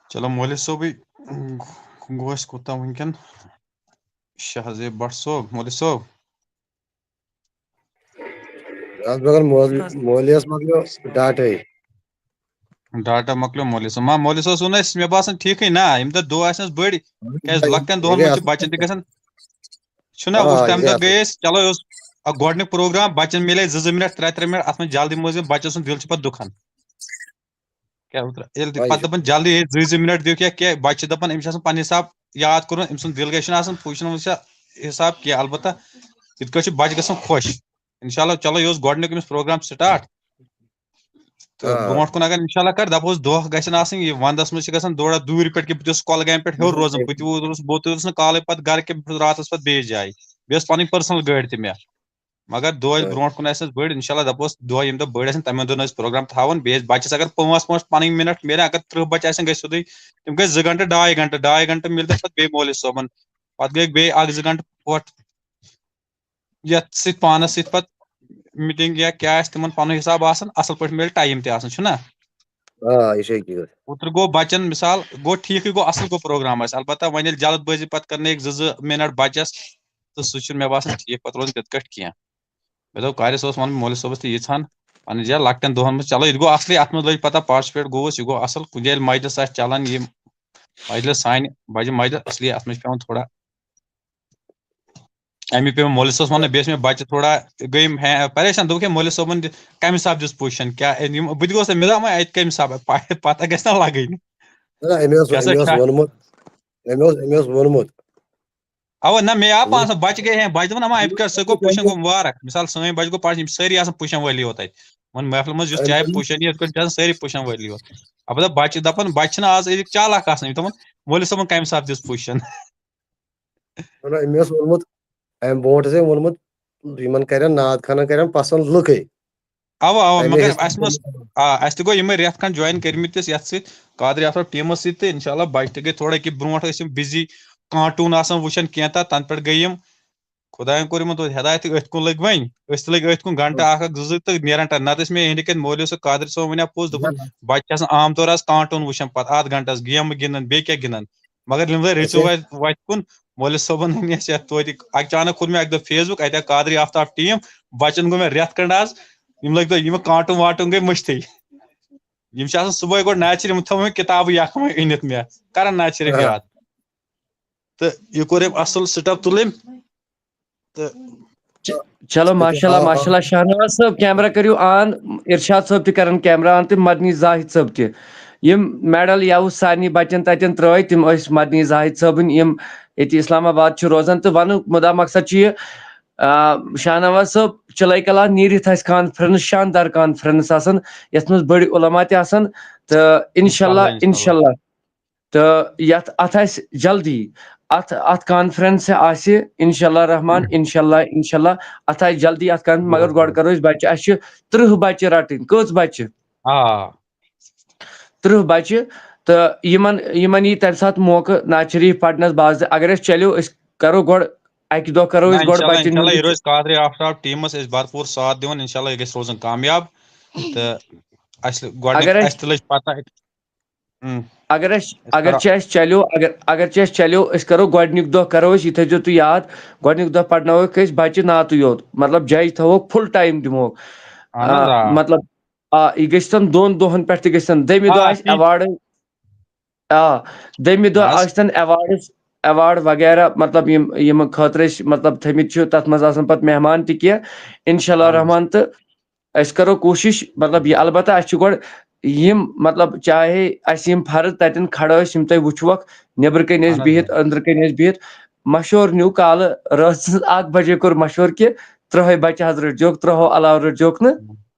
چلو مولوی صٲبٕے گوٚو اَسہِ کوٗتاہ وٕنکٮ۪ن؟ شاہ زیب بٹ صٲب، مولوی صٲب۔ اَتھ مگر مول-، مولویَس مۄکلیو ڈاٹاے۔ ڈاٹا مۄکلیو مولوی صٲب۔ ما مولوی صٲبَس ووٚن اَسہِ، مےٚ باسان ٹھیٖکٕے نا، ییٚمہِ دۄہ دۄہ آسنَس بٔڑۍ، کیٛازِ لۄکٹٮ۪ن دۄہَن منٛز چھِ بَچَن تہِ گژھان، چھُنہ، آ، اوس تَمہِ دۄہ یَتھ۔ گٔے أسۍ، چلو، یہِ اوس اَکھ گۄڈٕنیُک پروگرام، بَچَن میلے زٕ زٕ مِنٹ، ترٛےٚ ترٛےٚ مِنٹ، اَتھ منٛز جلدی منٛز یِم بَچَن سُنٛد دِل چھُ پَتہٕ دُکھان۔ کیٛاہ اوترٕ ییٚلہِ تہِ آ، یہِ پَتہٕ چھُ۔ دَپان جلدی ہے زٕے زٕ مِنٹ دِیِو کینٛہہ، کینٛہہ بَچہِ چھِ دَپان أمِس چھِ آسان پَنٕنہِ حِساب یاد کوٚرمُت، أمۍ سُنٛد دِل گژھِ نہٕ آسان، پُشرَن وٕچھِ حِساب کینٛہہ، البتہ یِتھ کٲٹھۍ چھِ بَچہِ گژھان خۄش۔ انشاءاللہ، چلو، یہِ اوس گۄڈٕنیُک أمِس پروگرام سٹارٹ۔ تہٕ آ۔ برونٛٹھ کُن اگر انشاءاللہ کر، دَپہوس دۄہ گژھن آسٕنۍ، یہِ ونٛدس منٛز چھِ گژھان تھوڑا دوٗرِ پٮ۪ٹھ، کہِ بہٕ تہِ اوسُس کۄلگامہِ پٮ۪ٹھ ہیوٚر روزان، بہٕ تہِ ووتُس، بہٕ تہِ ووتُس نہٕ کالے پتہٕ گرٕ کینٛہہ، بہٕ چھُس راتس پتہٕ بیٚیِس جایہِ۔ بیٚیہِ ٲس پنٕنۍ پٔرسنل گٲڑۍ تہِ مےٚ۔ مگر دۄہ ییٚلہِ آ۔ برونٛٹھ کُن آسہِ اَسہِ بٔڑۍ، انشاءاللہ دَپہوس، دۄہ ییٚمہِ دۄہ بٔڑۍ آسن، تَمہِ دۄہ آسہِ پروگرام تھاوُن۔ بیٚیہِ ٲسۍ بچس اگر پانٛژھ پانٛژھ پنٕنۍ منٹ میلن، اگر ترٕٛہ بچہِ آسن، گژھِ سیوٚدُے، تِم گٔے زٕ گنٹہٕ، ڈاے گنٹہٕ، ڈاے گنٹہٕ مِلہِ تَتھ پتہٕ بیٚیہِ مولوی صٲبن۔ پتہٕ گٔے بیٚیہِ اکھ زٕ گنٹہٕ پوٹ یتھ سۭتۍ پانس سۭتۍ پتہٕ میٖٹِنٛگ یا کیٛاہ آسہِ تِمن پنُن حساب آسان، اصل پٲٹھۍ میلہِ ٹایم تہِ آسان، چھُنہ؟ آ، یہِ چھِ حقیٖقت۔ اوترٕ گوٚو بچن مثال، گوٚو ٹھیٖکٕے گوٚو، اصل گوٚو پروگرام اَسہِ۔ البتہ وۄنۍ ییٚلہِ جلد بٲزی پتہٕ کرنٲیِکھ زٕ زٕ منٹ بچس، تہٕ سُہ چھُنہٕ مےٚ باسان ٹھیٖک پتہٕ روزان تِتھ کٲٹھۍ کینٛہہ۔ مےٚ دوٚپ قاری صٲبس ونہٕ بہٕ مولوی صٲبس تہِ ییٖژہن پننہِ جایہِ لۄکٹٮ۪ن دۄہن منٛز، چلو یہِ تہِ گوٚو اصلٕے، اتھ منٛز لٔج پتہ پارٹسپیٹ گوٚوُس، یہِ گوٚو اصل۔ کُنہِ جایہِ ییٚلہِ مجلس آسہِ چلان، یِم مجلس سانہِ بجہِ مجلس، اصلی اتھ منٛز چھِ پٮ۪وان تھوڑا اَمی پیوٚو مےٚ مولوی صٲبس وَنُن، بیٚیہِ ٲسۍ مےٚ بَچہِ تھوڑا گٔے یِم ہے-، پریشان، دوٚپُکھ ہے مولوی صٲبن دِ-، کَمہِ حساب دِژ پُشَن، کیٛاہ أمۍ یِم، بہٕ تہِ گوس مےٚ دوٚپ وۄنۍ اَتہِ کَمہِ حساب پَ-، پَتہ گژھِ نہ لَگٕنۍ۔ نہ، أمۍ اوس، کیٛاہ سا أمۍ اوس چھا؟ ووٚنمُت، أمۍ اوس، أمۍ اوس ووٚنمُت۔ اَوا نہ، مےٚ آو ووٚنمُت۔ پانَس بَچہِ گٔے ہے، بَچہِ دوٚپُن اَما أمۍ کیٛاہ سا گوٚو پُشَن گوٚو مُبارک، مِثال سٲنۍ بَچہِ گوٚو پَرنہِ، یِم سٲری آسان پُشَن وٲلی یوت اَتہِ۔ وۄنۍ محفلہِ منٛز یُس چاہے پُشَن یِتھ کٲٹھۍ چھِ آسان سٲری پُشَن وٲلی یوت۔ اَبہٕ دَپ بَچہِ دَپان بَچہِ چھِنہٕ آز أزِکۍ چالاک آسان، یِم دَپان مولوی صٲبن کَمہِ حساب دِژ پُشَن۔ نہ، أمۍ اوس ووٚنمُت، أمۍ برونٛٹھ ٲسۍ أمۍ ووٚنمُت، یِمن کرن ناد خانن کرن پسند لُکے۔ اوا اوا، تَمے مگر حساب اَسہِ منٛز آ، اَسہِ تہِ گوٚو یِمے رٮ۪تھ کھنٛڈ جوین کٔرمٕتۍ أسۍ یَتھ سۭتۍ، قادری آفراب ٹیٖمس سۭتۍ تہٕ انشاءاللہ بچہِ تہِ گٔے تھوڑا کہِ برونٛٹھ ٲسۍ یِم بِزی کارٹوٗن آسان وٕچھان کینٛہہ تہٕ تَنہٕ پٮ۪ٹھ گٔے یِم، خۄدایَن کوٚر یِمن توتہِ ہدایت تہٕ أتھۍ کُن لٔگۍ وۄنۍ، أسۍ تہِ لٔگۍ أتھۍ کُن گنٹہٕ اکھ اکھ زٕ زٕ تہٕ نیران ٹایم۔ نتہٕ ٲسۍ مےٚ یِہنٛدِ کِنۍ مولوی صٲب قادری صٲب وَنیٛا پوٚز، دوٚپُن بچہِ چھِ آسان عام طور آز کارٹوٗن وٕچھان پتہٕ اَتھ گنٹس گیمہٕ گِنٛدان بیٚیہِ کیٛاہ گِنٛدان، مگر یِم زَن رٔژِو اچھا۔ وَتہِ وَتہِ کُن، مولوی صٲبن ووٚن اَسہِ یَتھ توتہِ اچانک کوٚر مےٚ اَکہِ دۄہ فیس بُک، اَتہِ آو قادری آفتاب ٹیٖم، بچن گوٚو مےٚ رٮ۪تھ کھنٛڈ آز، یِم لٔگۍ دۄہ یِم کارٹوٗن وارٹوٗن گٔے مٔشتھٕے۔ یِم چھِ آسان صُبحٲے گۄڈٕ ناچِر، یِم تھٲومٕتۍ کِتابٕے یَکھ وۄنۍ أنِتھ مےٚ، کران ناچِر آ۔ یاد۔ تہٕ یہِ کوٚر أمۍ اَصٕل سِٹَپ تُل أمۍ۔ تہٕ چلو، ماشاء اللہ، ماشاء اللہ۔ شاہنواز صٲب، کیمرہ کٔرِو آن۔ ارشاد صٲب تہِ کرن کیمرہ آن تہٕ مدنی زاہد صٲب تہِ۔ یِم میڈل یَوٕ سارنٕے بچن تتٮ۪ن ترٲے، تِم ٲسۍ مدنی زاہد صٲبٕنۍ، یِم ییٚتہِ اسلام آباد چھِ روزان۔ تہٕ ونُک مُدا مقصد چھُ یہِ، آ، شاہنواز صٲب، چِلَے کلا نیٖرِتھ آسہِ کانفرنس، شاندار کانفرنس آسان، یتھ منٛز بٔڑۍ علماء تہِ آسان۔ تہٕ انشاء اللہ، انشاء اللہ۔ انشاء اللہ۔ تہٕ یتھ، اتھ آسہِ جلدی، اتھ، اتھ کانفرنس آسہِ انشاء اللہ رحمان، انشاء اللہ، انشاء اللہ، اتھ آسہِ جلدی اتھ کانفرنس، مگر گۄڈٕ کرو أسۍ بچہِ، اسہِ چھِ ترٕٛہ بچہِ رٹٕنۍ۔ کٔژ بچہِ؟ آ۔ ترٕٛہ بچہِ۔ تہٕ یِمن، یِمن یی تمہِ ساتہٕ موقعہٕ نعت شریف پرنس باضٲبطہٕ۔ اگر أسۍ چلیو، أسۍ کرو گۄڈٕ، اکہِ دۄہ کرو نہ، أسۍ گۄڈٕ انشاءاللہ، بچن انشاءاللہ، یہِ ہُنٛد۔ روزِ قادری آفتاب ٹیٖمس أسۍ بھرپوٗر ساتھ دِوان، انشاءاللہ، یہِ گژھِ روزُن کامیاب۔ تہٕ اَسہِ گۄڈٕنیُک، اگر أسۍ اَسہِ تہِ لٔج پتہ۔ اۭں۔ اگر أسۍ، أسۍ اگر کرو۔ چھِ اَسہِ چلیو، اگر، اگر چھِ اَسہِ چلیو، أسۍ کرو گۄڈٕنیُک دۄہ کرو أسۍ، یہِ تھٲیزیو تُہۍ یاد، گۄڈٕنیُک دۄہ پرناووکھ أسۍ بچہِ نعتٕے یوت، مطلب جج تھاووکھ، فُل ٹایم دِموکھ۔ اہن حظ، آ، آ۔ مطلب، آ، یہِ گٔژھۍ تن دۄن دۄہن پٮ۪ٹھ تہِ گٔژھۍ تن، دوٚیمہِ آ، دۄہ آسہِ ٹھیٖک۔ ایوارڈ، آ، دوٚیمہِ دۄہ بس۔ آسہِ تن ایوارڈس، ایوارڈ وغیرہ، مطلب یِم، یِم خٲطرٕ أسۍ، مطلب تھٲمٕتۍ چھِ، تتھ منٛز آسن پتہٕ مہمان تہِ کینٛہہ۔ انشاءاللہ اہن حظ۔ رحمان۔ تہٕ أسۍ کرو کوٗشِش، مطلب، یہِ، البتہ اَسہِ چھُ گۄڈٕ یِم، مطلب، چاہے اَسہِ یِم فرض تَتٮ۪ن کھڑا ٲسۍ، یِم تۄہہِ وٕچھوکھ، نیٚبرٕ کَنۍ ٲسۍ اہن حظ، بِہِتھ، آ۔ أنٛدرٕ کَنۍ ٲسۍ بِہِتھ، مَشورٕ نیوٗ کالہٕ رٲژ سٕنٛز اَکھ بجے کوٚر مَشورٕ کہِ ترٛہَے بَچہٕ حظ رٔٹۍزیوکھ، ترٛہَو علاوٕ رٔٹۍزیوکھ نہٕ۔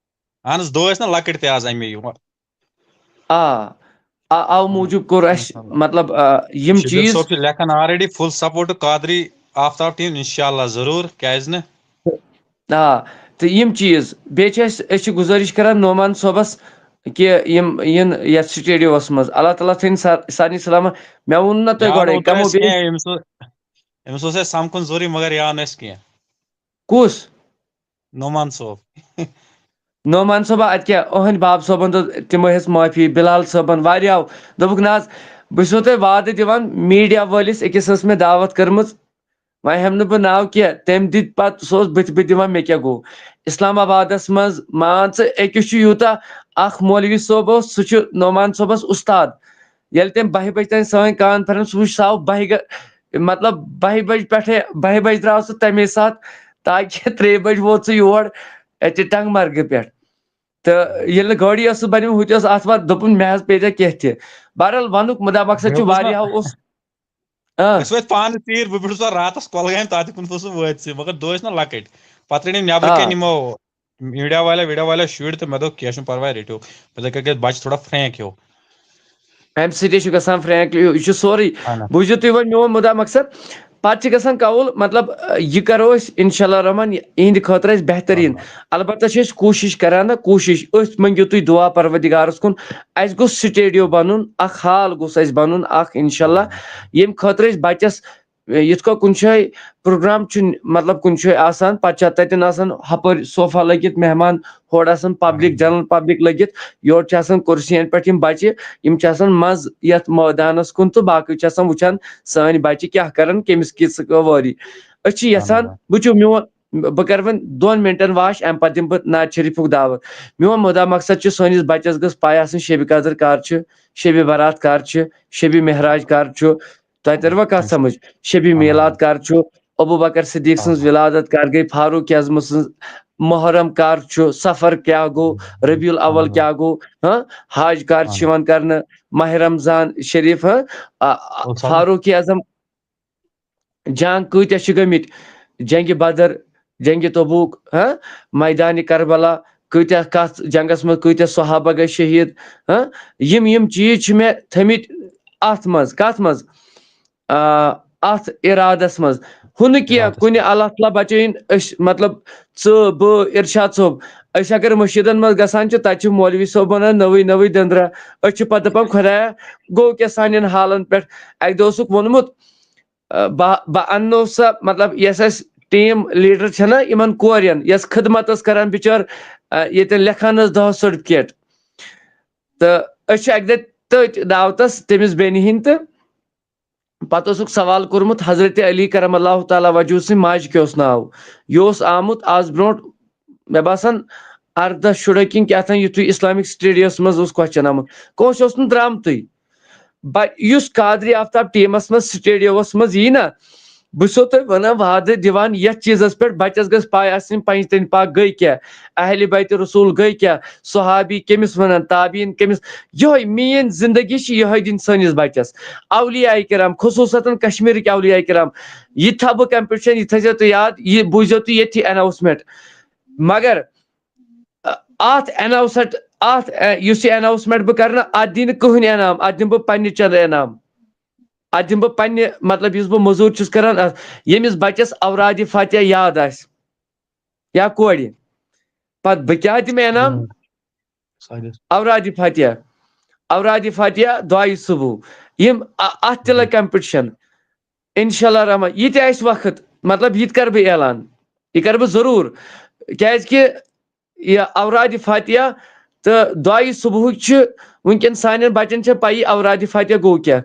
اہن حظ، دۄہ ٲسۍ نہ لۄکٕٹۍ تہِ آز اَمے یِوان۔ آ، آ، اَوٕ موٗجوٗب کوٚر اَسہِ، مطلب، آ، یِم شبیر چیٖز۔ صٲب چھُ لیکھان already full support قادری آفتاب team، انشاءاللہ ضروٗر، کیازِ نہٕ؟ آ، تہٕ یِم چیٖز، بیٚیہِ چھِ أسۍ، أسۍ چھِ گُزٲرِش کران نعمان صٲبَس کہِ یِم یِن یَتھ سٹوڈیوَس منٛز۔ اللہ تعالیٰ تھٲیِن سا-، سارنٕے سلامت۔ مےٚ ووٚن نہ تۄہہِ یاد گۄڈَے، اوترٕ کَمو اَسہِ بیٚیہِ؟ کینٛہہ، أمِس اوس، أمِس اوس اَسہِ سَمکھُن ضروٗری، مگر یہِ آو نہٕ اَسہِ کینٛہہ۔ کُس؟ نعمان صٲب۔ نعمان صٲبا، اَتہِ کیٛاہ؟ أہٕنٛدۍ باب صٲبَن دوٚپ، تِمو ہیٚژ معٲفی، بِلال صٲبَن، واریاہو۔ دوٚپُکھ، نہ حظ، بہٕ چھُسو تۄہہِ وعدٕ دِوان، میٖڈیا وٲلِس أکِس ٲس مےٚ دعوت کٔرمٕژ، وۄنۍ ہٮ۪مہٕ نہٕ بہٕ ناو کینٛہہ، تٔمۍ دِتۍ پَتہٕ، سُہ اوس بٕتھِ بٕتھِ دِوان، مےٚ کیٛاہ گوٚو؟ اِسلام آبادَس منٛز، مان ژٕ، أکِس چھُ یوٗتاہ اَکھ مولوی صٲب اوس، سُہ چھُ نعمان صٲبَس اُستاد۔ ییٚلہِ تٔمۍ بَہہِ بَجہِ تام سٲنۍ کانفرنس وٕچھ، سُہ آو بَہہِ گہ-، مطلب، بَہہِ بَجہِ پٮ۪ٹھَے، بَہہِ بَجہِ درٛاو سُہ تَمے ساتہٕ، تاکہِ ترٛیٚیہِ بَجہِ ووت سُہ یور، اَتہِ ٹنٛگمرگہِ پٮ۪ٹھ۔ تہٕ ییٚلہِ نہٕ گٲڑی ٲس سُہ بَنیمٕژ، ہُہ تہِ اوس آتھوار، دوٚپُن، مےٚ حظ پیٚیہِ کینٛہہ تہِ۔ بہرحال، وَنُک مُدا مقصد چھُ، مےٚ اوس نہ، واریاہو اوس، آ۔ أسۍ وٲتۍ پانہٕ ژیٖرۍ، بہٕ بیوٗٹھُس وۄنۍ راتَس کۄلگامہِ، تَتہِ کُن اوسُس وٲتۍ ژیٖرۍ، مگر دۄہ ٲسۍ نہ لۄکٕٹۍ۔ پتہٕ رٔٹۍ أمۍ نیبرٕ آ۔ کَنۍ یِمو میٖڈیا والٮ۪و ویٖڈیا والٮ۪و شُرۍ تہٕ مےٚ دوٚپ کینٛہہ چھُنہٕ پرواے، رٔٹِو، مےٚ دوٚپ کیٛاہ گژھِ، بَچہِ چھُ تھوڑا فرینک ہیوٗ۔ امہِ سۭتۍ چھُ گژھان فرینکلی، یہِ چھُ سورُے۔ اہن حظ۔ بوٗزِو تُہۍ وۄنۍ میون مُدا مقصد، پتہٕ چھِ گژھان قبول، مطلب، یہِ کرو أسۍ انشاء اللہ الرحمن، یِہنٛدِ خٲطرٕ اَسہِ بہتریٖن۔ البتہ چھِ أسۍ کوٗشِش کران نا، کوٗشِش، أسۍ مٔنگِو تُہۍ دُعا پروردگارس کُن، اَسہِ گوٚژھ سٹیڈیو بنُن، اکھ ہال گوٚژھ اَسہِ بنُن اکھ انشاء اللہ، ییٚمہِ خٲطرٕ أسۍ بچس، یِتھ کٔنۍ کُنہِ جایہِ پروگرام چھُ، مطلب، کُنہِ جایہِ آسان، پتہٕ چھِ تتٮ۪ن آسان ہپٲرۍ صوفہ لٔگِتھ، مہمان، ہورٕ آسان پبلک، جنرل پبلک لٔگِتھ، یورٕ چھِ آسان کُرسین پٮ۪ٹھ یِم بچہِ، یِم چھِ آسان منٛز یتھ مٲدانس کُن تہٕ باقٕے چھِ آسان وٕچھان سٲنۍ بچہِ کیٛاہ کران، کٔمِس کِژھ وٲری۔ أسۍ چھِ یژھان، وٕچھِو میون، بہٕ کرٕ وۄنۍ دۄن منٹن واش، امہِ پتہٕ دِمہٕ بہٕ نعت شریفُک دعوت۔ میون مُدا مقصد چھُ سٲنِس بچس گٔژھ پاے آسٕنۍ شبِ قدر کر چھُ، شبِ برات کر چھُ، شبِ معراج کر چھُ۔ تۄہہِ تروا کتھ سمجھ؟ شبِ میلاد کر چھُ، ابو بکر صدیق سٕنٛز ولادت کر گٔے، فاروق اعظم سٕنٛز محرم کر چھُ، صفر کیٛاہ گوٚو، ربیع الاول کیٛاہ گوٚو، ہاں، حج کر چھِ یِوان کرنہٕ، ماہ رمضان شریف، ہاں، آ، آ، فاروق اعظم، جنگ کۭتیاہ چھِ گٔمٕتۍ، جنگِ بدر، جنگِ تبوک، ہاں، میدانِ کربلا، کۭتیاہ کتھ جنگس منٛز کۭتیاہ صحابہ گٔے شہید، ہاں، یِم یِم چیٖز چھِ مےٚ تھٲمٕتۍ اتھ منٛز۔ کتھ منٛز؟ آ، اتھ ارادس منٛز۔ ہُہ نہٕ کینٛہہ، کُنہِ اللہ تعالیٰ بچٲیِن أسۍ، مطلب، ژٕ، بہٕ، ارشاد صٲب، أسۍ اگر مٔشیٖدن منٛز گژھان چھِ، تتہِ چھِ مولوی صٲب ونان نٔوٕے نٔوٕے دٔنٛدرا۔ أسۍ چھِ پتہٕ دپان، خۄدایا، گوٚو کیٛاہ سانٮ۪ن حالن پٮ۪ٹھ؟ اکہِ دۄہ اوسُکھ ووٚنمُت، آ، بہٕ بہٕ اننو سا، مطلب، یۄس اسہِ ٹیٖم لیٖڈر چھےٚ نا یِمن کورٮ۪ن، یۄس خدمت ٲس کران بِچٲر، آ، ییٚتٮ۪ن لیکھان ٲس دَہ سرٹِفکیٹ۔ تہٕ أسۍ چھِ اکہِ دۄہ تٔتھۍ دعوتس تٔمِس بیٚنہِ ہِنٛدۍ تہٕ پتہٕ اوسُکھ سوال کوٚرمُت حضرت علی کرم اللہ تعالیٰ وجہہ سٕنٛدِ ماجہِ کیٛاہ اوس ناو؟ یہِ اوس آمُت از برونٛٹھ، مےٚ باسان، اردہ شُراہ کِنہٕ کیٛاہ تام، یُتھُے اسلامک سٹیڈیمس منٛز اوس کوسچن آمُت، کٲنٛسہِ اوس نہٕ درٛامتُے۔ بہ-، یُس قادری آفتاب ٹیٖمس منٛز سٹیڈیمس منٛز یی نا، بہٕ چھُسو تۄہہِ ونان، وعدٕ دِوان یتھ چیٖزس پٮ۪ٹھ، بچس گٔژھ پاے آسٕنۍ پنجتن پاک گٔے کیٛاہ، اہلِ بیت رسول گٔے کیٛاہ، صحابی کٔمِس ونان، تابعین کٔمِس۔ یِہوٚے میٛٲنۍ زندگی چھِ یِہوٚے دِنۍ سٲنِس بچس۔ اولیاء کرام، خصوٗصتاً کشمیٖرٕکۍ اولیاء کرام، یہِ تھاوٕ بہٕ کمپٹیشن، یہِ تھٲیزیو تُہۍ یاد، یہِ بوٗزیو تُہۍ ییٚتھی اناؤنسمنٹ۔ مگر، آ، اتھ اناؤنسمنٹ، اتھ، آ، یُس یہِ اناؤنسمنٹ بہٕ کرٕ نا، اتھ دِیہِ نہٕ کٕہٕنۍ انعام، اتھ دِمہٕ بہٕ پننہِ چندٕ انعام، اتھ دِمہٕ بہٕ پننہِ، مطلب، یُس بہٕ مٔزوٗرۍ چھُس کران، اتھ، ییٚمِس بچس اورادِ فاتحہ یاد آسہِ یا کورِ، پتہٕ بہٕ کیٛاہ دِمہٕ انعام؟ اورادِ فاتحہ، اورادِ فاتحہ، دعایہِ صبح، یِم ا-، اتھ تہِ لگہِ کمپٹیشن۔ انشاءاللہ رحمان، یہِ تہِ آسہِ وقت، مطلب، یہِ تہِ کرٕ بہٕ اعلان، یہِ کرٕ بہٕ ضروٗر، کیازِ کہِ یہِ اورادِ فاتحہ تہٕ دعایہِ صبحُک چھُ وٕنکیٚن سانٮ۪ن بچن چھےٚ پَیی اورادِ فاتحہ گوٚو کیٛاہ۔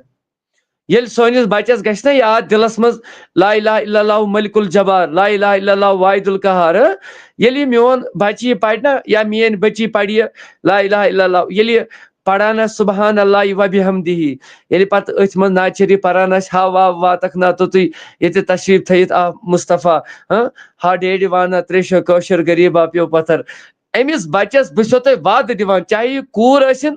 ییٚلہِ سٲنِس بچس گژھِ نا یاد دِلس منٛز، لا الہ الا اللہ ملک الجبار، لا الہ الا اللہ واحد القہار، ییٚلہِ یہِ میون بچہِ یہِ پرِ نا یا میٲنۍ بچی پرِ یہِ لا الہ الا اللہ، ییٚلہِ یہِ پران آسہِ سبحان اللہ و بحمدہ، ییٚلہِ پتہٕ أتھۍ منٛز نعت شریف پران آسہِ، ہا وا واتکھ نا توٚتُے، ییٚتہِ تشریف تھٲیِتھ آ مصطفیٰ، ہاں، ہا ڈیڈِ وانا تریشو کٲشُر غریٖبا پیو پتھر۔ أمِس بچس بہٕ چھُسو تۄہہِ وعدٕ دِوان، چاہے یہِ کوٗر ٲسِن،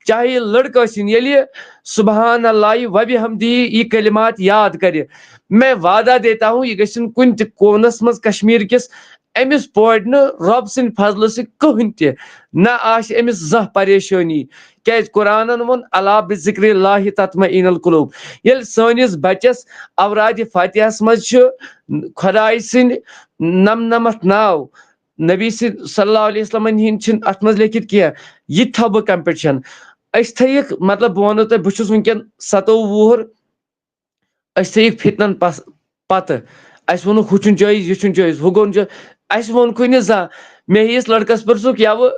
چاہے یہِ لڑکہٕ ٲسِن، ییٚلہِ یہِ سبحان اللہ و بحمدہ یہِ کلمات یاد کرِ، میں وعدہ دیتا ہوں، یہِ گژھِ نہٕ کُنہِ تہِ کوٗنس منٛز کشمیٖر کِس أمِس پورِ نہٕ رۄب سٕنٛدِ فضلہٕ سۭتۍ کٕہٕنۍ تہِ، نہ آسہِ أمِس زانٛہہ پریشٲنی۔ کیازِ قرآنن ووٚن، الا بذکر اللہ تطمئن القلوب۔ ییٚلہِ سٲنِس بچس اورادِ فاتحس منٛز چھُ خۄداے سٕنٛدۍ نمنمتھ ناو، نبی سٕنٛدۍ صلی اللہ علیہ وسلمن ہٕنٛدۍ چھِنہٕ اتھ منٛز لیکھِتھ کینٛہہ، یہِ تہِ تھاوٕ بہٕ کمپٹیشن۔ أسۍ تھٲیِکھ، مطلب، بہٕ ونو تۄہہِ، بہٕ چھُس وٕنکیٚن ستووُہ وُہُر، أسۍ تھٲیِکھ فتنن پس-، پتہٕ۔ اَسہِ ووٚنُکھ، ہُہ چھُنہٕ جٲیز، یہِ چھُنہٕ جٲیز، ہُہ گوٚو نہٕ جٲیز۔ اَسہِ ووٚنکُے نہٕ زانٛہہ۔ مےٚ ہیٚیِس لڑکس پرٛژھُکھ، یا وٕ،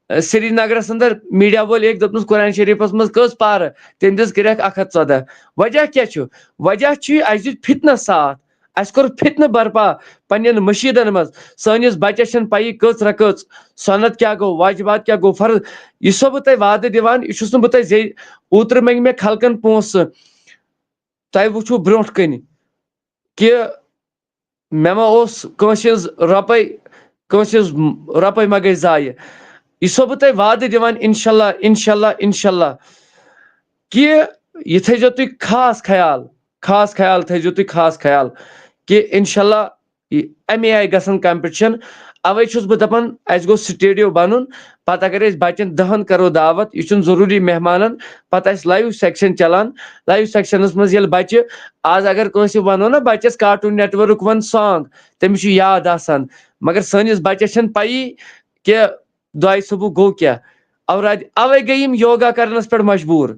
اَ، سرینگرس اندر میٖڈیا وٲلۍ أکۍ دوٚپنس، قرآن شریٖفس منٛز کٔژ پارٕ؟ تٔمۍ دِژ کریکھ اکھ ہتھ ژۄدہ۔ وجہ کیٛاہ چھُ؟ وجہ چھُ یہِ، اَسہِ دیُت فتنس ساتھ۔ اَسہِ کوٚر فتنہٕ برپا پننٮ۪ن مٔشیٖدن منٛز۔ سٲنِس بچس چھَنہٕ پَیی کٔژ رکٲژ سنت کیٛاہ گوٚو، واجبات کیٛاہ گوٚو، فرض۔ یہِ چھُسو بہٕ تۄہہِ وعدٕ دِوان، یہِ چھُس نہٕ بہٕ تۄہہِ زے-، اوترٕ منٛگۍ مےٚ خلقن پونٛسہٕ، تۄہہِ وٕچھِو برونٛٹھ کَنہِ کہِ مےٚ ما اوس کٲنٛسہِ ہٕنٛز رۄپَے، کٲنٛسہِ ہٕنٛز رۄپَے ما گٔے ضایع۔ یہِ چھُسو بہٕ تۄہہِ وعدٕ دِوان، انشاءاللہ، انشاءاللہ، انشاءاللہ، کہِ یہِ تھٲیزیو تُہۍ خاص خیال، خاص خیال تھٲیزیو تُہۍ خاص خیال کہِ انشاءاللہ یہِ اَمے آیہِ گژھن کمپٹیشن۔ اوے چھُس بہٕ دَپان، اَسہِ گوٚژھ سٹیڈیو بَنُن۔ پَتہٕ اگر أسۍ بَچَن دَہَن کَرو دعوت، یہِ چھُنہٕ ضروٗری مہمانَن، پَتہٕ آسہِ لایِو سیکشن چلان۔ لایِو سیکشنَس منٛز ییٚلہِ بَچہِ، آز اگر کٲنٛسہِ وَنو نہ بَچَس کارٹوٗن نیٹورک وَن سانگ، تٔمِس چھُ یاد آسان۔ مگر سٲنِس بَچَس چھَنہٕ پَیی کہِ دۄیہِ صُبحُک گوٚو کیٛاہ۔ اورادِ-، اوے گٔے یِم یوگا کرنس پٮ۪ٹھ مجبوٗر۔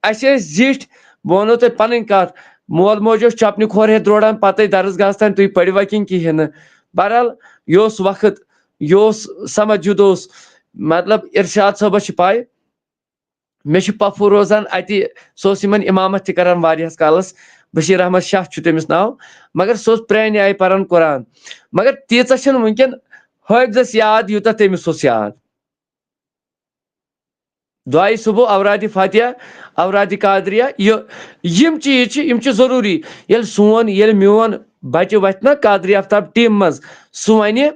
اَسہِ ٲسۍ زِٹھۍ، بہٕ وَنو تۄہہِ پَنٕنۍ کَتھ، مول موج اوس چپنہِ کھۄر ہٮ۪تھ درٛوڈان، پَتَے درس گاہس تام، تُہۍ پٔرِوا کِنہٕ کِہیٖنۍ نہٕ؟ بہرحال، یہِ اوس وقت، یہِ اوس سمجھ، یُتھ اوس، مطلب، ارشاد صٲبس چھِ پَے، مےٚ چھُ پَفو روزان اَتہِ، سُہ اوس یِمن اِمامت تہِ کران واریاہَس کالَس، بشیٖر احمد شاہ چھُ تٔمِس ناو، مگر سُہ اوس پرٛانہِ آیہِ پَران قرآن۔ مگر تیٖژاہ چھَنہٕ وٕنکٮ۪ن حٲفظَس یاد، یوٗتاہ تٔمِس اوس یاد۔ دُعایہِ صُبح، اورادِ فاتحہ، اورادِ قادریہ، یہِ، یِم چیٖز چھِ، یِم چھِ ضروٗری۔ ییٚلہِ سون، ییٚلہِ میون بَچہِ وَتھِ نہ قادری آفتاب ٹیٖم منٛز، سُہ وَنہِ،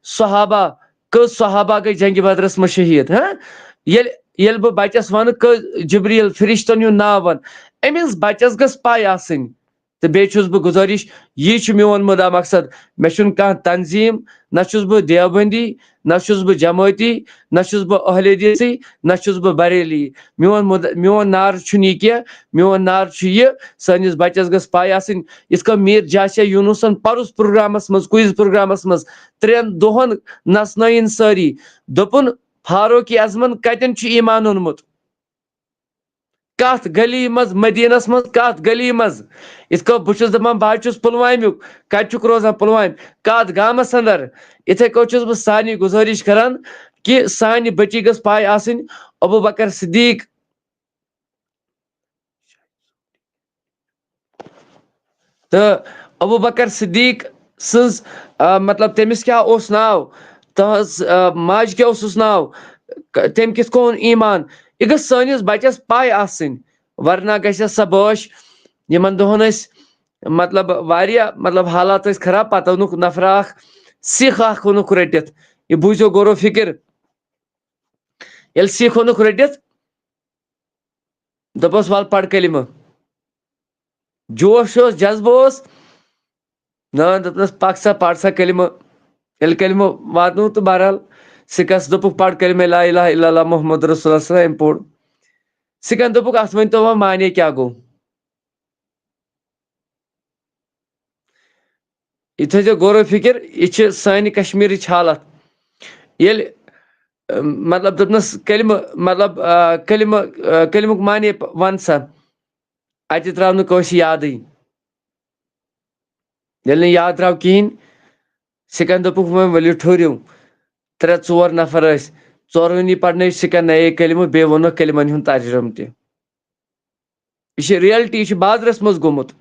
صحابہ، کٔژ صحابہ گٔے جنگِ بدرس منٛز شہیٖد؟ ہاں، ییٚلہِ، ییٚلہِ بہٕ بَچَس وَنہٕ، کٔژ، جبریٖل فرشتن ہُنٛد ناو وَن، أمِس بَچَس گٔژھ پَے آسٕنۍ۔ تہٕ بیٚیہِ چھُس بہٕ گُزٲرِش، یی چھُ میون مُدا مقصد۔ مےٚ چھُنہٕ کانٛہہ تنظیٖم، نہ چھُس بہٕ دیوبندی، نہ چھُس بہٕ جمٲعتی، نہ چھُس بہٕ اہل حدیثی، نہ چھُس بہٕ بریلی۔ میون مُدا-، میون نعرٕ چھُنہٕ یہِ کینٛہہ، میون نعرٕ چھُ یہِ، سٲنِس بَچَس گٔژھ پَے آسٕنۍ۔ یِتھ کٔنۍ میٖر جاسیہ یوٗنُسن پَرُس پروگرامَس منٛز، کوئز پروگرامَس منٛز، ترٛٮ۪ن دۄہَن نژنٲیِن سٲری۔ دوٚپُن، فاروق اعظمن کَتٮ۪ن چھُ ایمان اوٚنمُت؟ کتھ گلی منٛز، مدینس منٛز کتھ گلی منٛز؟ یِتھ کٔنۍ بہٕ چھُس دپان، بہٕ حظ چھُس پلوامیُک، کتہِ چھُکھ روزان پلوامہِ؟ کتھ گامس اندر؟ یِتھے کٔنۍ چھُس بہٕ سارنٕے گُزٲرِش کران کہِ سانہِ بچی گٔژھ پاے آسٕنۍ، ابو بکر صدیق تہٕ ابو بکر صدیق سٕنٛز، آ، مطلب، تٔمِس کیٛاہ اوس ناو، تہنٛز، آ، ماجہِ کیٛاہ اوسُس ناو، ک-، تٔمۍ کِتھ کٔنۍ اوٚن ایمان، یہِ گٔژھ سٲنِس بچس پاے آسٕنۍ، ورنہ گژھِ سۄ بٲش۔ یِمن دۄہن ٲسۍ، مطلب، واریاہ، مطلب، حالات ٲسۍ خراب، پتہٕ اوٚنُکھ نفرا اکھ سِکھ اکھ اوٚنُکھ رٔٹِتھ۔ یہِ بوٗزِو غور و فکر۔ ییٚلہِ سِکھ اوٚنُکھ رٔٹِتھ، دوٚپُس، "وَلہٕ پَر کلمہٕ۔" جوش اوس، جذبہٕ اوس۔ نہ، دوٚپنَس، "پَکھ سا، پَر سا کلمہٕ۔" ییٚلہِ کلمہٕ واتنوو تہٕ بہرحال سِکَس دوٚپُکھ، "پَر کلمہ لا الہ الا اللہ محمد رسول اللہ صلی اللہ علیہ وسلم۔" أمۍ پوٚر۔ سِکَن دوٚپُکھ، "اَتھ ؤنۍ تو وۄنۍ معنی کیٛاہ گوٚو؟" یہِ تھٲیزیو غور و فِکر، یہِ چھِ سانہِ کشمیٖرٕچ حالت۔ ییٚلہِ، اَم، مطلب، دوٚپنَس، "کلمہٕ، مطلب، آ، کلمہٕ، آ، کلمُک معنی پ-، وَن سا۔" اَتہِ درٛاو نہٕ کٲنٛسہِ یادٕے۔ ییٚلہِ نہٕ یاد درٛاو کِہیٖنۍ، سِکَن دوٚپُکھ، "وۄنۍ ؤلِو ٹھوٗرِو۔" ترٛےٚ ژور نفر ٲسۍ، ژورؤنی پَرنٲوۍ سِکَن نَیے کلمہٕ، بیٚیہِ ووٚنُکھ کلمَن ہُنٛد ترجمہٕ تہِ۔ یہِ چھِ reality، یہِ چھِ بازرَس منٛز گوٚمُت۔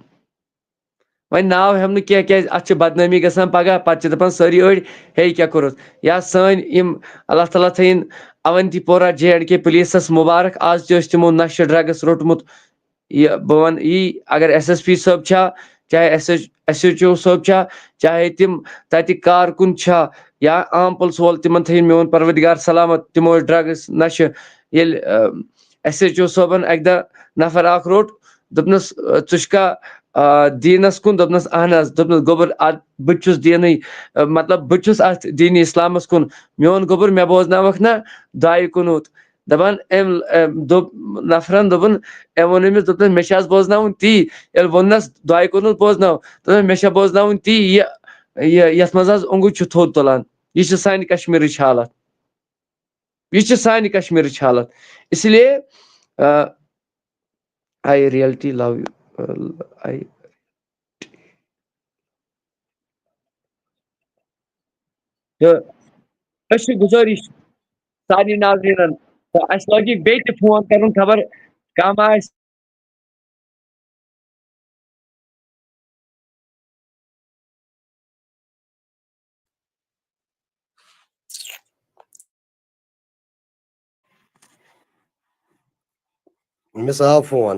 وۄنۍ ناو ہٮ۪مہٕ نہٕ کینٛہہ، کیٛازِ اَتھ چھِ بدنٲمی گژھان پگاہ، پَتہٕ چھِ دَپان سٲری أڑۍ، "ہے، کیٛاہ کوٚرُتھ؟" یا سٲنۍ یِم، اللہ تعالیٰ تھٲیِن اونتی پورہ جے اینڈ کے پُلیٖسَس مُبارک، آز تہِ ٲسۍ تِمو نَشہٕ drugs روٚٹمُت۔ یہِ بہٕ وَنہٕ یی، اگر ایس ایس پی صٲب چھا، چاہے S H, S H O صٲب چھا، چاہے تِم تَتہِ کارکُن چھا، یا عام پُلسہٕ وول، تِمَن تھٲیِن میون پروردگار سلامت، تِمو ٲسۍ drugs نَشہٕ۔ ییٚلہِ، اَ، ایس ایچ او صٲبَن اَکہِ دۄہ نفر اکھ روٚٹ، دوٚپنَس، "ژٕ چھُکھا، آ، دیٖنَس کُن؟" دوٚپنَس، "اَہَن حظ۔" دوٚپنَس، "گوٚبُر، اَتھ، بہٕ تہِ چھُس دیٖنٕے، آ، مطلب، بہٕ تہِ چھُس اَتھ دیٖنی اِسلامَس کُن۔ میون گوٚبُر، مےٚ بوزناوَکھ نہ دُعایہِ قنوٗت؟" دَپان أمۍ، أمۍ دوٚپ نفرَن، دوٚپُن، أمۍ ووٚن أمِس، دوٚپنَس، "مےٚ چھِ آز بوزناوُن تی۔" ییٚلہِ ووٚننَس، "دُعایہِ قنوٗت بوزناو؟" دوٚپنَس، "مےٚ چھا بوزناوُن تی، یہِ، یہِ، یَتھ منٛز حظ اوٚنٛگُج چھُ تھوٚد تُلان؟" یہِ چھِ سانہِ کشمیٖرٕچ حالت۔ یہِ چھِ سانہِ کشمیٖرٕچ حالت۔ اس لیے، آ، I really love you. I، تہٕ أسۍ چھِ گُزٲرِش سارنٕے ناظریٖنَن، تہٕ اَسہِ لٲگِو بیٚیہِ تہِ فون کَرُن، خبر کانٛہہ ما آسہِ۔ أمِس آو فون۔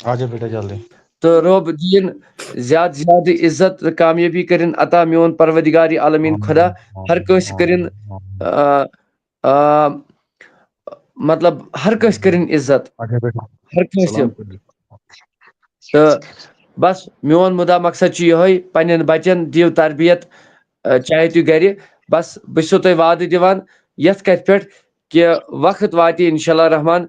آ جا بیٹا جلدی۔ تہٕ رۄب دِیِن زیادٕ زیادٕ عزت تہٕ کامیٲبی کٔرِن عطا میون پروردگار عالمیٖن خۄدا۔ ہر کٲنٛسہِ کٔرِن، آ، آ، مطلب ہر کٲنٛسہِ کٔرِنۍ عزت، ہر کٲنٛسہِ۔ تہٕ بس میون مُدا مقصد چھُ یِہوٚے، پننٮ۪ن بچن دِیِو تربیت، چاہے تُہۍ گرِ۔ بس بہٕ چھُسو تۄہہِ وعدٕ دِوان یتھ کتھِ پٮ۪ٹھ کہِ وقت واتہِ انشاءاللہ رحمان،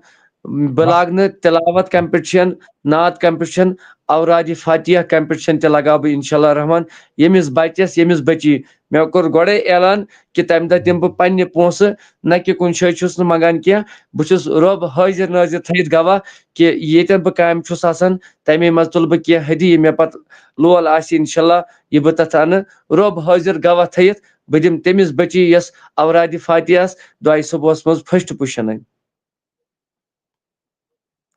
بہٕ لاگہٕ نہٕ تلاوت کمپٹیشن، نعت کمپٹیشن، اورادِ فاتحہ کمپٹیشن تہِ لگاو بہٕ انشاءاللہ رحمان۔ ییٚمِس بچس، ییٚمِس بچی، مےٚ کوٚر گۄڈے اعلان کہِ تمہِ دۄہ دِمہٕ بہٕ پننہِ پونٛسہٕ، نہ کہِ کُنہِ جایہِ چھُس نہٕ منٛگان کینٛہہ۔ بہٕ چھُس رۄب حٲضِر نٲضِر تھٲیِتھ گواہ کہِ ییٚتٮ۪ن بہٕ کامہِ چھُس آسان، تمے منٛز تُلہٕ بہٕ کینٛہہ ہدیہِ، یہِ مےٚ پتہٕ لول آسہِ انشاءاللہ، یہِ بہٕ تتھ انہٕ۔ رۄب حٲضِر گواہ تھٲیِتھ، بہٕ دِمہٕ تٔمِس بچی یۄس اورادِ فاتحس دۄیہِ صبحس منٛز first position انہِ۔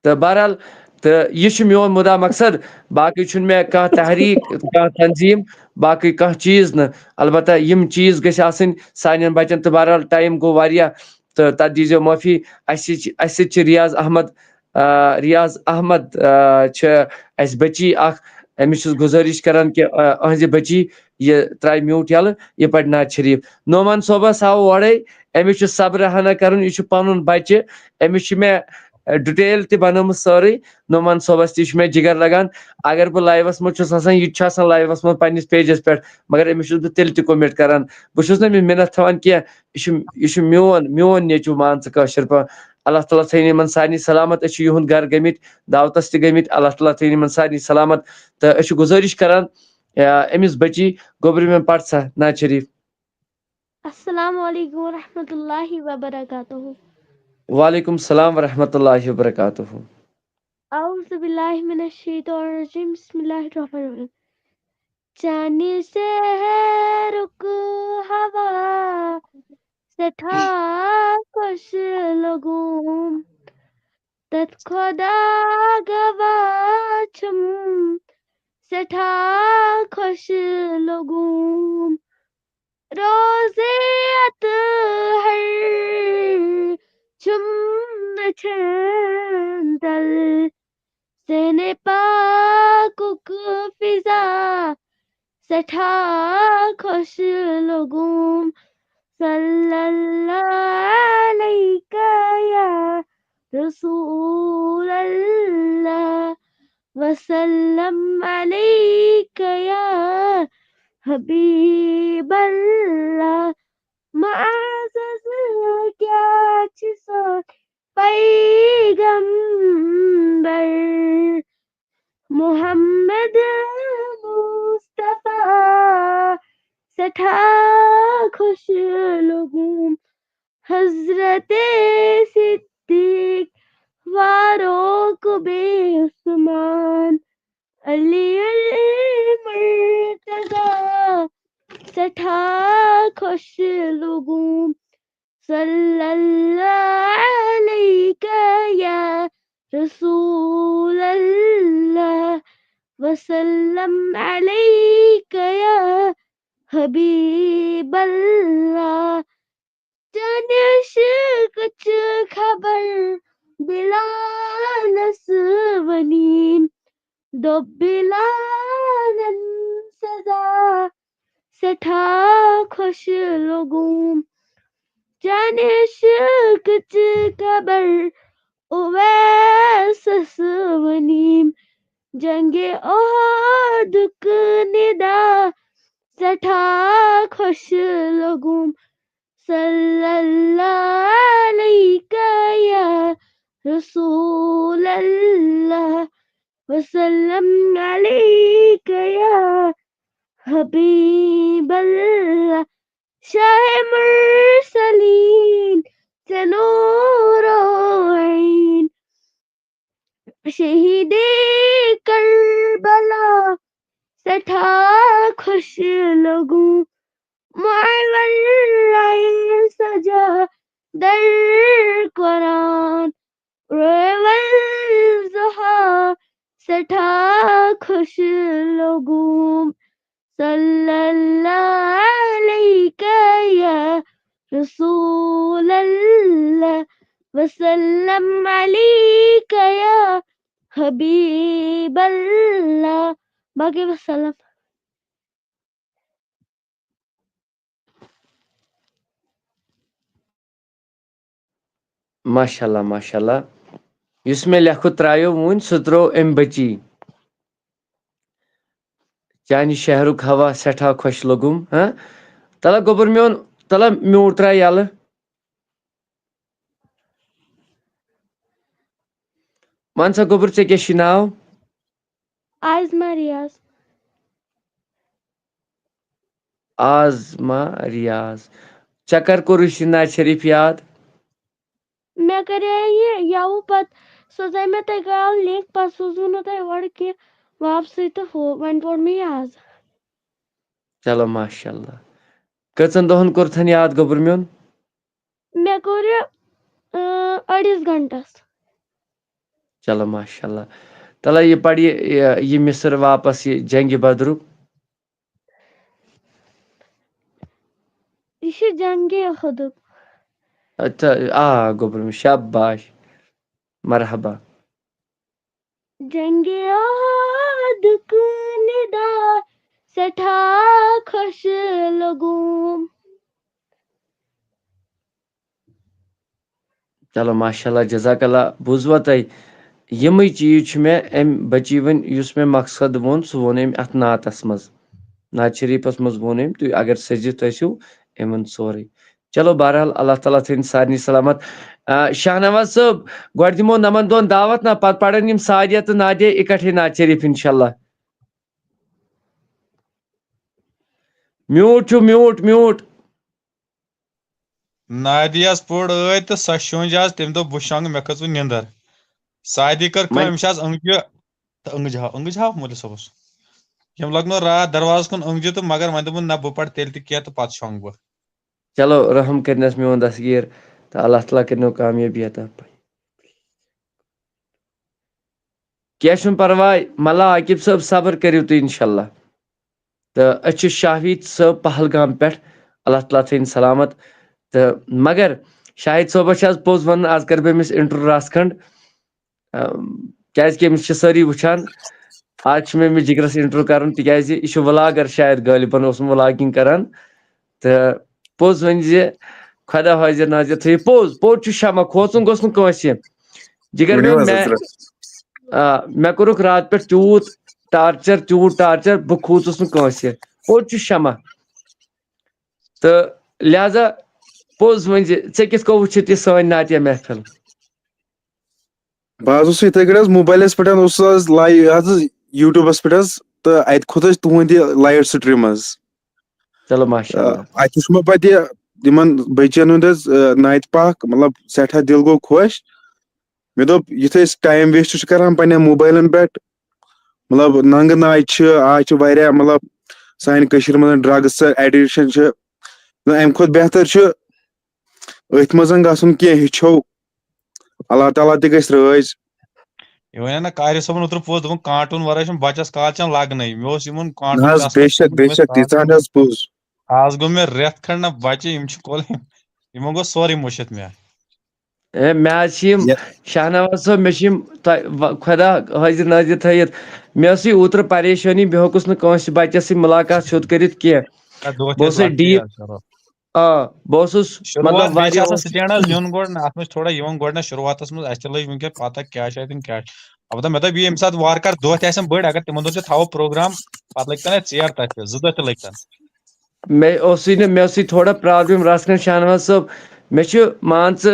تہٕ بہرحال، تہٕ یہِ چھُ میون مُدا مقصد۔ باقٕے چھُنہٕ مےٚ کانٛہہ تحریٖک، کانٛہہ تنظیٖم، باقٕے کانٛہہ چیٖز نہٕ۔ البتہ یِم چیٖز گٔژھۍ آسٕنۍ سانٮ۪ن بچن۔ تہٕ بہرحال ٹایم گوٚو واریاہ، تہٕ تتھ دیٖزیو معٲفی۔ اسہِ چھِ، اسہِ سۭتۍ چھِ ریاض احمد، آ، ریاض احمد، آ، چھِ اسہِ بچی اکھ۔ أمِس چھُس گُزٲرِش کران کہِ، آ، أہنٛزِ بچی یہِ ترٛایہِ mute یَلہٕ، یہِ پَرِ نعت شریٖف۔ نعمان صٲبَس آو اورَے، أمِس چھُ صبرٕ ہنا کَرُن، یہِ چھُ پَنُن بَچہِ، أمِس چھِ مےٚ، آ، detail تہِ بَنٲومٕژ سٲرٕے۔ نعمان صٲبَس تہِ چھُ مےٚ جِگر لَگان۔ اگر بہٕ live-َس منٛز چھُس آسان، یہِ تہِ چھُ آسان live-َس منٛز پنٛنِس page-َس پٮ۪ٹھ، مگر أمِس چھُس بہٕ تیٚلہِ تہِ commit کَران۔ بہٕ چھُس نہٕ أمِس مِنَت تھاوان کینٛہہ، یہِ چھُ، یہِ چھُ میون، میون نیٚچوٗ، مان ژٕ کٲشِر پٲٹھۍ۔ اللہ تعالیٰ تھٲیِن یِمَن سارنٕے سلامت۔ أسۍ چھِ یِہُنٛد گَرٕ گٔمٕتۍ، دعوتَس تہِ گٔمٕتۍ۔ اللہ تعالیٰ تھٲیِن یِمَن سارنٕے سلامت۔ تہٕ أسۍ چھِ گُزٲرِش کَران، آ، أمِس بٔچی گوٚبرِ مےٚ پَر سا نعت شریٖف۔ السلام علیکم ورحمۃ اللہ وبرکاتہ۔ وعلیکم السلام ورحمۃ اللہ وبرکاتہ۔ اعوذ باللہ من الشیطان الرجیم، بسم اللہ الرحمن الرحیم۔ چانہِ شہرُک ہوا سٮ۪ٹھاہ خۄش لوٚگُم، تَتھ خۄدا گواہ چھُم سٮ۪ٹھاہ خۄش لوٚگُم۔ روزے اطہر چھُم أچھن تل، سینہِ پاکُک فضا سٮ۪ٹھاہ خۄش لوٚگُم۔ صلی اللہ علیک یا رسول اللہ، وسلم علیک یا حبیب اللہ۔ معزز کیٛاہ چھِ سون پیغمبر محمد مصطفیٰ سٮ۪ٹھاہ خۄش لوٚگُم۔ حضرت صدیق فاروق بیٚیہِ عثمان علی المرتضیٰ سٮ۪ٹھاہ خۄش لوٚگُم۔ صلی اللہ علیک یا رسول اللہ، وسلم علیک یا حبیب اللہ۔ چانہِ عشقٕچ خبر بلالس ؤنِم، دوٚپ بلالن سزا سٮ۪ٹھاہ خۄش لوٚگُم۔ چانہِ عشقٕچ خبر اویسس ؤنِم، جنگِ احدُک ندا سٮ۪ٹھاہ خۄش لوٚگُم۔ صلی اللہ علیک یا رسول اللہ، وسلم علیک یا حبیب اللہ۔ شاہ مرسلین ژےٚ نوٗر عین، شہیٖدِ کربلا سٮ۪ٹھاہ خۄش لوٚگُم۔ معاویہ سجا در قرآن، روے والضحیٰ سٮ۪ٹھاہ خۄش لوٚگُم۔ صلی اللہ علیک یا رسول اللہ، وسلم علیک یا حبیب اللہ۔ باقی وسلام۔ ماشاء اللہ، ماشاء اللہ۔ یُس مےٚ لیٚکھُت ترٛایو وُنۍ، سُہ ترٛوو أمۍ بٔچی۔ چانہِ شہرُک ہوا سٮ۪ٹھاہ خۄش لوٚگُم، ہاں؟ تَلہ گوٚبُر میون، تَلہ میوٗٹ ترٛاو یَلہٕ۔ وَن سا گوٚبُر، ژےٚ کیٛاہ چھُے ناو؟ آزما ریاض۔ آزما ریاض۔ ژےٚ کر کوٚرُے یہِ ناز شریف یاد؟ مےٚ کریے یہِ یَوٕ پتہٕ، سوزے مےٚ تۄہہِ کال لِنک، پتہٕ سوٗزوٕ نہٕ تۄہہِ اورٕ کینٛہہ واپسٕے تہٕ ہُہ، وۄنۍ پوٚر مےٚ یہِ آز۔ چلو، ماشاء اللہ۔ کٔژن دۄہن کوٚرتھن یاد، گوٚبُر میون؟ مےٚ کوٚر یہِ، اۭں، أڑِس گھنٹس۔ چلو، ماشاء اللہ۔ تَلہ یہِ پَر یہِ، یہِ، یہِ مِصر واپس، یہِ جنگِ بدرُک۔ یہِ چھُ جنگِ احدُک۔ اچھا، آ، گوٚبُر، شاباش، مرحبا۔ جنگِ احدُک ندا سٮ۪ٹھاہ خۄش لوٚگُم۔ چلو، ماشاء اللہ، جزاک اللہ۔ بوٗزوا تۄہہِ؟ یِمٕے چیٖز چھِ مےٚ اَمہِ بٔچی وۄنۍ، یُس مےٚ مقصد ووٚن، سُہ ووٚن أمۍ اَتھ نعتَس منٛز، نعت شریٖفَس منٛز ووٚن أمۍ، تُہۍ اگر سٔجِتھ ٲسِو، أمۍ ووٚن سورُے۔ چلو، بہرحال، اللہ تعالیٰ تھٲیِن سارنٕے سلامت۔ آ، شاہنواز صٲب، گۄڈٕ دِمو نَمَن دۄن دعوت نا، پَتہٕ پَرَن یِم سعدیہ تہٕ نادیہ اِکٹھے نعت شریٖف، اِنشاءاللہ۔ میوٗٹ چھُ، میوٗٹ، میوٗٹ۔ نادیہس پوٚر ٲدۍ تہٕ سۄ شۄنٛج آز، تٔمۍ دوٚپ، "بہٕ شۄنٛگہٕ، مےٚ کھٔژ وۄنۍ نِندٕر۔" سعدی کٔر کٲم، وۄنۍ أمِس چھِ آز أنٛگجہِ تہٕ أنٛگٕج ہاو، أنٛگٕج ہاو مولوی صٲبَس۔ یِم لَگنو راتھ دروازَس کُن أنٛگجہِ تہٕ مگر وۄنۍ دوٚپُن، "نہ، بہٕ پَرٕ تیٚلہِ تہِ کینٛہہ تہٕ پَتہٕ شۄنٛگہٕ بہٕ۔" چلو، رحم کٔرنَس میون دستگیٖر تہٕ اللہ تعالیٰ کٔرنو کامیٲبی عطا۔ کینٛہہ چھُنہٕ پرواے، ملا عاقب صٲب، صبر کٔرِو تُہۍ اِنشاءاللہ۔ تہٕ أسۍ چھِ شاہوید صٲب پہلگام پٮ۪ٹھ، اللہ تعالیٰ تھٲیِن سلامت۔ تہٕ مگر شاہد صٲبَس چھِ آز پوٚز وَنُن، آز کَرٕ بہٕ أمِس intro رَژھ کھنٛڈ، اَم، کیٛازِکہِ أمِس چھِ سٲری وٕچھان۔ آز چھُ مےٚ أمِس جِگرَس intro کَرُن، تِکیٛازِ یہِ چھُ vlogger، شاید غٲلباً اوس vlogging کَران۔ تہٕ پوٚز ؤنۍ زِ خۄدا حٲضِر نٲضِر تھٲیِو۔ پوٚز، پوٚز چھُ شمع، کھوژُن گوٚژھ نہٕ کٲنٛسہِ۔ جِگر ؤنِو میون، حظ مےٚ، حضرت۔ آ، مےٚ کوٚرُکھ راتہٕ پٮ۪ٹھ تیوٗت torture، تیوٗت torture، بہٕ کھوٗژُس نہٕ کٲنٛسہِ۔ پوٚز چھُ شمع۔ تہٕ لہذا پوٚز ؤنۍ زِ ژےٚ کِتھ کٔنۍ وٕچھِتھ یہِ سٲنۍ نعتیہ محفل؟ بہٕ حظ اوسُس یِتھَے کٔٹھۍ حظ موبایلَس پٮ۪ٹھ اوسُس حظ live حظ YouTubeَس پٮ۪ٹھ حظ، تہٕ اَتہِ کھوٚت اَسہِ تُہُنٛد یہِ live stream حظ۔ چلو، ماشاء آ، اللہ۔ اَتہِ وٕچھ مےٚ پَتہٕ یہِ یِمَن بٔچِیَن ہُنٛد حظ، آ، نعتِ پاک، مطلب، سٮ۪ٹھاہ دِل گوٚو خۄش۔ مےٚ دوٚپ، یُتھ أسۍ time waste چھِ کَران پنٛنٮ۪ن موبایلَن پٮ۪ٹھ، مطلب، ننٛگہٕ ناے چھِ، آز چھِ واریاہ، مطلب، سانہِ کٔشیٖرِ منٛز drugs addiction چھِ۔ نہ، اَمہِ کھۄتہٕ بہتر چھُ أتھۍ منٛز گژھُن کینٛہہ ہیٚچھو۔ اللہ تعالیٰ تہِ گژھِ رٲضۍ۔ یہِ وَنیو نہ قاری صٲبُن اوترٕ پوٚز، دوٚپُن، کانٛٹُن وَرٲے چھُنہٕ بَچَس کالچَن لَگنَے۔ مےٚ اوس یِمَن نہ کانٛٹُن حظ، گژھان، بے شک، بے شک، تیٖژاہ نہ حظ پوٚز۔ آز گوٚو مےٚ رٮ۪تھ کھنٛڈ نہ بَچہِ، یِم چھِ کۄل-، یِمو گوٚو سورُے مٔشِتھ مےٚ۔ اے، مےٚ حظ چھِ یِم، یہِ شاہنواز صٲب، مےٚ چھِ یِم تۄہہِ و-، خۄدا حٲضِر نٲضِر تھٲیِتھ۔ مےٚ ٲسٕے اوترٕ پریشٲنی، مےٚ ہیوٚکُس نہٕ کٲنٛسہِ بَچَس سۭتۍ مُلاقات سیوٚد کٔرِتھ کینٛہہ۔ نہ، دۄہ تہِ بہٕ ٲسٕس ٲسۍ وقتٕے deep۔ حظ کران۔ آ، بہٕ اوسُس، شروٗعات مطلب، بیٚیہِ چھِ واریاہ آسان اوس۔ سٹینڈ حظ نیُن گۄڈٕ نہ، اَتھ منٛز چھِ تھوڑا یِوان گۄڈٕ نہ شروٗعاتَس منٛز، اَسہِ تہِ لٔج وٕنکٮ۪ن پَتہ کیٛاہ چھُ اَتٮ۪ن کیٛاہ چھُ۔ البتہ مےٚ دوٚپ، یہِ ییٚمہِ ساتہٕ وارٕ کارٕ دۄہ تہِ آسن بٔڑۍ، اگر تِمن دۄہن تہِ تھاوو پروگرام، پَتہٕ لٔگۍ تَن اَتہِ ژیر تَتہِ تہِ، زٕ دۄہ تہِ لٔگۍ تَن۔ مےٚ اوسُے نہٕ، مےٚ ٲسٕے تھوڑا problem رَژھ کھنٛڈ شاہنواز صٲب۔ مےٚ چھُ، مان ژٕ،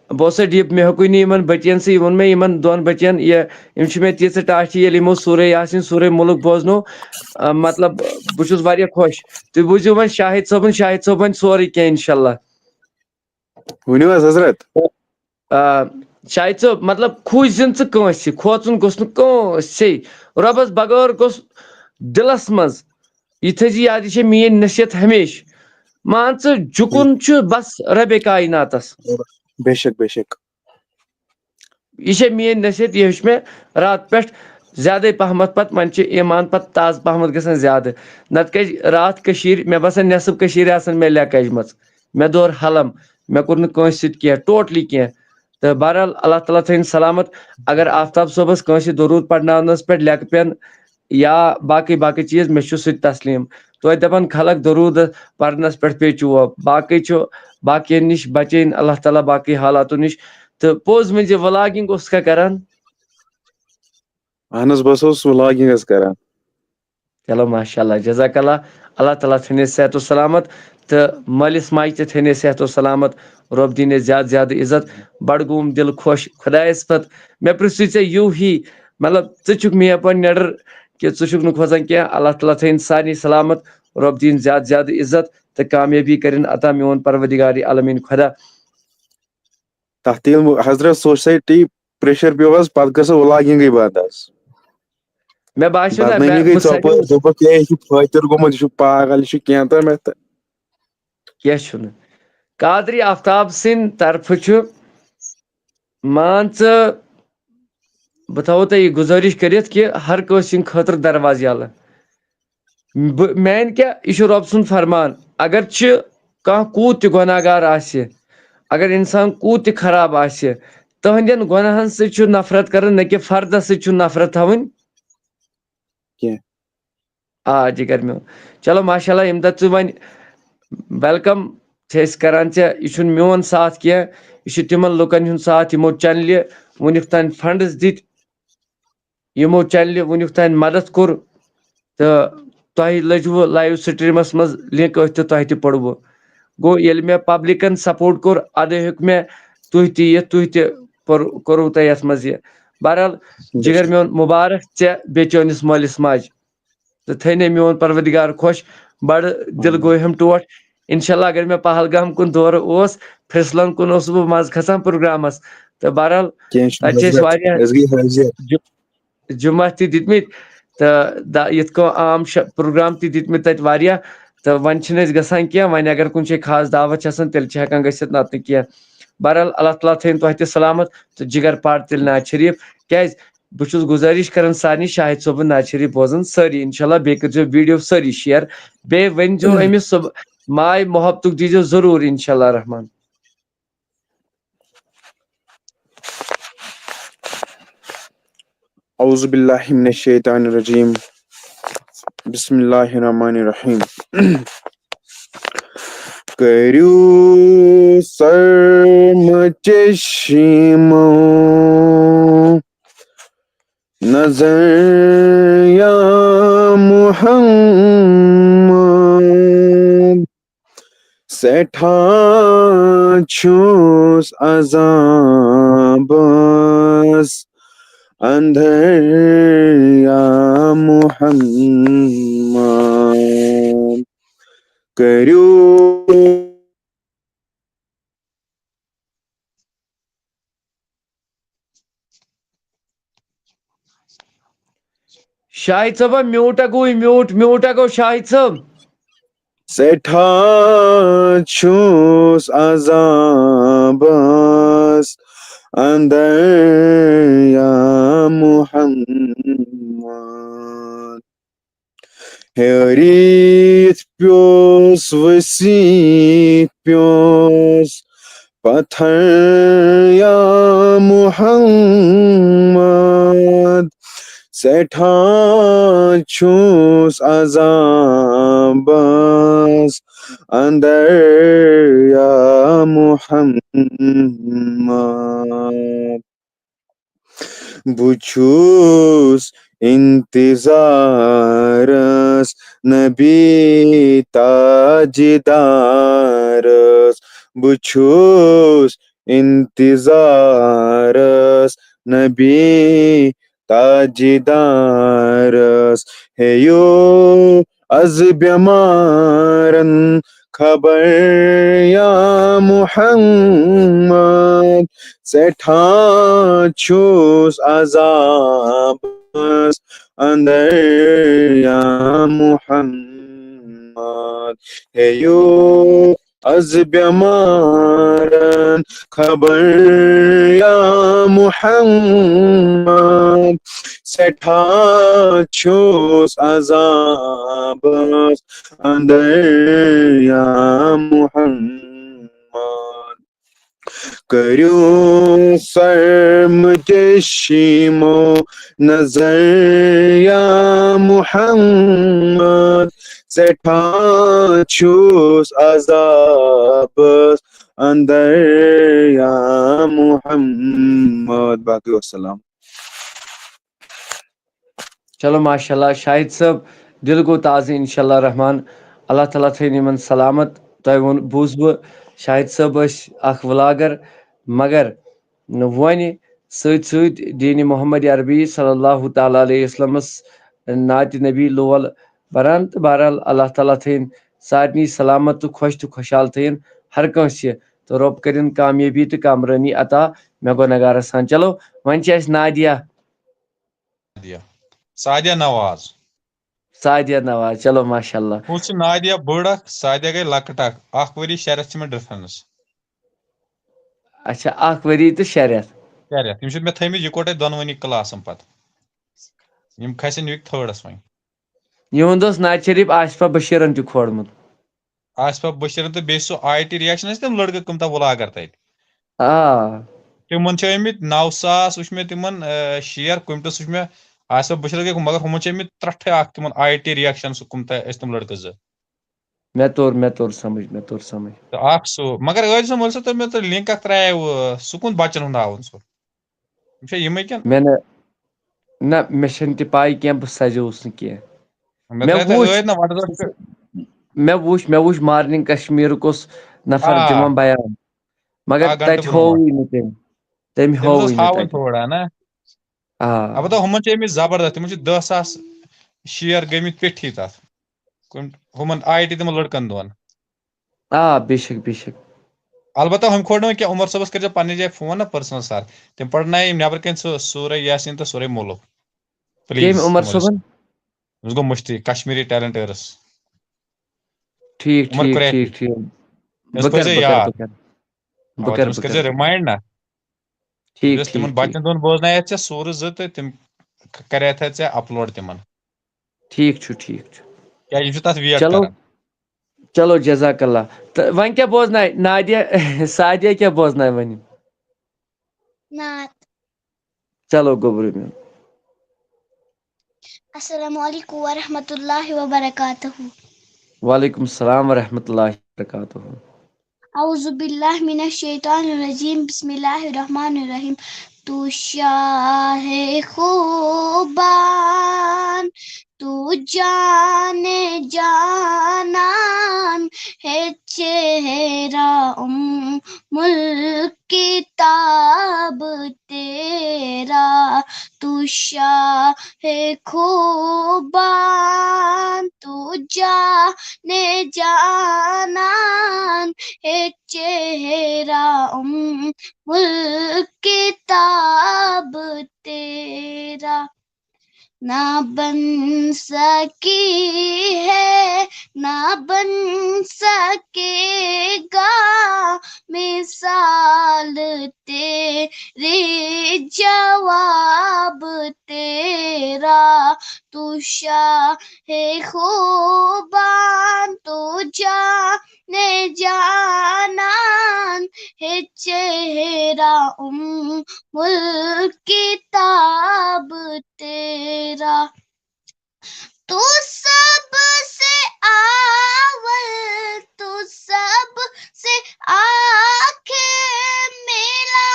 بہٕ اوسُس deep، مےٚ ہیوٚکُے نہٕ یِمَن بٔچِیَن سۭتۍ، یہِ ووٚن مےٚ یِمَن دۄن بٔچِیَن، یہِ، یِم چھِ مےٚ تیٖژٕ ٹاٹھۍ، ییٚلہِ یِمو سورہ یاسین، سورہ مُلک بوزنو، آ، مطلب، بہٕ چھُس واریاہ خۄش۔ تُہۍ بوٗزِو وۄنۍ شاہد صٲبُن، شاہد صٲب وَنہِ سورُے کینٛہہ اِنشاءاللہ۔ ؤنِو حظ حضرت۔ آ، شاہد صٲب، مطلب، کھوٗژ زِ نہٕ ژٕ کٲنٛسہِ، کھوژُن گوٚژھ نہٕ کٲنٛسے۔ رۄبَس بغٲر گوٚژھ دِلَس منٛز یہِ تھٲیزِ یاد، یہِ چھےٚ میٛٲنۍ نصیحت ہمیشہِ۔ مان ژٕ، جُکُن چھُ بس رۄبِ کایناتَس۔ بے شک، بے شک۔ یہِ چھےٚ میٛٲنۍ نصیحت، یہِ ہیوٚچھ مےٚ راتہٕ پٮ۪ٹھ زیادَے پَہمَتھ پَتہٕ، وۄنۍ چھُ ایمان پَتہٕ تازٕ پَہمَتھ گژھان زیادٕ۔ نَتہٕ کَتہِ راتھ کٔشیٖرِ، مےٚ باسان نٮ۪صٕف کٔشیٖرِ آسَن مےٚ لیٚکہٕ اجمَژٕ۔ مےٚ دور حلم، مےٚ کوٚر نہٕ کٲنٛسہِ سۭتۍ کینٛہہ، totally کینٛہہ۔ تہٕ بہرحال، اللہ تعالیٰ تھٲیِن سلامت۔ اگر آفتاب صٲبَس کٲنٛسہِ دروٗد پَرناونَس پٮ۪ٹھ لیٚکہٕ پٮ۪ن یا باقٕے باقٕے چیٖز، مےٚ چھُ سُہ تہِ تسلیٖم۔ توتہِ دَپان خلق، دروٗد پَرنَس پٮ۪ٹھ پیٚیہِ چوب۔ باقٕے چھُ باقیَن نِش بَچٲیِن اللہ تعالیٰ باقٕے حالاتو نِش۔ تہٕ پوٚز ؤنۍ زِ vlogging اوس کیٛاہ کران؟ اہن حظ، بہٕ ہسا اوسُس vlogging حظ کران۔ چلو ماشاء اللہ، جزاک اللہ۔ اللہ تعالیٰ تھٲینَے صحت و سلامت، تہٕ مٲلِس ماجہِ تہِ تھٲینَے صحت و سلامت۔ رۄب دِینَے زیادٕ زیادٕ عزت۔ بڈگوم دِل خۄش خۄدایَس پتہٕ۔ مےٚ پرٛژھُے ژےٚ یوٗ ہی، مطلب، ژٕ چھُکھ میٛٲنۍ پٲٹھۍ نٮ۪ڈر کہِ ژٕ چھُکھ نہٕ کھوژان کینٛہہ۔ اللہ تعالیٰ تھٲیِن سارنٕے سلامت۔ رۄب دِیِن زیادٕ زیادٕ عزت تہٕ کامیٲبی کٔرِن عطا میون پروردگار عالمیٖن خۄدا۔ تَتھ تہِ ییٚلہِ حضرت سوسایٹی پریشر پیوٚو حظ، پتہٕ گٔے سۄ vloggingٕے بنٛد حظ۔ مےٚ باسیو نہ، بدنٲمی مےٚ گٔے بہٕ سَمجھو۔ ژۄپٲرۍ، دوٚپُکھ، "ہے، یہِ چھُ فٲطر گوٚمُت، یہِ چھُ پاگل، یہِ چھُ کینٛہہ تام۔" مےٚ تہٕ کینٛہہ چھُنہٕ۔ قادری آفتاب سٕنٛدِ طرفہٕ چھُ، مان ژٕ، بہٕ تھاوو تۄہہِ یہِ گُزٲرِش کٔرِتھ کہِ ہر کٲنٛسہِ ہٕنٛدِ خٲطرٕ دروازٕ یَلہٕ۔ بہٕ، میٛانہِ کیٛاہ، یہِ چھُ رۄب سُنٛد فرمان۔ اگر چھِ کانٛہہ کوٗت تہِ گۄناہ گار آسہِ، اگر اِنسان کوٗت تہِ خراب آسہِ، تٕہٕنٛدٮ۪ن گۄناہَن سۭتۍ چھُ نفرت کَرٕنۍ، نہ کہِ فردَس سۭتۍ چھُ نفرت تھاوٕنۍ۔ کینٛہہ۔ آ، جِگر میون۔ چلو، ماشاء اللہ، ییٚمہِ دۄہ ژٕ وۄنۍ welcome چھِ أسۍ کران ژےٚ، یہِ چھُنہٕ میون ساتھ کینٛہہ، یہِ چھُ تِمن لُکن ہُنٛد ساتھ یِمو چینلہِ وٕنیُک تام funds دِتۍ، یِمو چینلہِ وٕنیُک تام مدد کوٚر، تہٕ تۄہہِ لٔجوٕ live streamس منٛز link، أتھۍ تہٕ تۄہہِ تہِ پوٚروٕ۔ گوٚو، ییٚلہِ مےٚ publicن support کوٚر، ادٕ ہیوٚک مےٚ تُہۍ تہِ یِتھ، تُہۍ تہِ پوٚر-، کوٚروٕ تۄہہِ یتھ منٛز یہِ۔ بہرحال، جِگر میون، مُبارک ژےٚ بیٚیہِ چٲنِس مٲلِس ماجہِ۔ تہٕ تھٲینَے میون پروردگار خۄش۔ بڑٕ دِل گوٚو ہم ٹوٹھ۔ انشاءاللہ، اگر مےٚ پہلگام کُن دورٕ اوس، پھرسلن کُن اوسُس بہٕ منٛزٕ کھسان پروگرامس۔ تہٕ بہرحال، کینٛہہ چھُنہٕ، تتہِ چھِ أسۍ حضرت، واریاہ أسۍ گٔے حٲضِر۔ جُ-، جُمعہ تہِ دِتمٕتۍ، تہٕ دا-، یِتھ کٔنۍ عام شہ-، پروگرام تہِ دِتمٕتۍ تتہِ واریاہ۔ تہٕ وۄنۍ چھِنہٕ أسۍ گژھان کینٛہہ، وۄنۍ اگر کُنہِ جایہِ خاص دعوت چھِ آسان، تیٚلہِ چھِ ہٮ۪کان گٔژھِتھ، نتہٕ نہٕ کینٛہہ۔ بہرحال، اللہ تعالیٰ تھٲیِن تۄہہِ تہِ سلامت تہٕ جِگر پار تیٚلہِ ناز شریف۔ کیٛازِ؟ بہٕ چھُس گُزٲرِش کران سارنٕے، شاہد صٲبُن ناز شریف بوزان سٲری۔ انشاءاللہ، بیٚیہِ کٔرۍزیو video سٲری share۔ بیٚیہِ ؤنۍزیو أمِس صُبح، ماے محبتُک دیٖزیو ضروٗر، انشاءاللہ رحمان۔ اعوذ باللہ من الشیطان الرجیم۔ بسم اللہ الرحمن الرحیم۔ کٔرِو سرمہٕ چشمو نظر یا محمد، سٮ۪ٹھاہ چھُس عذابس اندر یا محمد۔ کٔرِو شاہد صٲبہ، mute گوٚو، mute، mute گوٚو شاہد صٲب۔ سٮ۪ٹھاہ چھُس عذابس اندر یا محمد۔ ہیٚرِتھ پیوٚس، ؤسِتھ پیوٚس پتھر یا محمد۔ سٮ۪ٹھاہ چھُس عذابس اندر یا محمد۔ بہٕ چھُس انتظارس نبی تاجدارس، بہٕ چھُس انتظارس نبی تاجدارس۔ ہیٚیِو از بٮ۪مارن خبر یا محمد، سٮ۪ٹھاہ چھُس عذابس اندر یا محمد۔ ہیٚیِو از بٮ۪مارن خبر یا محمد، سٮ۪ٹھاہ چھُس عذابس اندر یا محمد۔ کٔرِو سرمہٕ چشمو نظر یا محمد، سٮ۪ٹھاہ چھُس عذابس اندر یا محمد۔ باقٕے وسلام۔ چلو ماشاء اللہ شاہد صٲب، دِل گوٚو تازٕ انشاء اللہ رحمان۔ اللہ تعالیٰ تھٲیِن یِمن سلامت۔ تۄہہِ ووٚن، بوٗز بہٕ شاہد صٲب ٲسۍ اکھ ولاگر، مگر وۄنۍ سۭتۍ سۭتۍ دینِ محمد عربی صلی اللہ تعالیٰ علیہ وسلمس نعتِ نبی لول بران۔ تہٕ بہرحال اللہ تعالیٰ تھٲیِن سارنٕے سلامت تہٕ خۄش تہٕ خۄشحال تھٲیِن ہر کٲنٛسہِ، تہٕ رۄب کٔرِن کامیٲبی تہٕ کامرٲنی عطا مےٚ گۄنہگارس سان۔ چلو وۄنۍ چھِ اَسہِ نادیہ۔ نادیہ۔ سعدیہ نواز۔ سعدیہ نواز، چلو ماشاء اللہ۔ ہُہ چھِ نادیہ بٔڑ اکھ، سعدیہ گٔے لۄکٕٹ اکھ۔ اکھ ؤری شےٚ رٮ۪تھ چھِ مےٚ ڈفرنس۔ اچھا، اکھ ؤری تہٕ شےٚ رٮ۪تھ۔ شےٚ رٮ۪تھ۔ یِم چھِ مےٚ تھٲیمٕتۍ یِکوٹے دۄنوٕنی کلاسن پتہٕ۔ یِم کھسن وِک تھٲڈس وۄنۍ۔ یِہُنٛد اوس ناد شریف آصفہ بشیرن تہِ کھولمُت۔ آصفہ بشیرن تہٕ بیٚیہِ سُہ آی ٹی ریاکشن ٲسۍ تِم لڑکہٕ کٕم تام ولاگر تتہِ۔ آ۔ تِمن چھِ ٲمٕتۍ نو ساس وٕچھ مےٚ تِمن، آ، شیر کُمٹس وٕچھ مےٚ آصفہ بشیرن گٔے، مگر ہُمن چھِ ٲمٕتۍ ترٹھے اکھ تِمن آی ٹی ریاکشن سُہ کُم تام ٲسۍ تِم لڑکہٕ زٕ۔ مےٚ توٚر، مےٚ توٚر سمجھ، مےٚ توٚر سمجھ۔ تہٕ اکھ سُہ، مگر ٲدۍ سُہ مولوی صٲب تہٕ مےٚ تہٕ لِنک اکھ ترٛایو، سُہ کُن بچن ہُنٛد ہاوُن سُہ۔ یِم چھا یِمے کِنہٕ؟ مےٚ نہ، نہ، مےٚ چھَنہٕ تہِ پاے کینٛہہ، بہٕ سجووُس نہٕ کینٛہہ۔ مےٚ مےٚ ترٛایے تۄہہِ وُچھ۔ ٲدۍ نہ WhatsApp پٮ۪ٹھ۔ مےٚ وُچھ، مےٚ وُچھ مارننگ کشمیرُک اوس نفر آ۔ دِوان بیان، مگر آ، گھنٹہٕ تَتہِ برونٛہہ۔ ہووٕے نہٕ تٔمۍ، تٔمۍ تٔمِس اوس ہووٕے نہٕ ہاوُن تَتہِ۔ تھوڑا نہ۔ آ۔ البتہ ہُمن چھِ أمِس زبردست، تِمن چھِ دہ ساس شیر گٔمٕتۍ پیٹھی تتھ۔ کُنہِ ہُمن آی ٹی تِمن لڑکن دۄن۔ آ، بے شک، بے شک۔ البتہ ہُمہِ کھوڑ نہٕ وۄنۍ کینٛہہ، عمر صٲبس کٔرزیٚو پننہِ جایہِ فون نہ پٔرسنل سر، تٔمۍ پرنایہِ یِم نٮ۪برٕ کَنہِ سُہ سورہ یاسین تہٕ سورہ مُلک۔ پلیز کٔمۍ عمر صٲبن؟ أمِس گوٚو مٔشتٕے، کشمیری ٹیلنٹ ٲرس۔ ٹھیٖک، عمر ٹھیٖک، قریشی۔ ٹھیٖک، ٹھیٖک۔ أمِس بہٕ کرٕ، پٔرزِ بہٕ کرٕ، یاد۔ بہٕ کرٕ۔ اَوا، بہٕ کرٕ، تٔمِس بہٕ کٔرزِ کرٕ۔ ریماینڈ نہ۔ ٹھیٖک، یُس تِمن ٹھیٖک، بچن ٹھیٖک۔ دۄن بوزنایتھ ژےٚ سورٕ زٕ تہٕ تِم ک-، کریتھ ژےٚ اپلوڈ تِمن۔ ٹھیٖک چھُ، ٹھیٖک چھُ۔ کیازِ یِم چھِ تتھ ویٹ چلو۔ کران۔ چلو، جزاک اللہ۔ تہٕ وۄنۍ کیٛاہ بوزنایہِ؟ نادیہ، سعدیہ کیٛاہ بوزنایہِ وۄنۍ؟ نعت۔ چلو، گوٚبرٕ میون۔ السلام علیکم ورحمۃ اللہ وبرکاتہ۔ وعلیکم السلام ورحمۃ اللہ وبرکاتہ۔ اعوذ باللہ من الشیطان الرجیم، بسم اللہ الرحمن الرحیم۔ تو شاہ خوبان، تو جان جانان، ہے چہرہ ام الکتاب تیرا۔ تو شاہ خوبان، تو جان جانان، ہے چہرہ ام الکتاب تیرا۔ نہ بن سکی ہے، نہ بن سکے گا مثال تیرے جواب تیرا۔ تو شاہ خوبان، تو جان جانان، ہے چہرہ ام الکتاب تیرا۔ تو سب سے اول، تو سب سے آخر ملا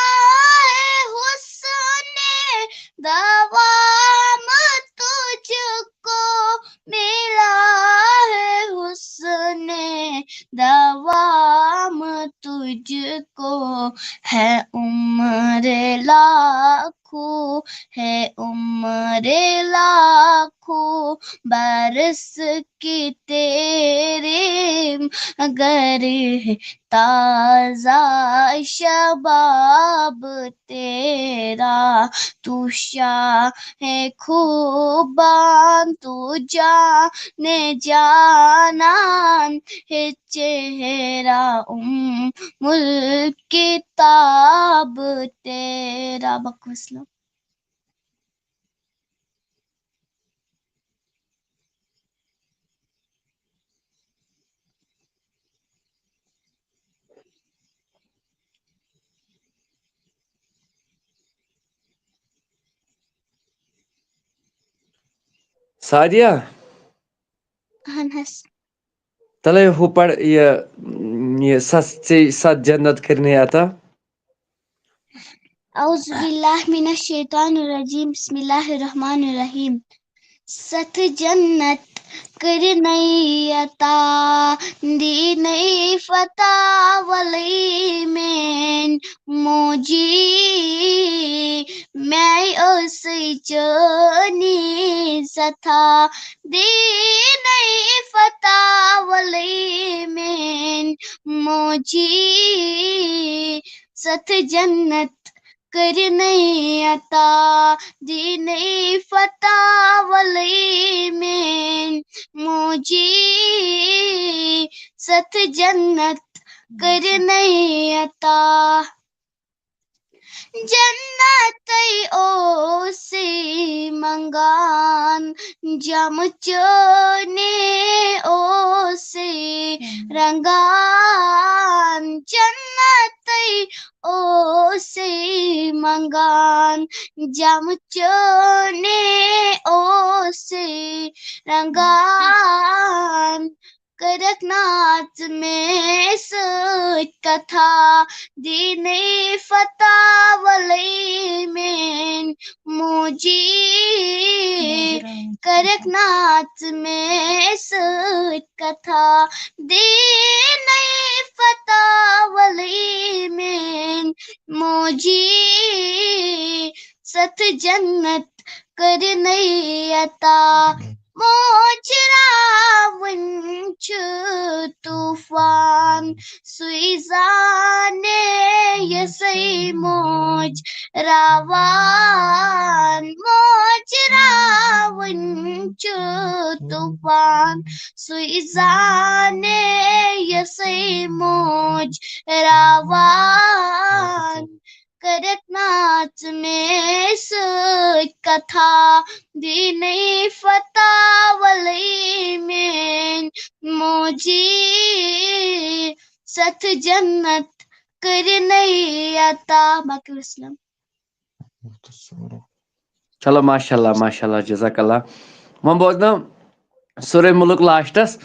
ہے حسن دوام تجھ کو، ملا ہے حسن دوام تجھ کو۔ ہے عمر لاکھوں، ہے عمر لاکھوں برس کی تیری، مگر تازہ شباب تیرا۔ تو شاہ خوبان، تو جان جانان، ہے چہرہ ام الکتاب تیرا۔ بکوس لو۔ سعدیہ، اہن حظ۔ تلے ہُہ پَر یہِ یہِ سَس ژےٚ سَتھ جنت کٔرنٕے عطا۔ اعوذ باللہ من الشیطان الرجیم، بسم اللہ الرحمن الرحیم۔ ستھ جنت کرنئی عطا، دینئی فتح ولئی مین موجی، میں اسے چونی ستھا، دینئی فتح ولئی مین موجی، ستھ جنت کرنئی عطا، دینئی فتح ولئی مین موجی، ستھ جنت کرنئی عطا۔ جنتئی اوسے منگان، جم چونے اوسے رنگان۔ جنتئی اوسے منگان، جم چونے اوسے رنگان۔ کٔرِکھ ناژ مےٚ سۭتۍ کتھا، دینئی فتح ولئی مین موجی۔ کٔرِکھ ناژ مےٚ سۭتۍ کتھا، دینئی فتح ولئی مین موجی۔ ستھ جنت کرنئی عطا۔ موج راوٕنۍ چھُ طوفان، سُے زانہِ یۄسٕے موج راوان۔ موج راوٕنۍ چھُ طوفان، سُے زانہِ یۄسٕے موج راوان۔ کٔرِتھ ناژ مےٚ سۭتۍ کتھا، دینئی فتح ولئی مین موجی۔ ستھ جنت کرنئی عطا۔ باقی وسلم۔ چلو، ماشاء اللہ، ماشاء اللہ، جزاک اللہ۔ وۄنۍ بوزناو سورہ ملک لاسٹس۔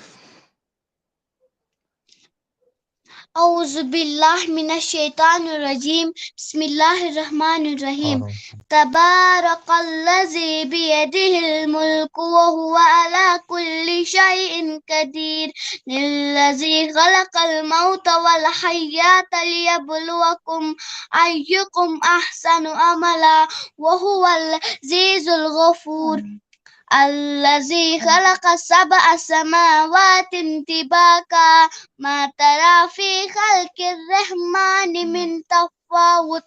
اعوذ باللہ من الشیطان الرجیم، بسم اللہ الرحمن الرحیم۔ تبارک الذی بیدہ الملک وهو علی کل شیء قدیر، الذی خلق الموت والحیات لیبلوکم ایکم احسن عملا وهو العزیز الغفور۔ الذي خلق سبع سماوات طباقا ما ترى في خلق الرحمن من تفاوت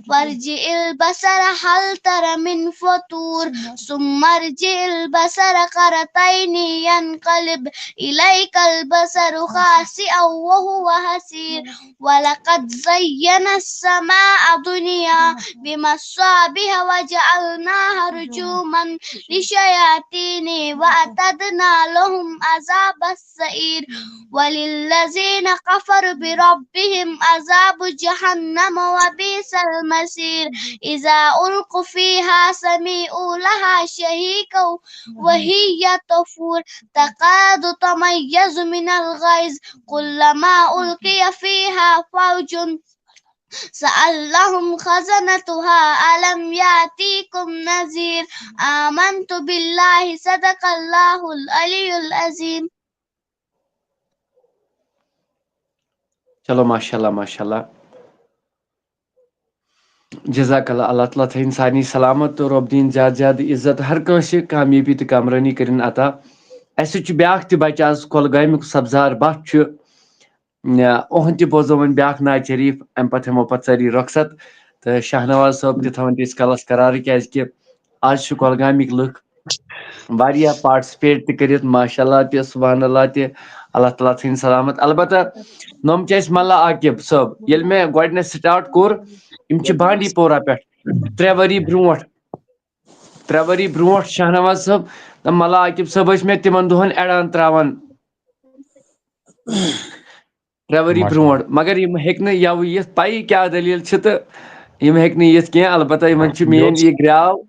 فارجع البصر هل ترى من فطور ثم ارجع البصر كرتين ينقلب إليك البصر خاسئا وهو حسير ولقد زينا السماء الدنيا بمصابيح وجعلناها رجوما للشياطين وأعتدنا لهم عذاب السعير وللذين كفروا بربهم عذاب جهنم وبئس المصير إذا ألقوا فيها سمعوا لها شهيقا وهي تفور تكاد تميز من الغيظ كلما ألقي فيها فوج سألهم خزنتها ألم يأتكم نذير آمنت بالله صدق الله العلي العظيم چلو، ماشاء اللہ، ماشاء اللہ۔ جزاک اللہ۔ اللہ تعالیٰ تھٲیِن سارنٕے سلامت تہٕ رۄب دِیِن زیادٕ زیادٕ عزت، ہر کٲنٛسہِ کامیٲبی تہٕ کامرٲنی کٔرِن عطا۔ اَسہِ سۭتۍ چھُ بیٛاکھ تہِ بچہٕ آز، کۄلگامیُک سبزار بٹ چھُ۔ یا، اُہُنٛد تہِ بوزو وۄنۍ بیٛاکھ نعت شریٖف، اَمہِ پتہٕ ہٮ۪مو پتہٕ سٲری رۄخصت۔ تہٕ شاہنواز صٲب تہِ تھاوَن تہِ أسۍ کلس قرار، کیٛازِ کہِ آز چھِ کۄلگامِکۍ لُکھ واریاہ participate تہِ کٔرِتھ، ماشاء اللہ تہِ، سبحان اللہ تہِ، اللہ تعالیٰ تھٲیِن سلامت۔ البتہ نوٚم چھِ اَسہِ ملا عاقب صٲب، ییٚلہِ مےٚ گۄڈٕنٮ۪تھ start کوٚر، یِم چھِ بانڈی پورہ پٮ۪ٹھ ترٛےٚ ؤری برونٛٹھ، ترٛےٚ ؤری برونٛٹھ شاہنواز صٲب تہٕ ملا عاقب صٲب ٲسۍ مےٚ تِمن دۄہن اڑان تراوان۔ ترٛےٚ ؤری ماشاء برونٛٹھ، اللہ۔ مگر یِم ہیٚکہِ نہٕ یَوٕ یِتھ، پَیی کیٛاہ دٔلیٖل چھِ تہٕ یِم ہیٚکہِ نہٕ یِتھ کینٛہہ۔ البتہ یِمن چھُ مےٚ میٲنۍ اوس، یہِ گرٛاو۔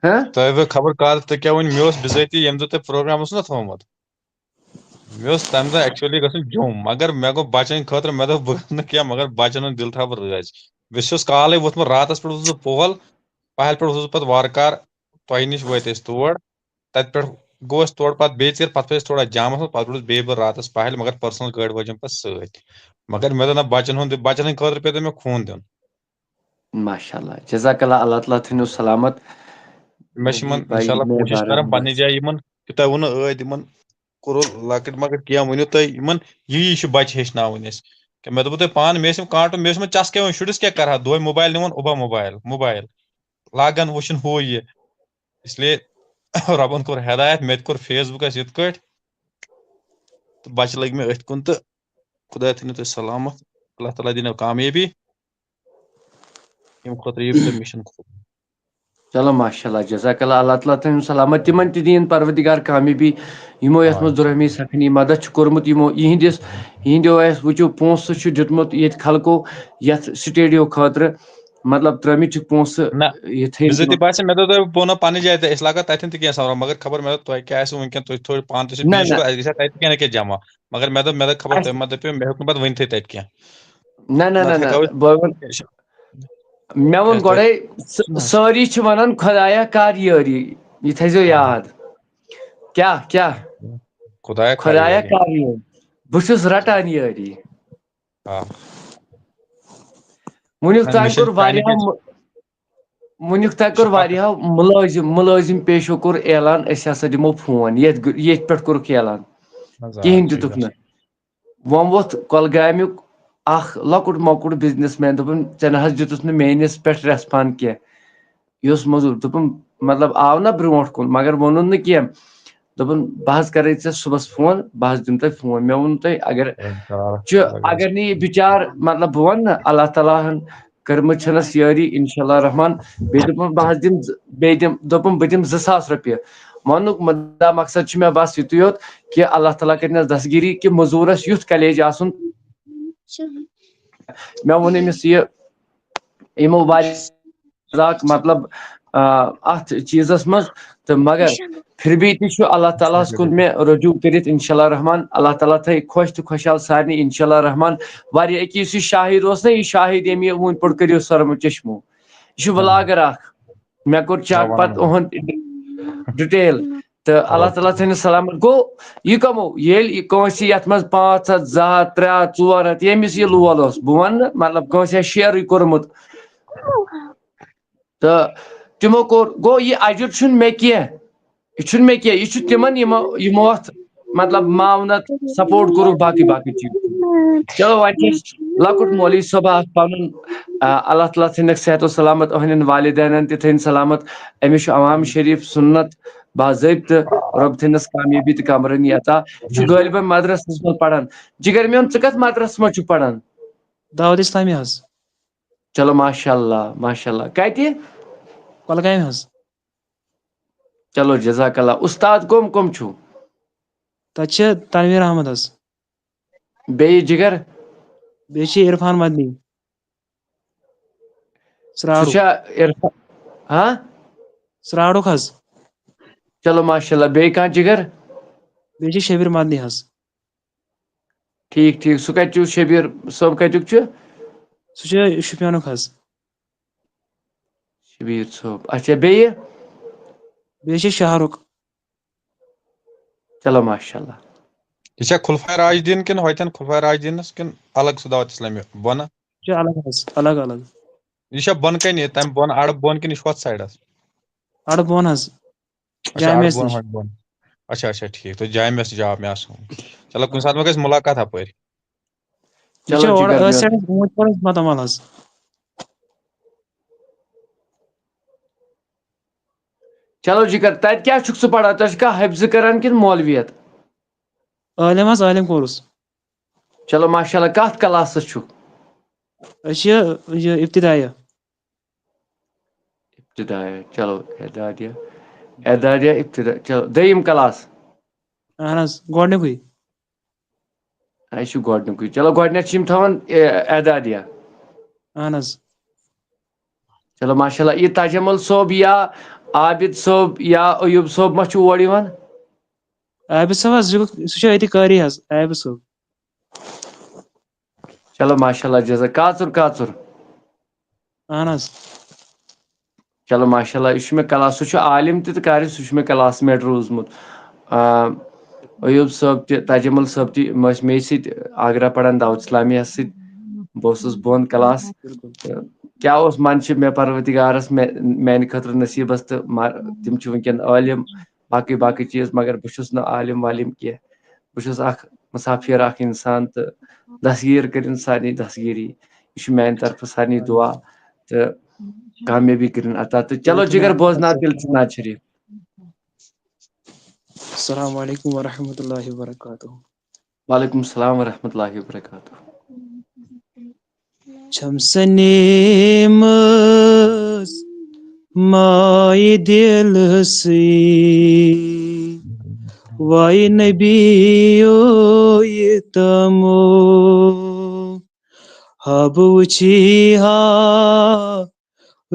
ہہ؟ تۄہہِ وۄنۍ خبر کر تہٕ کیٛاہ وۄنۍ، مےٚ اوس بِذٲتی ییٚمہِ دۄہ تۄہہِ program اوسوُ نہ تھوٚومُت، مےٚ اوس تَمہِ دۄہ actually گژھُن جوٚم، مگر مےٚ گوٚو بَچَن خٲطرٕ، مےٚ دوٚپ بہٕ گژھٕ نہٕ کینٛہہ، مگر بَچَن ہُنٛد دِل تھاوٕ بہٕ رٲضۍ۔ بہٕ چھُس کالے ووٚتھمُت، راتَس پٮ۪ٹھ اوسُس بہٕ پوہَل، پَہَلہِ پٮ۪ٹھ اوسُس بہٕ پَتہٕ وارٕ کارٕ تۄہہِ نِش وٲتۍ أسۍ تور۔ تَتہِ پٮ۪ٹھ گوٚو اَسہِ تورٕ پَتہٕ بیٚیہِ ژیٖر، پَتہٕ پھٔلۍ أسۍ تھوڑا جامَس منٛز، پَتہٕ روٗدُس بیٚیہِ بہٕ راتَس پَہَلہِ، مگر personal گٲڑۍ وٲج أمۍ پَتہٕ سۭتۍ۔ مگر مےٚ دوٚپ نہ، بَچَن ہُنٛد، بَچَن ہٕنٛدِ خٲطرٕ پیٚو تۄہہِ مےٚ خوٗن دیُن۔ ماشاء اللہ، جزاک اللہ، اللہ تعالیٰ تھٲینو سلامت۔ مےٚ چھِ یِمَن، انشاءاللہ، کوٗشِش کران پننہِ جایہِ یِمَن، یہِ تۄہہِ ووٚنوُ ٲدۍ، یِمَن کوٚرُو لۄکٕٹۍ مۄکٕٹۍ کینٛہہ، ؤنِو تُہۍ یِمَن، یی یی چھُ بَچہِ ہیٚچھناوٕنۍ اَسہِ۔ کیٛاہ مےٚ دوٚپوُ تۄہہِ پانہٕ، مےٚ ٲسۍ یِم کانٹہٕ، مےٚ ٲسۍ یِمَن چَسکے وۄنۍ، شُرِس کیٛاہ کَرٕ ہا، دۄہَے موبایل نِوان، اوٚبا موبایل، موبایل لاگان وٕچھُن ہُہ یہِ۔ اس لیے رۄبَن کوٚر ہدایت، مےٚ تہِ کوٚر Facebook-َس یِتھ کٲٹھۍ، تہٕ بَچہِ لٔگۍ مےٚ أتھۍ کُن، تہٕ خۄداے تھٲینو تُہۍ سلامت، اللہ تعالیٰ دِنو کامیٲبی۔ ییٚمہِ خٲطرٕ یہِ تۄہہِ مِشن کھوٗل۔ چلو ماشاء اللہ، جزاک اللہ، اللہ تعالیٰ تھٲینو سلامت، تِمن تہِ دِیِن پروردگار کامیٲبی، یِمو یتھ منٛز دُرہمی سخنی مدد چھُ کوٚرمُت، یِمو یِہنٛدِس یِہنٛدیو اَسہِ وٕچھِو پونٛسہٕ چھُ دیُتمُت ییٚتہِ خلقو یتھ سٹیڈیو خٲطرٕ، مطلب ترٲمٕتۍ چھِکھ پونٛسہٕ۔ نہ، یہِ تھٲیِو بِزٲتی تِمن۔ باسیٚو مےٚ دوٚپ تۄہہِ، بہٕ وَنو پننہِ جایہِ تہِ، أسۍ لاگو تتٮ۪ن تہِ کینٛہہ سمرا، مگر خبر مےٚ دوٚپ تۄہہِ کیٛاہ آسہِ وُنکیٚن، تُہۍ تھوڑا پانہٕ تہِ چھِ، نہ، بیٚیہِ چھُ نہ۔ اَسہِ گژھِ تتہِ تہِ کینٛہہ نہ کینٛہہ جمع، مگر مےٚ دوٚپ، مےٚ دوٚپ خبر اَسہِ تۄہہِ ما دٔپِو، مےٚ ہیوٚک نہٕ پتہٕ ؤنتھٕے تتہِ کینٛہہ۔ نہ نہ نہ نتہٕ نہ ہٮ۪کو أسۍ بہٕ وَن-، مےٚ ووٚن کیٛازِ تۄہہِ گۄڈے، س-، سٲری چھِ ونان خدایا کر یٲری، یہِ تھٲیزیو یاد۔ کیٛاہ کیٛاہ؟ خدایا کر خدایا یٲری۔ کر یٲری؟ بہٕ چھُس رٹان یٲری۔ آ۔ وٕنیُک نہ، تام مےٚ چھِنہٕ کوٚر واریاہو پننہِ مُ-، وٕنیُک تام کوٚر شفقت۔ واریاہو مُلٲزِم، مُلٲزِم پیشو کوٚر اعلان، أسۍ ہسا دِمو فون، ییٚتھۍ گُ-، ییٚتھۍ پٮ۪ٹھ کوٚرُکھ اعلان، اہن حظ، آ، کِہیٖنۍ ٹھیٖک دِتُکھ حظ۔ نہٕ۔ وۄنۍ ووٚتھ کۄلگامیُک اکھ لۄکُٹ مۄکُٹ بزنس مین، دوٚپُن، "ژےٚ نہ حظ دیُتُتھ نہٕ میٲنِس پٮ۪ٹھ ریسپانڈ کینٛہہ۔" یہِ اوس موٚزوٗر، دوٚپُن، مطلب، آو نہ برونٛٹھ کُن، مگر ووٚنُن نہٕ کینٛہہ۔ دوٚپُن، "بہٕ حظ کرے ژےٚ صُبحس فون، بہٕ حظ دِمہٕ تۄہہِ فون۔" مےٚ ووٚن تۄہہِ، اگر انشاءاللہ۔ چھُ، اگر نہٕ یہِ بِچار، مطلب، بہٕ وَنہٕ نہ، اللہ تعالیٰ ہن کٔرمٕژ چھَنَس یٲری، انشاءاللہ الرحمن۔ بیٚیہِ دوٚپُن، بہٕ حظ دِمہٕ زٕ-، بیٚیہِ دِم-، دوٚپُن، بہٕ دِمہٕ زٕ ساس رۄپیہِ۔ وَنُک مُدا مقصد چھُ مےٚ بس یِتُے یوت کہِ اللہ تعالیٰ کَرِنَس دستگیٖری کہِ مٔزوٗرَس یُتھ کلیج آسُن۔ مےٚ ووٚن أمِس یہِ، یِمو واریاہ مذاق، مطلب، آ، اَتھ چیٖزَس منٛز، تہٕ مگر پھر بھی تہِ چھُ اللہ تعالیٰ ہَس کُن مےٚ رجوع کٔرِتھ، انشاءاللہ الرحمن۔ اللہ تعالیٰ تھٲے خۄش تہٕ خۄشحال سارنٕے، انشاءاللہ الرحمن۔ واریاہ، أکیاہ یُس یہِ شاہد اوس نہ، یہِ شاہد ییٚمۍ یہِ وٕنۍ پٲٹھۍ کٔرِو سۄرمہٕ چشمو، یہِ چھُ ولاگر اکھ۔ مےٚ کوٚر چیک پتہٕ اُہُنٛد ڈِٹیل، تہٕ اللہ تعالیٰ تھٲینَس سلامت۔ گوٚو، یہِ کَمو، ییٚلہِ یہِ کٲنٛسہِ یَتھ منٛز پانٛژھ ہَتھ، زٕ ہَتھ، ترٛےٚ ہَتھ، ژور ہَتھ، ییٚمِس یہِ لول اوس، بہٕ وَنہٕ نہٕ، مطلب، کٲنٛسہِ آسہِ شیرٕے کوٚرمُت، تہٕ تِمو کوٚر، گوٚو، یہِ اجر چھُنہٕ مےٚ کینٛہہ، یہِ چھُنہٕ مےٚ کینٛہہ، یہِ چھُ تِمن یِمو، یِمو اَتھ، مطلب، معاونت، سپورٹ کوٚرُکھ، باقٕے باقٕے چیٖز۔ چلو، وۄنۍ چھِ أسۍ لۄکُٹ مولوی صٲب اکھ پنُن، آ، اللہ تعالیٰ تھٲینَکھ صحت و سلامت، أہنٛدٮ۪ن والدینن تہِ تھٲیِن سلامت۔ أمِس چھُ عوام شریف سُنت باضٲبطہٕ، رۄب تھٲینَس کامیٲبی تہٕ کامرٲنی عطا۔ یہِ چھُ غٲلباً مدرسس منٛز پران۔ جگر میون، ژٕ کتھ مدرسس منٛز چھُکھ پران؟ دعوت اسلامی حظ۔ چلو، ماشاء اللہ، ماشاء اللہ۔ کتہِ؟ کۄلگامہِ حظ۔ چلو، جزاک اللہ۔ استاد کم کم چھُو؟ تتہِ چھِ تنویر احمد حظ۔ بیٚیہِ جگر؟ بیٚیہِ چھِ عرفان مدنی۔ سُہ ژرٛاڑُک۔ چھا عرفان؟ ہاں؟ ژرٛاڑُک حظ۔ چلو، ماشاء اللہ۔ بیٚیہِ کانٛہہ جگر؟ بیٚیہِ چھِ شبیر مدنی حظ۔ ٹھیٖک، ٹھیٖک۔ سُہ کتہِ چھُ؟ شبیر صٲب کتیُک چھُ؟ سُہ چھُ شُپینُک حظ۔ شبیر صٲب۔ اچھا، بیٚیہِ؟ بیٚیہِ چھِ شہرُک۔ چلو، ماشاء اللہ۔ یہِ چھا خلفاء راشدیٖن کِنہٕ ہوتٮ۪ن خلفاء راشدیٖنس کِنہٕ الگ سُہ دعوت اسلامی بۄنہٕ؟ یہِ چھُ الگ حظ، الگ الگ۔ یہِ چھا بۄنہٕ کَنہِ، تَمہِ بۄنہٕ، اَڑٕ بۄن کِنہٕ یہِ چھُ ہۄتھ سایڈَس؟ اَڑٕ بۄن حظ۔ اچھا، جامعس اَڑٕ بۄن نِش۔ ہۄتھ بۄن۔ اچھا، اچھا، ٹھیٖک۔ تہٕ جامعس، جامعس۔ چلو، کُنہِ ساتہٕ ما گژھِ مُلاقات ہَپٲرۍ؟ یہِ چھِ چلو، اورٕ جِگر أتھۍ میون۔ سایڈَس برونٛٹھ چھُ ماتامال حظ۔ چلو، جِگر، تَتہِ کیٛاہ چھُکھ ژٕ پَران؟ تَتہِ چھُکھا حفظہٕ کران کِنہٕ مولویت؟ عٲلِم حظ، عٲلِم کورُس۔ چلو، ماشاء اللہ، کَتھ کلاسَس چھُکھ؟ أسۍ چھِ یہِ ابتدایہ۔ ابتدایہ، چلو، اعدادیہ، اعدادیہ، ابتدا، چلو، دوٚیِم کلاس۔ اہن حظ، گۄڈٕنیُکُے۔ اَسہِ چھُ گۄڈٕنیُکُے۔ چلو، گۄڈٕنٮ۪تھ چھِ یِم تھاوان، اے، اعدادیہ۔ اہن حظ۔ چلو، ماشاء اللہ۔ یہِ تجمل صٲب یا عابد صٲب یا ایوب صٲب ما چھُ اور یِوان؟ عابد صٲب حظ، یہِ گوٚو، سُہ چھُ أتی قٲری حظ، عابد صٲب۔ چلو، ماشاء اللہ، جزاک۔ کاژُر، کاژُر۔ اہن حظ۔ چلو، ماشاء اللہ، یہِ چھُ مےٚ کلاس، سُہ چھُ عالم تہِ تہٕ قاری، سُہ چھُ مےٚ کلاس میٹ روٗزمُت۔ آ، ایوب صٲب تہِ، تاج جمال صٲب تہِ، یِم ٲسۍ مے سۭتۍ آگرہ پران دعوت اسلامیہ سۭتۍ۔ بہٕ اوسُس بۄن کلاس۔ تہٕ کیٛاہ اوس منٛدچھِ مےٚ پروردگارس مےٚ، میانہِ خٲطرٕ نصیٖبس تہٕ مر-، تِم چھِ وٕنکیٚن عٲلم، باقٕے باقٕے چیٖز، مگر بہٕ چھُس نہٕ عالم والم کینٛہہ۔ بہٕ چھُس اکھ مسافر، اکھ انسان، تہٕ دستگیٖر کٔرِن سارنٕے دستگیٖری۔ یہِ چھُ میانہِ طرفہٕ سارنٕے دعا تہٕ کامیٲبی کٔرِن عطا۔ تہٕ چلو جگر، بوزناو تیٚلہِ ژٕ نعت شریٖف۔ السلام علیکم ورحمۃ اللہ وبرکاتہ۔ وعلیکم السلام ورحمۃ اللہ وبرکاتہ۔ چھم سنیمس مایہِ دِلسٕے وای نبیو یہِ تمو۔ ہا بہٕ وٕچھی ہا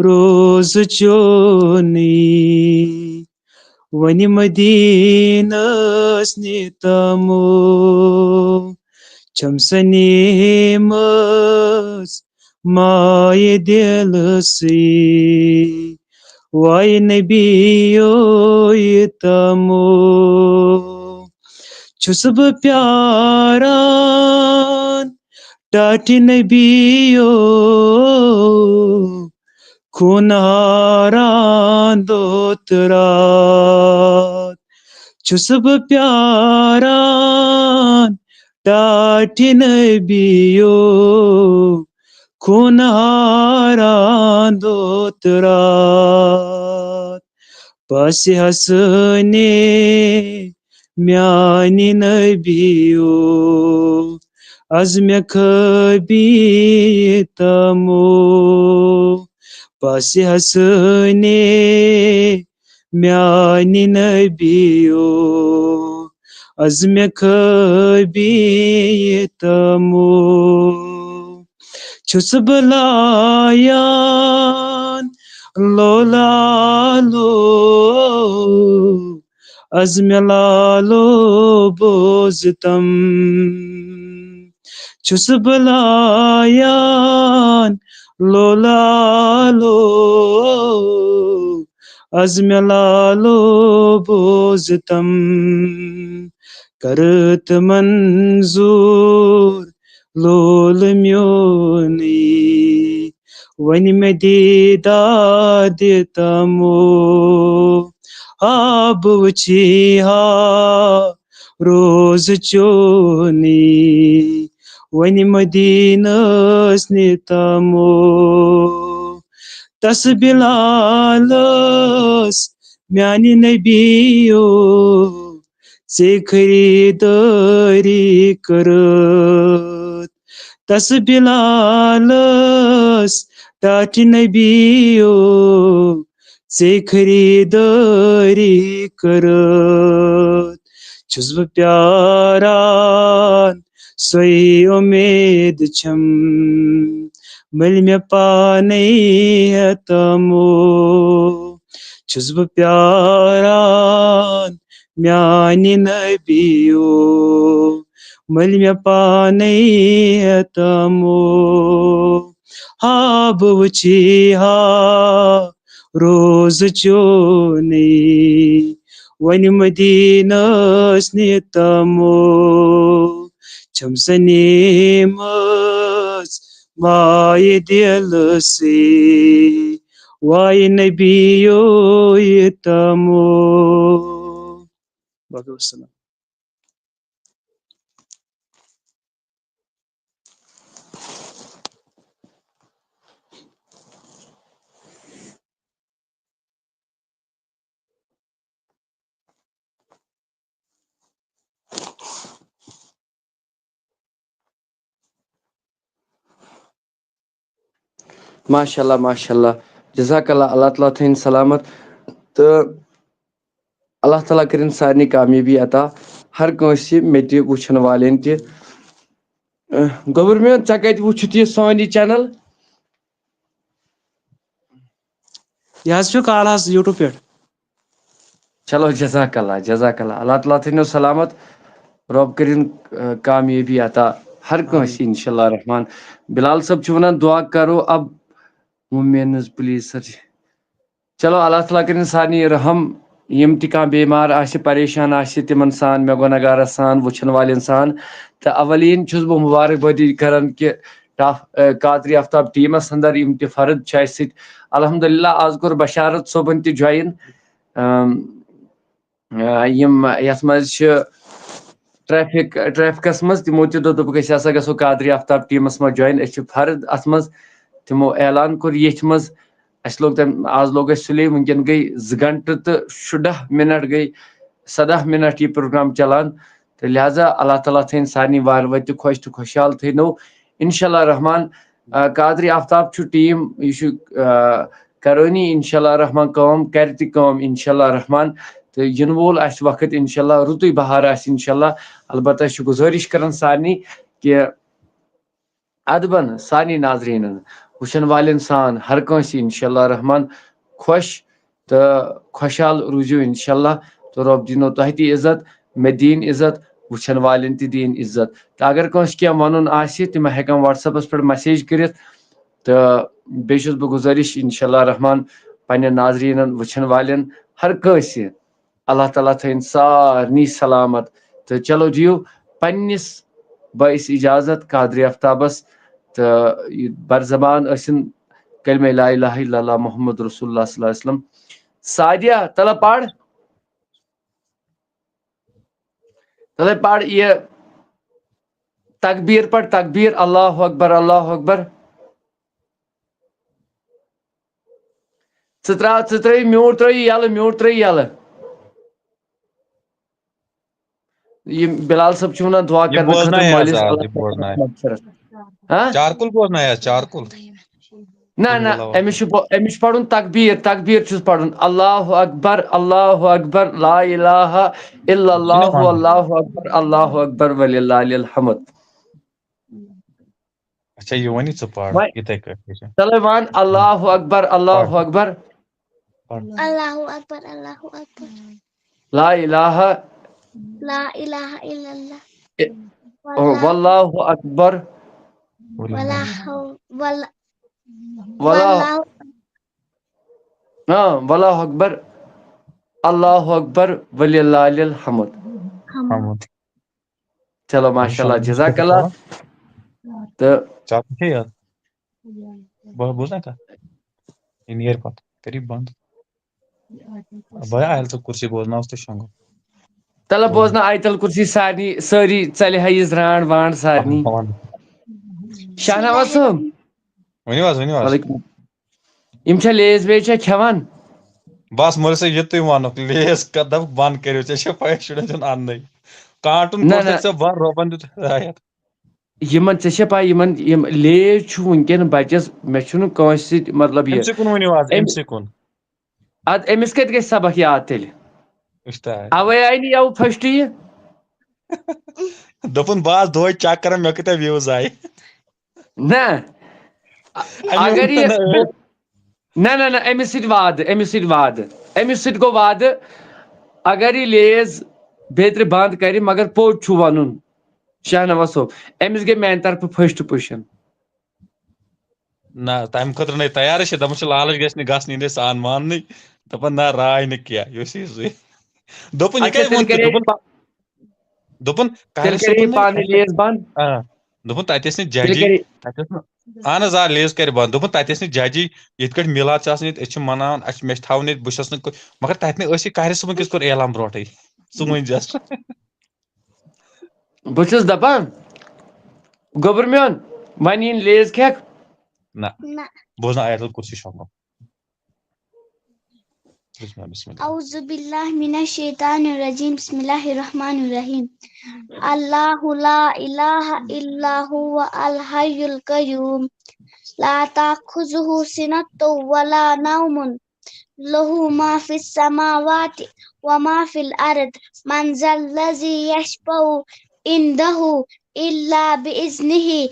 روز چونٕے وۄنۍ مدیٖنس نِتمو۔ چھم سنیمس مایہِ دِلسٕے وای نبیو یہِ تمو۔ چھُس بہٕ پیاران ٹاٹھہِ نبیو، خوٗنہاران دۄہ تہٕ راتھ۔ چھُس بہٕ پیاران ٹاٹھہِ نبیو، خوٗنہاران دۄہ تہٕ راتھ۔ پاسہِ حسنِ میانہِ نبیو، از مےٚ خٲبی تمو۔ پاسہِ حسنِ میانہِ نبیو، از مےٚ خٲبی تمو۔ چھُس بہٕ لایان لولہ لو، از مےٚ لالو بوزتم۔ چھُس بہٕ لایان لولہ لو، از مےٚ لالو بوزتم۔ کرٕ تہٕ منظور لول میونٕے، وۄنۍ مےٚ دیٖدار دِ تمو۔ ہا بہٕ وٕچھی ہا روز چونٕے، وۄنۍ مدیٖنس نِتمو۔ تس بلالس میانہِ نبیو، ژےٚ خریدٲری کٔرٕتھ۔ تس بلالس ٹاٹھہِ نبیو، ژےٚ خریدٲری کٔرٕتھ۔ چھُس بہٕ پیاران سۄے اُمید چھم، مٔلۍ مےٚ پانے ہیتمو۔ چھُس بہٕ پیاران میانہِ نبیو، مٔلۍ مےٚ پانے ہیتمو۔ ہا بہٕ وٕچھی ہا روز چونٕے، وۄنۍ مدیٖنس نِتمو۔ چھم سنیمس مایہِ دِلسٕے، وای نبیو یہِ تمو۔ باقٕے وسلام۔ ماشاء اللہ، ماشاء اللہ، جزاک اللہ، اللہ تعالیٰ تھٲیِن سلامت تہٕ اللہ تعالیٰ کٔرِن سارنٕے کامیٲبی عطا، ہر کٲنٛسہِ، مےٚ تہِ وٕچھن والٮ۪ن تہِ۔ اہ، گوٚبُر میون، ژےٚ کتہِ وُچھُتھ یہِ سون یہِ channel؟ یہِ حظ چھُ کالہٕ حظ YouTube پٮ۪ٹھ۔ چلو، جزاک اللہ، جزاک اللہ، اللہ تعالیٰ تھٲینو سلامت۔ رۄب کٔرِن، آ، کامیٲبی عطا ہر کٲنٛسہِ، انشاءاللہ الرحمن۔ بلال صٲب چھُ وَنان، دعا کرو اب وومینز پلیز سر۔ چلو، اللہ تعالیٰ کٔرِن سارنٕے رحم۔ یِم تہِ کانٛہہ بیمار آسہِ، پریشان آسہِ، تِمن سان، مےٚ گۄناہگارس سان، وٕچھن والٮ۪ن سان۔ تہٕ اولین چھُس بہٕ مبارک بٲدی کران کہِ ٹاف-، آ، قادری آفتاب ٹیمس اندر یِم تہِ فرد چھِ اَسہِ سۭتۍ۔ الحمدللہ، آز کوٚر بشارت صٲبن تہِ جوین۔ آ، یِم یَتھ منٛز چھِ ٹریفک، ٹریفکس منٛز، تِمو تہِ دوٚپ، دوٚپُکھ، أسۍ ہسا گژھو قادری آفتاب ٹیمس منٛز جوین، أسۍ چھِ فرد اتھ منٛز۔ تِمو اعلان کوٚر ییٚتھۍ منٛز۔ اَسہِ لوٚگ تَمہِ، آز لوٚگ اَسہِ سُلے، وٕنکیٚن گٔے زٕ گھنٹہٕ تہٕ شُراہ منٹ گٔے، سداہ منٹ یہِ پروگرام چلان۔ تہٕ لہذا اللہ تعالیٰ تھٲیِن سارنٕے وارٕ وتہِ خۄش تہٕ خۄشحال تھٲینو۔ انشاءاللہ الرحمن، آ، قادری آفتاب چھُ ٹیٖم، یہِ چھُ، آ، کرٲنی انشاءاللہ الرحمن کٲم، کرِ تہِ کٲم انشاءاللہ الرحمن۔ تہٕ یِنہٕ وول آسہِ وقت انشاءاللہ، رُتُے بہار آسہِ انشاءاللہ۔ البتہ چھُ گُزٲرِش کران سارنٕے کہِ ادبن سارنٕے ناظریٖنن، وٕچھن والٮ۪ن سان، ہر کٲنٛسہِ انشاءاللہ الرحمن خۄش تہٕ خۄشحال روٗزِو انشاءاللہ۔ تہٕ رۄب دِنو تۄہہِ تہِ عزت، مےٚ دِیِن عزت، وٕچھن والٮ۪ن تہِ دِیِن عزت۔ تہٕ اگر کٲنٛسہِ کینٛہہ وَنُن آسہِ، تِم ہٮ۪کن WhatsApp-س پٮ۪ٹھ message کٔرِتھ۔ تہٕ بیٚیہِ چھُس بہٕ گُزٲرِش انشاءاللہ الرحمن پننٮ۪ن ناظریٖنن، وٕچھن والٮ۪ن، ہر کٲنٛسہِ، اللہ تعالیٰ تھٲیِن سارنٕے سلامت۔ تہٕ چلو دِیِو پننِس بٲیِس اجازت، قادری آفتابس، تہٕ یہِ بر زبان ٲسِن کلمہ لا الہ الا اللہ محمد رسول اللہ صلی اللہ علیہ وسلم۔ سعدیہ، تلہ پڑھ۔ تلہ پڑھ یہِ تکبیر پڑھ، تکبیر، اللہ اکبر، اللہ اکبر۔ ژٕ ترٛاو، ژٕ ترٛٲیِو mute، ترٛٲیِو یَلہٕ، mute ترٛٲیِو یَلہٕ۔ یہِ بلال صٲب چھُ وَنان، دُعا یہِ کرنہٕ بوزناے خٲطرٕ حظ، مٲلِس آ، اللہ یہِ بوزناے۔ مغفرت۔ ہاں؟ چارکُل بوزناے حظ، چارکُل۔ نہ، نہ، اللہ اکبر۔ أمِس چھُ بو-، أمِس چھُ پَرُن تکبیٖر، تکبیٖر چھُس پَرُن۔ اللہ اکبر، اللہ اکبر، لا الہ الا اللہ، اللہ اکبر، اللہ اکبر، وللہ الحمد۔ اچھا، یہِ وَنہِ ژٕ پَر، وۄنۍ یِتھَے کٲٹھۍ چھِ۔ چلو وَن، اللہ اکبر، اللہ اکبر۔ پَر۔ اللہ اکبر، اللہ اکبر۔ لا الہ۔ لا الہ الا اللہ۔ اے، واللہ۔ واللہ اکبر۔ ولا حو-، ولا، ولا، واللہ۔ ہاں، واللہ اکبر۔ اللہ اکبر، وللہ الحمد۔ حمد۔ چلو، ماشاءاللہ، ماشاءاللہ۔ جزاک اللہ۔ تہٕ چلو، ٹھیٖک۔ بہٕ بوزنا کتھ۔ یہِ نیر پتہٕ، کٔرِو بنٛد۔ بہٕ آیل ژٕ کُرسی بوزناوس تہٕ شۄنٛگو۔ تلہٕ بوزناو آیتل کُرسی سارنٕے، سٲری ژلہِ ہا یہِ زرٛانٛٹھ وانٛٹھ سارنٕے۔ اہن، اہن۔ شاہنواز صٲب۔ ؤنِو حظ، ؤنِو حظ۔ وعلیکم۔ یِم چھا لیز ویز چھا کھٮ۪وان؟ بس مولوی صٲب، یہِ تُہۍ وَنُکھ، لیز کَتھ دَپُکھ بنٛد کٔرِو، ژےٚ چھےٚ پَے شُرٮ۪ن چھُنہٕ اَننٕے۔ کاٹُن نہ، کوٚر نہ۔ تَتہِ ژےٚ بنٛد، رۄبَن دیُت ہدایت۔ یِمن، ژےٚ چھےٚ پَے، یِمن، یِم لیز چھُ وٕنکیٚن بَچَس، مےٚ چھُنہٕ کٲنٛسہِ سۭتۍ مطلب یہِ۔ أمۍ سٕے کُن ؤنِو آز، أمۍ أمۍ، سٕے کُن۔ اَدٕ أمِس کَتہِ گژھِ سبق یاد تیٚلہِ؟ وٕچھ تہٕ۔ اَوَے آیہِ نہٕ یَوٕ first یہِ۔ دوٚپُن، بہٕ آس دۄہَے check کران، مےٚ کۭتیٛاہ views آیہِ۔ نہ، اَمہِ اگر یہِ، ووٚن نہ، نہ، نہ، أمِس سۭتۍ وعدٕ، أمِس سۭتۍ وعدٕ، أمِس سۭتۍ گوٚو وعدٕ، اگر یہِ لیز بیترِ بنٛد کرِ، مگر پوٚز چھُ وَنُن، شاہنواز صٲب، أمِس گٔے میانہِ طرفہٕ first position۔ نہ، تَمہِ خٲطرٕ نَے تیارٕے چھِ، دَپان چھِ، لالٕچ گژھِ نہٕ گژھنٕے، نَے سان ماننٕے، دَپان، نہ، راے نہٕ کینٛہہ، یُس یہِ زٕے۔ دوٚپُن، یہِ اچھا، کَتہِ تیٚلہِ ووٚن تہٕ کرے، دوٚپُن، پا-، دوٚپُن، تیٚلہِ کاہلہِ کرے صٲبُن یہِ نَے پانہٕ لیز بنٛد۔ آ، دوٚپُن، تَتہِ ٲسۍ نہٕ تیٚلہِ ججی، کرے۔ تَتہِ ٲس نہٕ، اہن حظ، آ، لیز کَرِ بنٛد۔ دوٚپُن، تَتہِ ٲسۍ نہٕ ججی، یِتھ کٲٹھۍ میٖلاد چھِ آسان ییٚتہِ، أسۍ چھِ مَناوان، اَسہِ چھِ، مےٚ چھِ تھاوُن ییٚتہِ، بہٕ چھُس نہٕ کُ-، مگر تَتہِ نَے ٲسی، کاہلہِ صٲبُن کِتھ کوٚر اعلان برونٛٹھٕے؟ ژٕ ؤنۍ زٮ۪س۔ بہٕ چھُس دَپان، گوٚبُر میون، وۄنۍ یِن لیز کھٮ۪کھ؟ نہ۔ نہ۔ بوزناو آیت الکرسی شۄنٛگو۔ بسم اللہ، بسم اللہ۔ اعوذ باللہ من الشیطان الرجیم۔ بسم اللہ الرحمن الرحیم۔ اللہ لا الہ الا هو الحی القیوم۔ لا تأخذه سنة ولا نوم۔ له ما في السماوات وما في الأرض۔ من ذا الذي يشفع عنده إلا بإذنه۔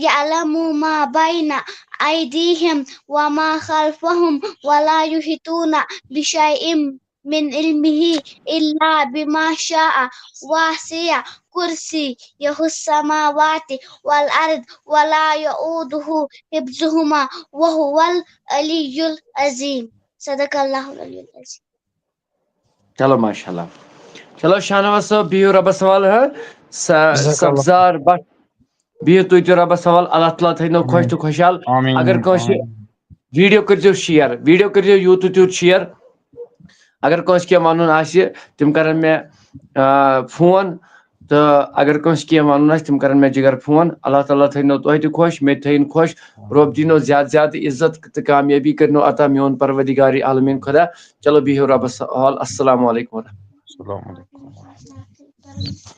يعلم ما بين أيديهم وما خلفهم ولا يحيطون بشيء من علمه إلا بما شاء وسع كرسيه السماوات والأرض ولا يؤوده حفظهما وهو العلي العظيم. صدق الله العلي العظيم. چلو ماشاء اللہ. چلو شاہنواز صٲب، بِہِو رۄبَس حوالہٕ. ہہ سا جزاک اللہ. سبزار بٹ، بِہِو تُہۍ تہِ رۄبَس حوالہٕ. اللہ تعالیٰ تھٲینو خۄش تہٕ خۄشحال. آمین. اگر کٲنٛسہِ آمین. ویٖڈیو کٔرۍزیو شِیر، ویٖڈیو کٔرۍزیو یوٗت تہٕ تیوٗت شِیر. اگر کٲنٛسہِ کینٛہہ وَنُن آسہِ، تِم کَرَن مےٚ آ، فون. تہٕ اگر کٲنٛسہِ کینٛہہ وَنُن آسہِ، تِم کَرَن مےٚ جِگر فون. اللہ تعالیٰ تھٲینو تۄہہِ تہِ خۄش، مےٚ تہِ تھٲیِن خۄش. رۄب دِنو زیادٕ زیادٕ عزت تہٕ کامیٲبی کٔرنو عطا میون پروردگار عالمیٖن خۄدا. چلو بِہِو رۄبَس حوال. السلام علیکم ورحمۃ اللہ. السلام علیکم.